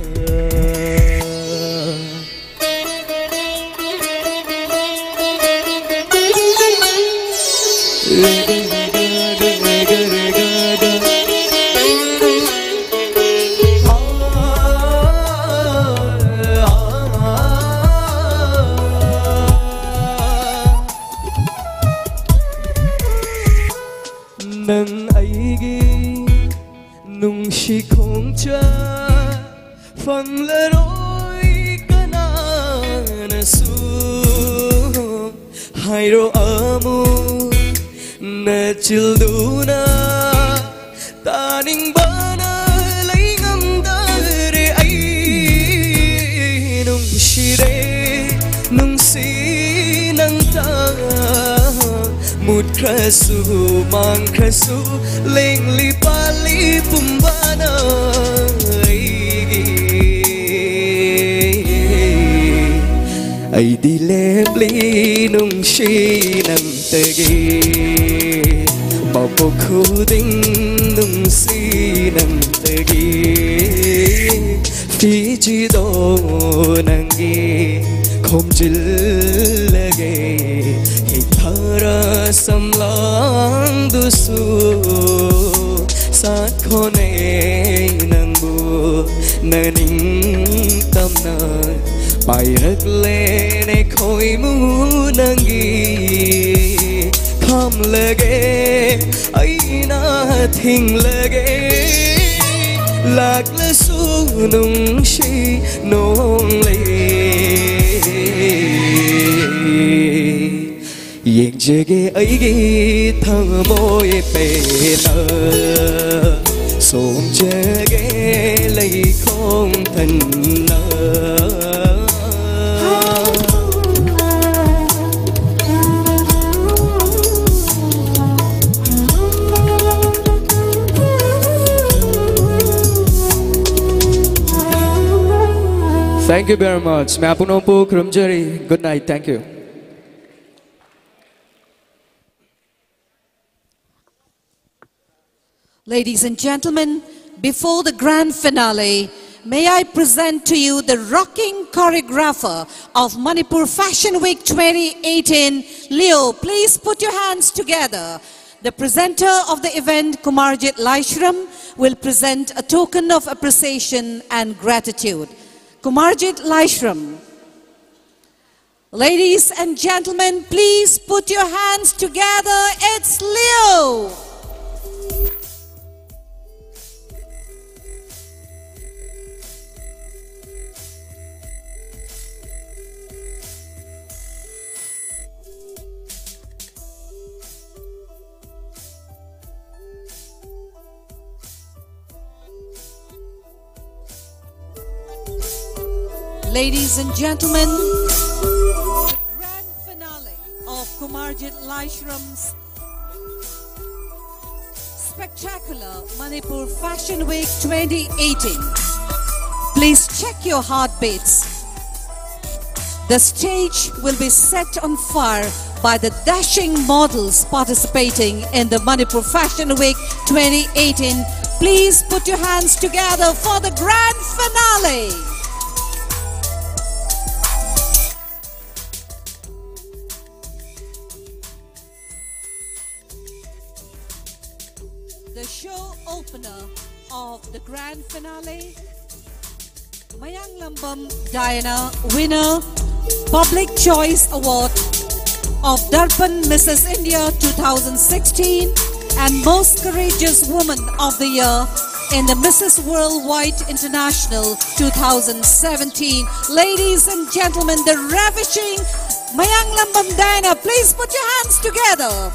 ꯅꯪ ꯑꯩꯒꯤ ꯅꯨꯡꯁꯤ ꯈꯣꯡꯆꯠ ꯐꯪꯂꯔꯣꯏ ꯀꯅꯥꯅꯁꯨ꯫ ꯍꯥꯏꯔꯣ ꯑꯃꯨꯛ ꯅꯆꯤꯜꯗꯨꯅ ꯇꯥꯅꯤꯡꯕꯅ ꯂꯩ ꯉꯝꯗꯔꯦ ꯑꯩ꯫ ꯅꯨꯡꯁꯤꯔꯦ ꯅꯨꯡꯁꯤ ꯅꯪꯇ ꯃꯨꯠꯈ꯭ꯔꯁꯨ ꯃꯥꯡꯈ꯭ꯔꯁꯨ ꯂꯦꯡꯂꯤ ꯄꯥꯜꯂꯤ ꯄꯨꯝꯕꯅ ꯑꯩꯒꯤ꯫ ꯑꯩꯗꯤ ꯂꯦꯞꯂꯤ ꯅꯨꯡꯁꯤ ꯅꯪꯇꯒꯤ ꯃꯄꯣꯛ ꯈꯨꯗꯤꯡ ꯅꯨꯡꯁꯤ ꯅꯪꯇꯒꯤ꯫ ꯐꯤꯖꯤꯗꯣ ꯅꯪꯒꯤ ꯈꯣꯝꯖꯤꯜꯂꯒꯦ ꯍꯤꯊꯔ ꯁꯝꯂꯥꯡꯗꯨꯁꯨ ꯁꯥꯠꯈꯣꯅꯦ ꯅꯪꯕꯨ ꯅꯅꯤꯡꯇꯝꯅ ꯄꯥꯏꯔꯛꯂꯦꯅꯦ ꯈꯣꯏꯃꯨ ꯅꯪꯒꯤ ꯈꯝꯂꯒꯦ ꯑꯩꯅ ꯊꯤꯡꯂꯒꯦ, ꯂꯥꯛꯂꯁꯨ ꯅꯨꯡꯁꯤ ꯅꯣꯡꯂꯩ꯫ ꯌꯦꯡꯖꯒꯦ ꯑꯩꯒꯤ ꯊꯃꯣꯏ ꯄꯦꯟꯅ, ꯁꯣꯝꯖꯒꯦ ꯂꯩꯈꯣꯝ ꯊꯟꯅ꯫ Thank you very much. ꯃꯌꯥꯝ ꯄꯨꯝꯅꯃꯛꯄꯨ ꯈꯨꯔꯨꯝꯖꯔꯤ꯫ Good night. Thank you. Ladies and gentlemen, before the grand finale, may I present to you the rocking choreographer of Manipur Fashion Week twenty eighteen, Leo. Please put your hands together. The presenter of the event, Kumarjit Laishram, will present a token of appreciation and gratitude. Kumarjit Laishram. Ladies and gentlemen, please put your hands together. It's Leo. Ladies and gentlemen, the grand finale of Kumarjit Laishram's spectacular Manipur Fashion Week twenty eighteen. Please check your heartbeats. The stage will be set on fire by the dashing models participating in the Manipur Fashion Week twenty eighteen. Please put your hands together for the grand finale. The show opener of the grand finale, Mayanglambam Diana, winner, Public Choice Award of Darpan Missus India two thousand sixteen, and Most Courageous Woman of the Year in the Missus Worldwide International two thousand seventeen. Ladies and gentlemen, the ravishing Mayanglambam Diana. Please put your hands together.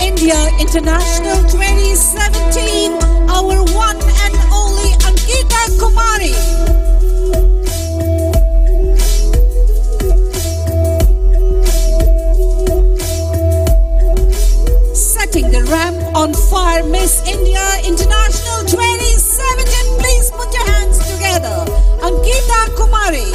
India International twenty seventeen, our one and only Ankita Kumari. Setting the ramp on fire, Miss India International twenty seventeen. Please put your hands together. Ankita Kumari.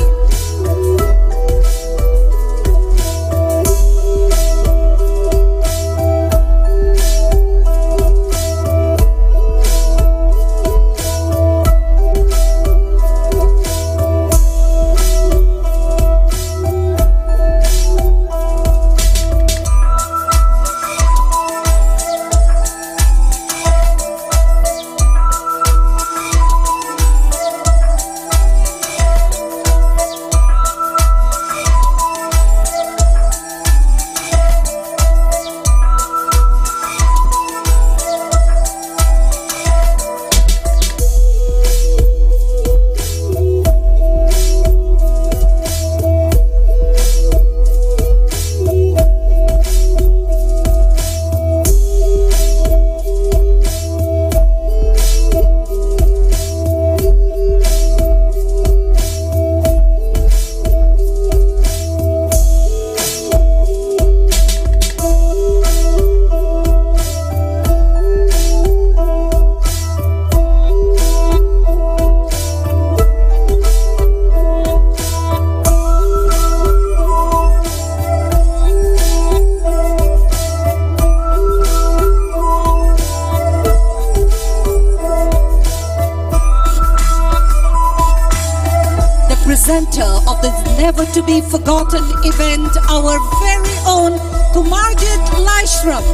The presenter of the never to be forgotten event, our very own Kumarjit Laishram.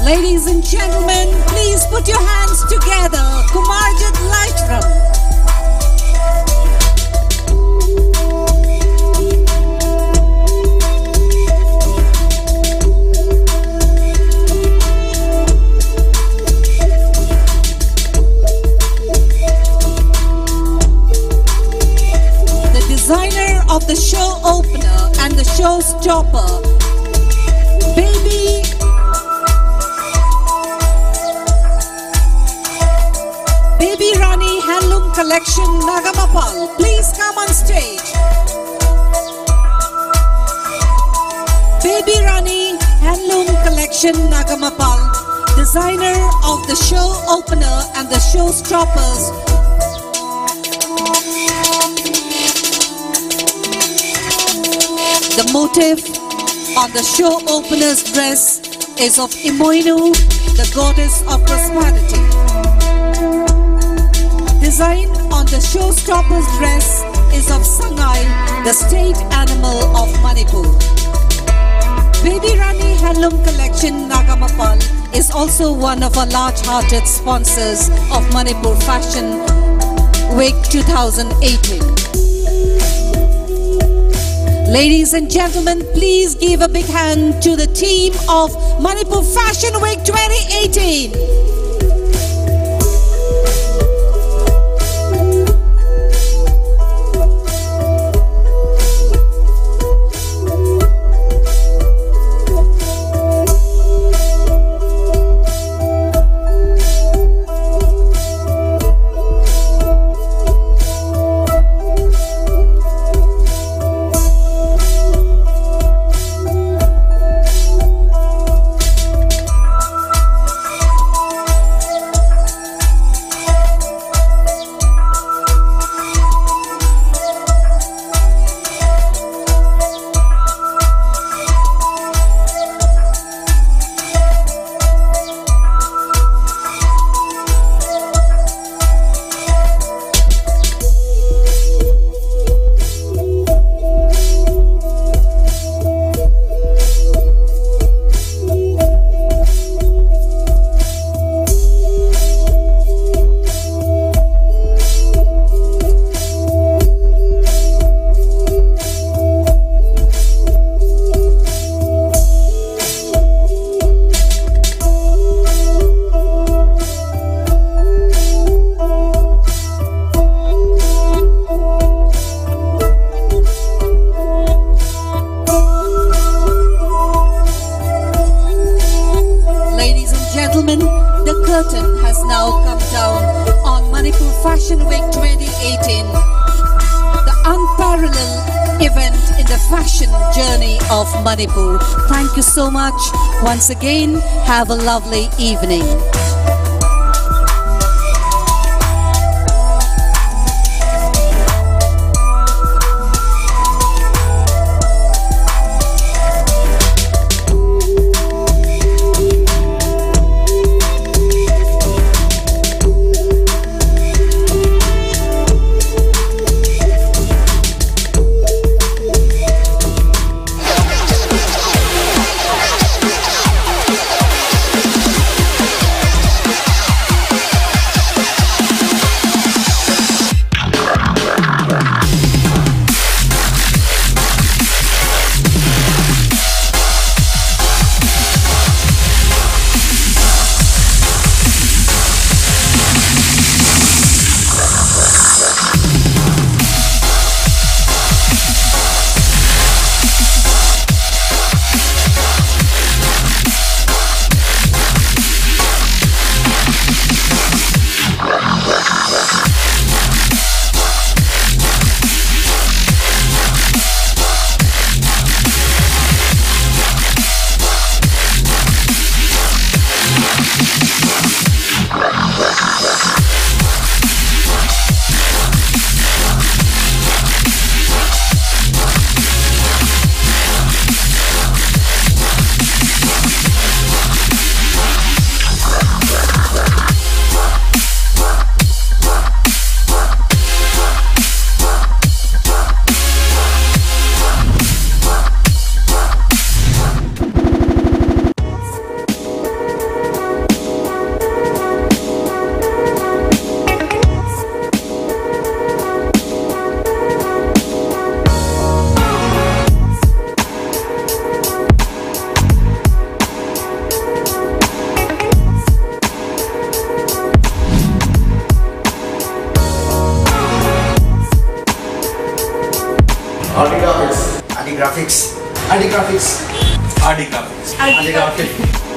Ladies and gentlemen, please put your hands together. Kumarjit Laishram. The designer of the show opener and the showstopper, Baby Baby Rani Handloom Collection Nagamapal, please come on stage. Baby Rani Handloom Collection Nagamapal, designer of the show opener and the showstoppers. The motif on the show opener's dress is of Imoinu, the goddess of prosperity. Design on the showstopper's dress is of Sangai, the state animal of Manipur. Baby Rani Handloom Collection Nagamapal is also one of our large-hearted sponsors of Manipur Fashion Week two thousand eighteen. Ladies and gentlemen, please give a big hand to the team of Manipur Fashion Week twenty eighteen. Curtain has now come down on Manipur Fashion Week twenty eighteen, the unparalleled event in the fashion journey of Manipur. Thank you so much. Once again, have a lovely evening. Arti Graphics. Arti Graphics. Arti Graphics. Arti Graphics. Arti Graphics.